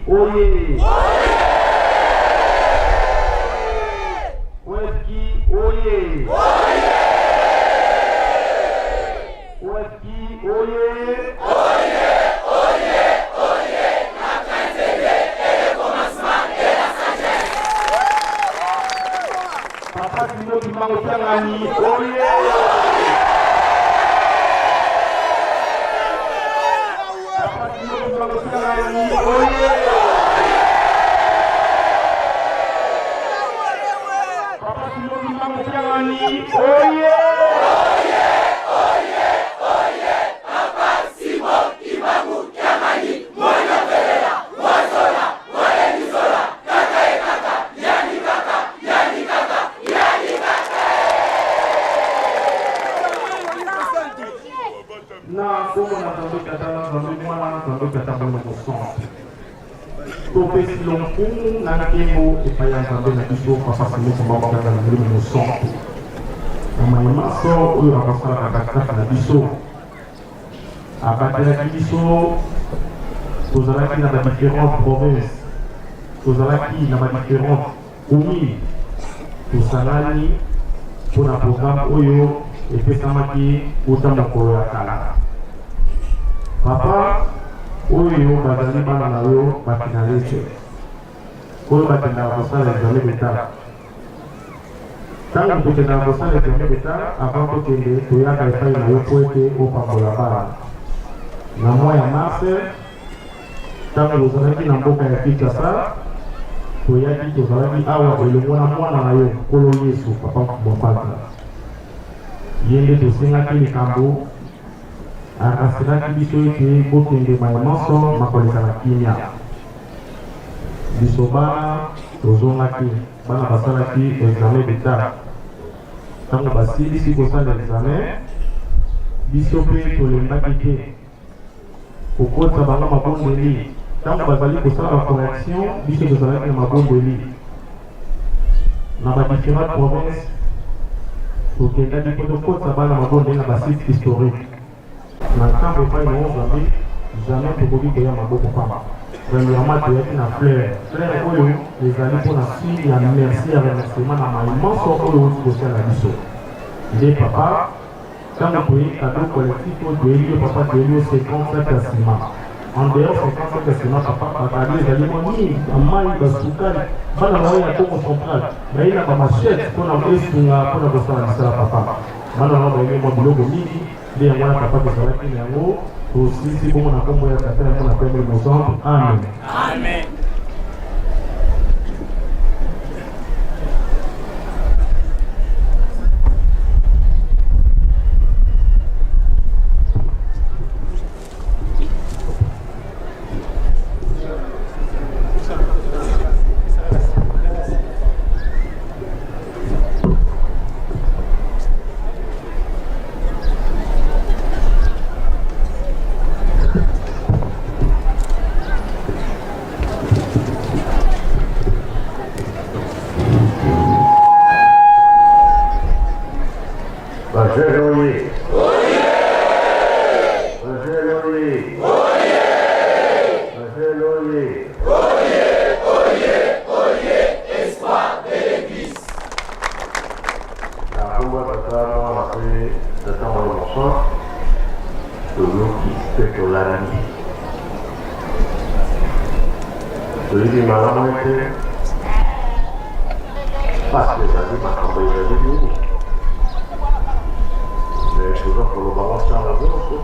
oye! Oeski oye! Oeski oye! Papa Simon Kimbangu Kiangani oye! Papa Simon Kimbangu Kiangani oye! Papa Simon Kimbangu Kiangani oye! Na nkombo na Nzambe Tata na Nzambe Mwana na Nzambe Tata Molimo Mosantu, topesi lonkumu na nkembo epai ya Nzambe na biso Papa Simon Kimbangu Kiangani na Molimo Mosantu na maye manso oyo akosalaka katikati na biso. Abatelaki biso, tozalaki na ba différentes provinces, tozalaki na ba différentes communes, tosangani mpo na programme oyo epesamaki uta mokolo ya kala. Papa, oyo bazali bana na yo ba finalistes oyo bakendaka kosala examen d'etat. Ntango tokendaka kosala examen d'etat, avant tokende, toyaka epai na yo mpo ete opambola bana. Na mois ya mars, ntango ozalaki na mboka ya Kinshasa, toyaki, tozalaki awa elongo na mwana na yo, Nkolo Yesu, Papa Mfumu Mpanza. Ye nde tosengaki likambo, arasuraki biso ete bokende maye manso makoleka na kimia. Biso bana tozongaki, bana basalaki examen d'etat. Ntango basilisi kosala examen, biso mpe tolembaki te kokotisa bango mabondeli. Ntango bazali kosala ba correction, biso tozalaki na mabondeli na ba différentes provinces. Tokendaki mpo tokotisa bana mabondeli na ba sites historiques. Na ntango epai na yo Nzambe, jamais tokoki koya maboko pamba. Premièrement, toyaki na fleur. Fleur oyo ezali mpo na signe ya merci, ya remerciement na maye manso oyo outi kosala biso. Nde papa, ntango toyei cadeau collectif oyo toyeli yo papa, toyeli yo 50 sacs ya ciment. En dehors 50 sacs ya ciment papa, ba cadeau ezali mwa mingi, ba mayi, ba sukali. Bana na yo ya Kongo Central bayei na ba machettes mpo na esunga mpo na kosala misala papa. Bana na yo bayeli mwa biloko mingi. Nde yango wana papa tozalaki na yango, tosilisi bongo na nkombo ya Tata ya Mwana mpe ya Molimo Mosantu. Amen. Amen. Bajene oye! Bajene oye! Bajene oye! Na nkombo ya Tata, Mwana mpe Tata Molimo Mosantu, toyoki mpe tolandi. Toyebi malamu ete mpasi ezali, makambo ezali mingi, me toza koloba ngo ntango nyonso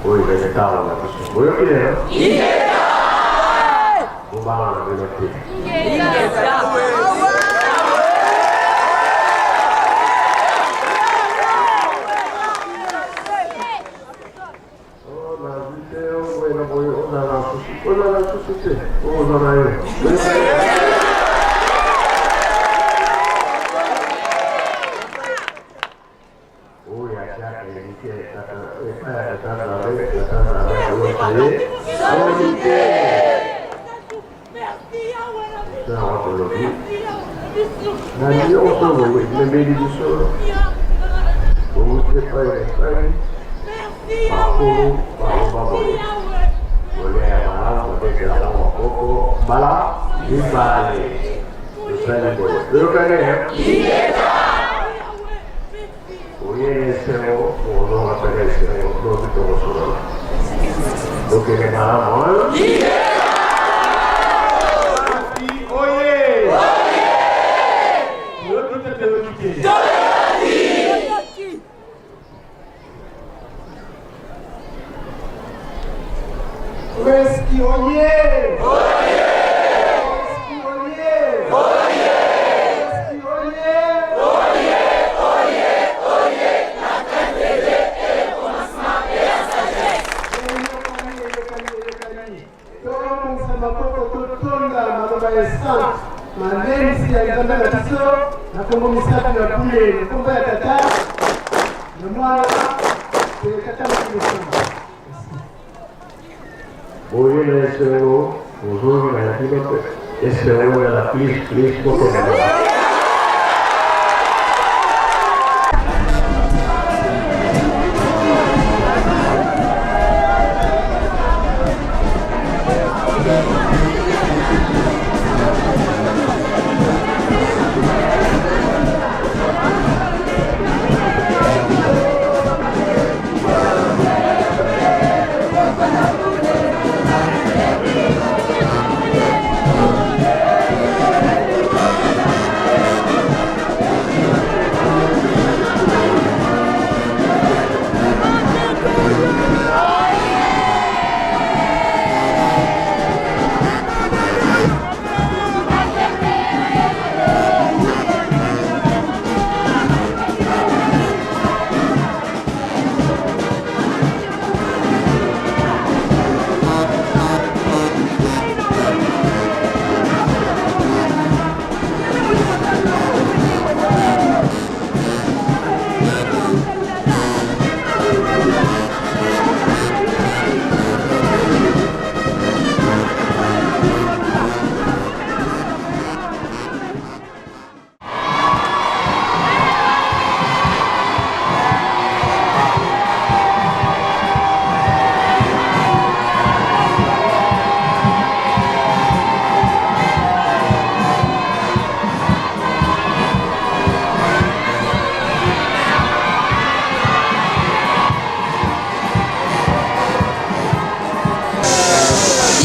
oyo ezali ntango na biso. Boyoki lelo? Bobanga na bino te. Oyo atiaka elikya epai ya Tata Nzambe, Tata Nzambe akoyoka ye soni te. Yango tolobi na nyonso boye ememeli biso bowuti epai na epai, bakolo baloba boye kolia ya malamu. Tobetela bango maboko mbala mibale. Tosali boye. Toyokani? Oye na esengo, okozonga mpe na esengo, lobi tokosolola. Bokende malamu. Oye! Toyoki te, toyoki te. Weski oye! Weski oye! Weski oye! Tobongisa maboko totonda maloba ya esantu malendisi ya Nzambe na biso na kombo misato ya bule na kombo ya Tata na Mwana mpe Tata Molimo Santu. Boye na esengo, bozongi na bino mpe esengo ya la plus plus bokende malamu.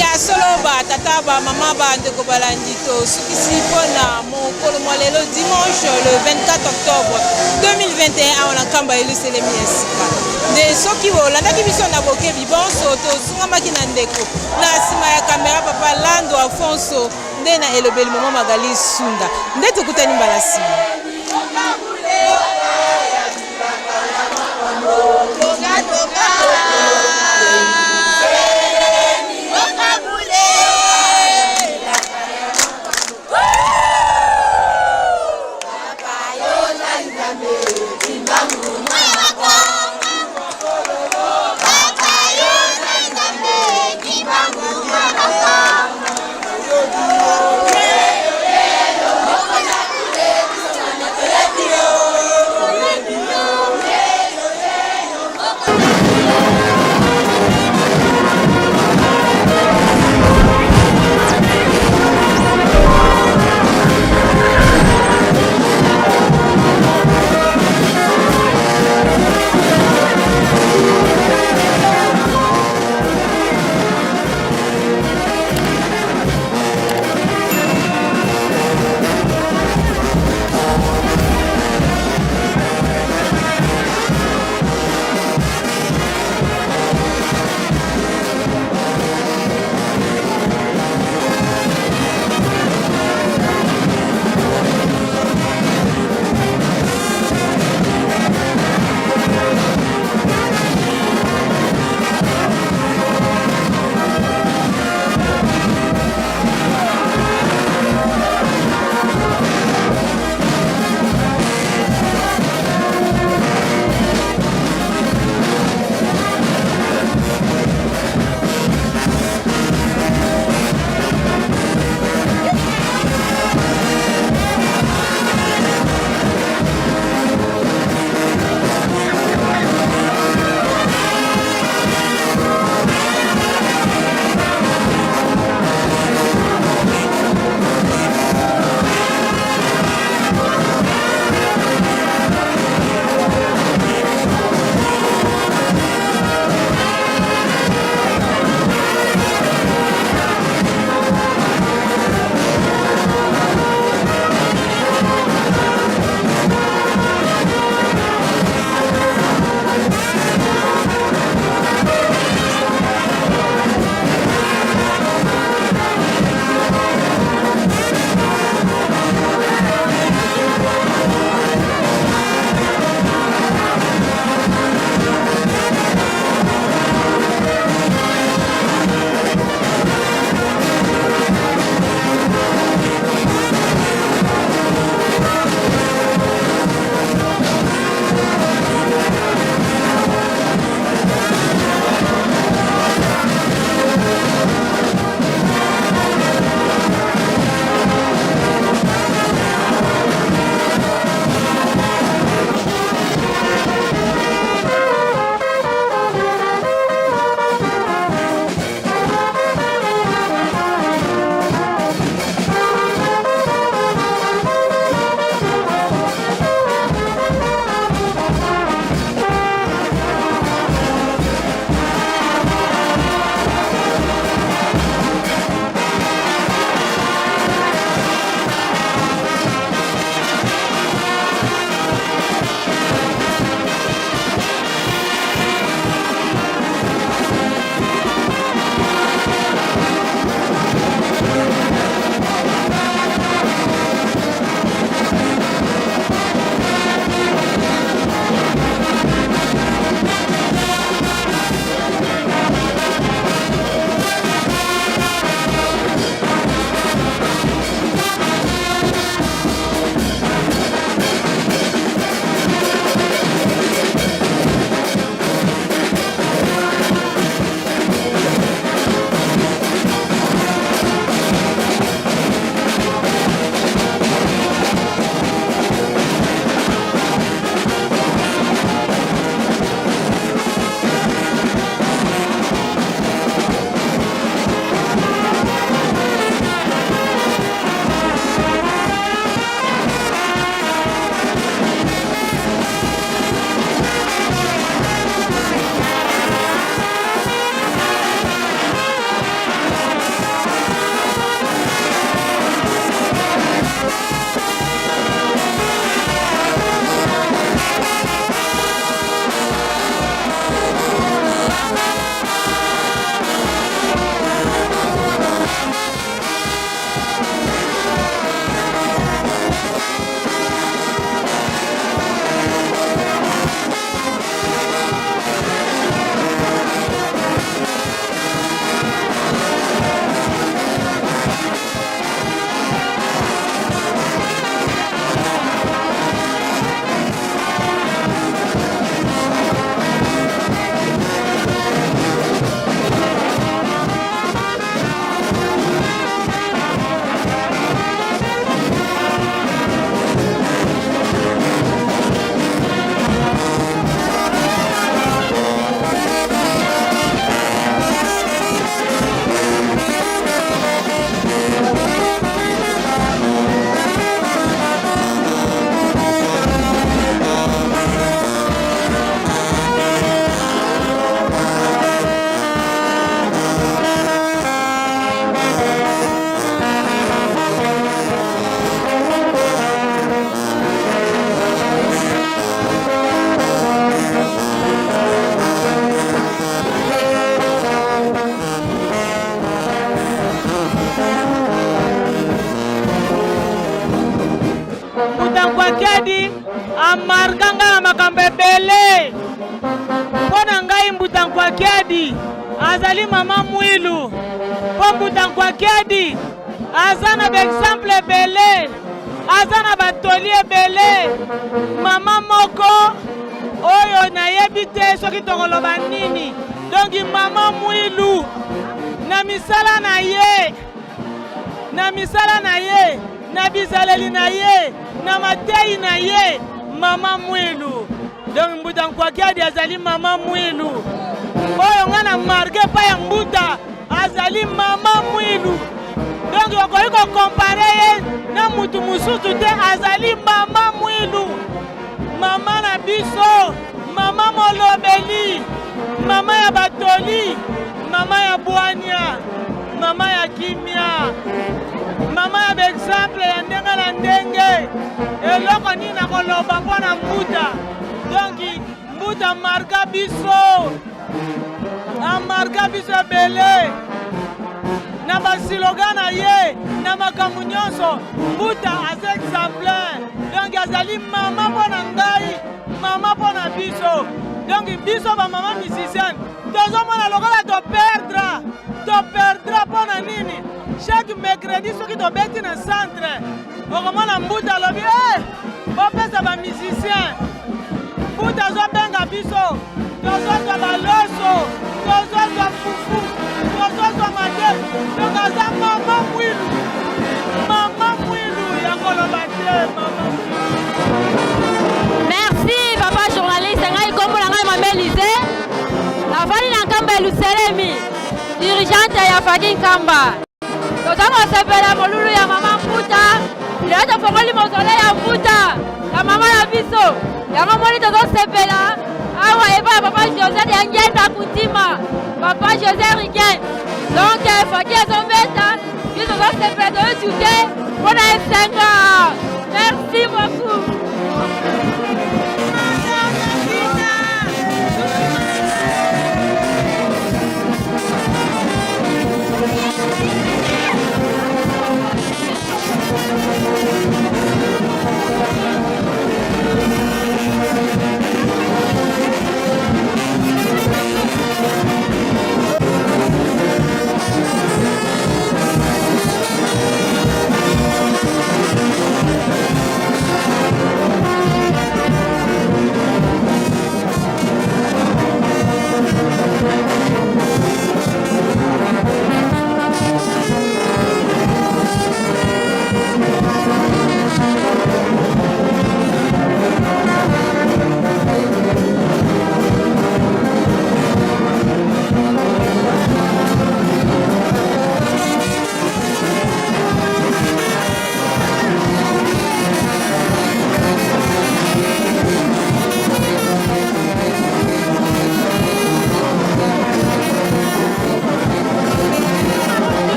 Ya solo ba tata ba mama ba ndeko balandi tosukisi mpo na mokolo mwa lelo dimanche le 24 octobre 2021 awa na nkamba Yelusalemi ya sika. Nde soki bolandaki biso na bokebi bonso, tosungamaki na ndeko na nsima ya kamera papa Lando Afonso nde na elobeli mama Magali Sunda. Nde tokutani mbala nsima. Amarka ngai na makambo ebele. Mpo na ngai Mbuta Nkwakiadi azali mama mwilu. Mpo Mbuta Nkwakiadi aza na baexemple ebele, aza na batoli ebele. Mama moko oyo nayebi te soki tokoloba nini. Donc mama mwilu na misala na ye, na misala na ye, na bizaleli na ye, na mateyi na ye, mama mwilu. Donc Mbuta Nkwakiadi azali mama mwilu. Oyo nga na marke epai ya Mbuta azali mama mwilu. Donc okoki kokompare ye na mutu mosusu te, azali mama mwilu, mama na biso, mama molobeli, mama ya batoli, mama ya bwania, mama ya kimia, mama ya baexemple ya ndenge na ndenge. Eloko nini nakoloba mpo na Mbuta? Donc Mbuta marka biso, amarka biso ebele na basiloga na ye, na makambo nyonso. Mbuta aza exemplaire, donc azali mama mpo na ngai, mama mpo na biso. Donc biso bamama musicienne tozomona lokola toperdre, toperdre mpo na nini? Chaque mercredi soki tobeti na centre, okomona Mbuta alobi hey, bopesa bamusicien. Mbuta azobenga biso, tozozwa baloso, tozozwa fufu, tozozwa madefu. Donc aza mama mwilu, mama mwilu ya koloba te, mama. Merci papa journaliste. Ngai kombo na ngai Mame Elise, navandi na Nkamba ya Luselemi, dirigeante ya Faki Nkamba. Toza kosepela molulu ya mama Mbuta. Lelo tofongoli mozole ya Mbuta ya mama na biso, yango moni tozosepela awa epai ya papa José ya Ngenda Kuntima, papa José Rigen. Donc Faki azobeta, biso tozosepela, toyojuke mpona esengo. Merci beaucoup.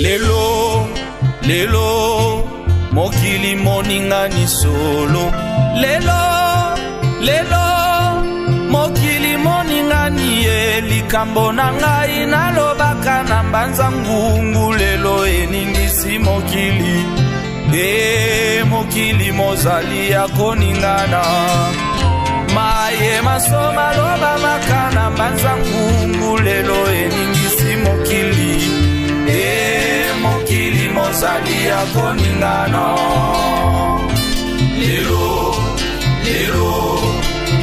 Lelo lelo mokili moningani solo. Lelo lelo mokili moningani ye. Likambo na ngai nalobaka na mbanza ngungu. Lelo eningisi mokili, e mokili mozali ya koningana. Maye maso malobamaka na mbanza ngungu. Lelo eningisi mokili, e mokili mozali ya koningana. Lelo lelo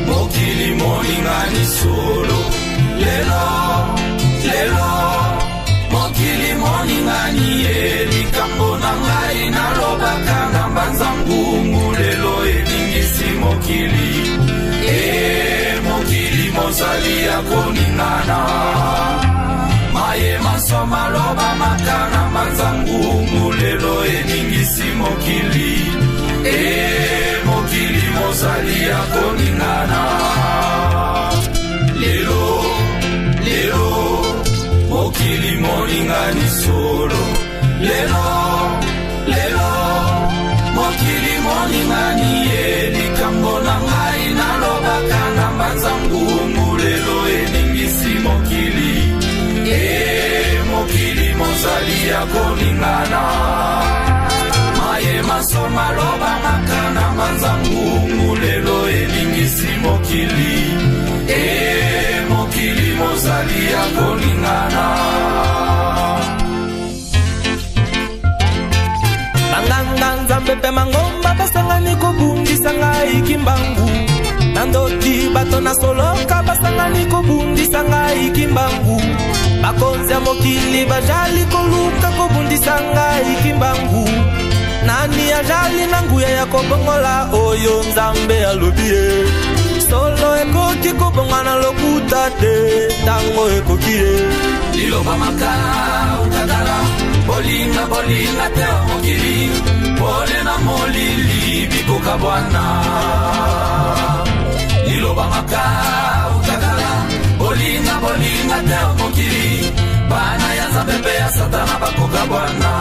mokili moningani solo. Lelo lelo mokili moningani ye. Likambo na ngai nalobaka na mbanza ngungu. Lelo eningisi mokili, e mokili mozali ya koningana. Maye maso malobamaka na mbanza ngungu. Lelo eningisi mokili, e mokili mozali ya koningana. Lelo lelo mokili moningani solo. Lelo lelo mokili moningani ye. Likambo na ngai nalobaka na mbanza ngungu. Lelo eningisi mokili, e mokili mozali ya koningana. Maye maso malobamaka na mbanza ngungu. Lelo eningisi mokili, e mokili mozali ya koningana. Banganga nzambe mpe mangomba basangani kobundisa ngai Kimbangu. Na ndoki bato na soloka basangani kobundisa ngai Kimbangu. Bakonzi ya mokili bajali koluka kobundisa ngai Kimbangu. Nani ajali na nguya ya kobongola oyo nzambe alobi ye. Solo ekoki kobongwana lokuta te, ntango ekoki ye. Liloba maka utakala, bolinga bolinga te o mokili. Pole na molili bikoka bwana. Liloba maka utakala, bolinga bolinga te o mokili. Bana ya nzambe mpe ya satana bakoka bwana.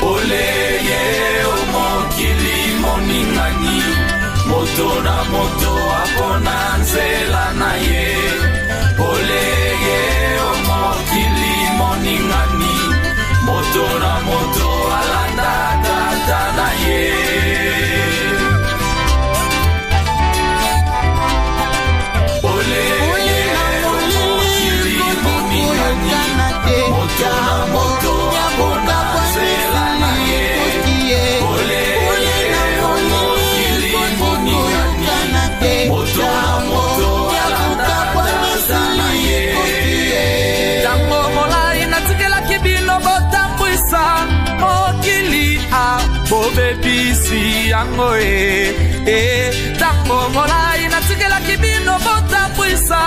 Oleye o mokili moningani, moto na moto apona nzela na ye. Oleye o mokili moningani, moto na moto alanda tata na ye. Oleye o mokili moningani, moto na moto apona nzela na ye. Oleye o mokili moningani, moto na moto alanda tata na ye. Ntango molai natikelaki bino botambwisa mokili, a bobebisi yango e. E ntango molai natikelaki bino botambwisa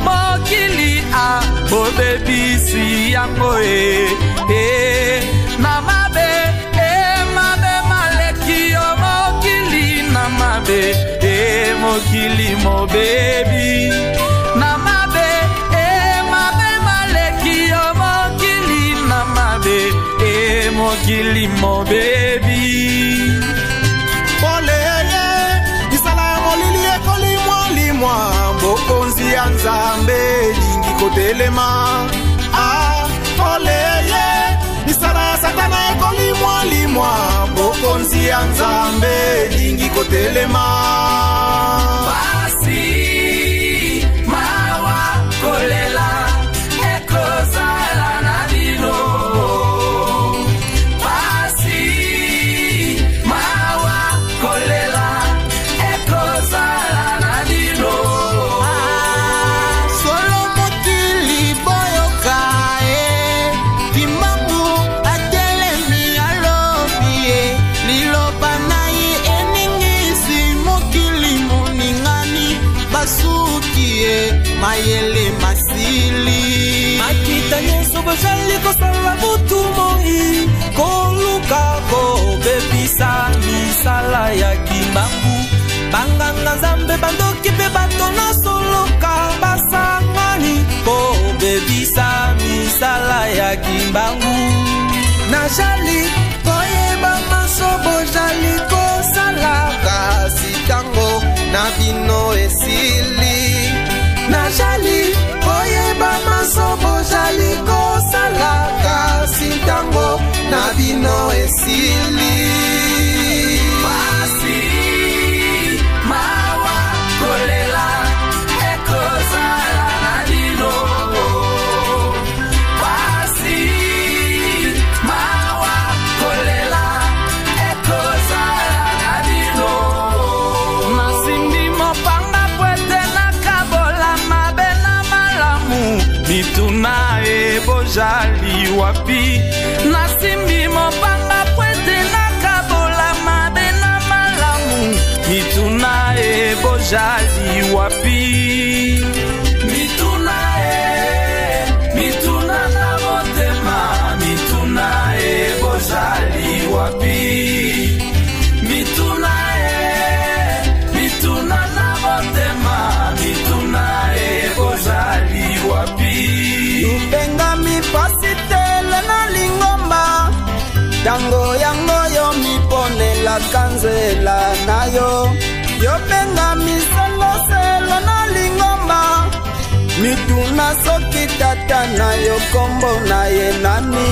mokili, a bobebisi yango e. E na mabe, e mabe maleki yo mokili na mabe, e mokili mobebi. Na mabe, e mabe maleki yo mokili na mabe, e mokili mobebi. Poleye misala ya molili ekolimwalimwa, bokonzi ya nzambe elingi kotelema. Ah, poleye misala ya satana ekolimwalimwa, bokonzi ya nzambe elingi kotelema. Pasi mawa kolela ekozala na bino. Pasi mawa kolela ekozala na bino. Solo mokili boyoka e, Kimbangu atelemi alobi ye. Liloba na ye eningisi mokili moningani, basuki ye mayele masili. Makita nyonso bozali kosala butu moi, koluka kobebisa. kobebisa misala ya Kimbangu. Banganga Nzambe, bandoki mpe bato na soloka basangani kobebisa misala ya Kimbangu. Najali koyeba maso bojali kosala, kasi ntango na bino esili. Najali koyeba maso bojali kosala, kasi ntango na bino esili. Pasi, mawa, kolela ekozala na bino. Pasi, mawa, kolela ekozala na bino. Nasimbi mopanga po ete nakabola mabe na malamu. Mituna ebojali wapi? Nasimbi mopanga po ete nakabola mabe na malamu. Mituna ebojali wapi? Mituna e, mituna na motema. Mituna ebozali wapi? Mituna e, mituna na motema. Mituna ebozali wapi? Lubengami pasitele na lingomba, ntango yango yo miponelaka nzela na yo. Yobengami seloselo na lingomba, mituna soki tata na yo kombo na ye nani.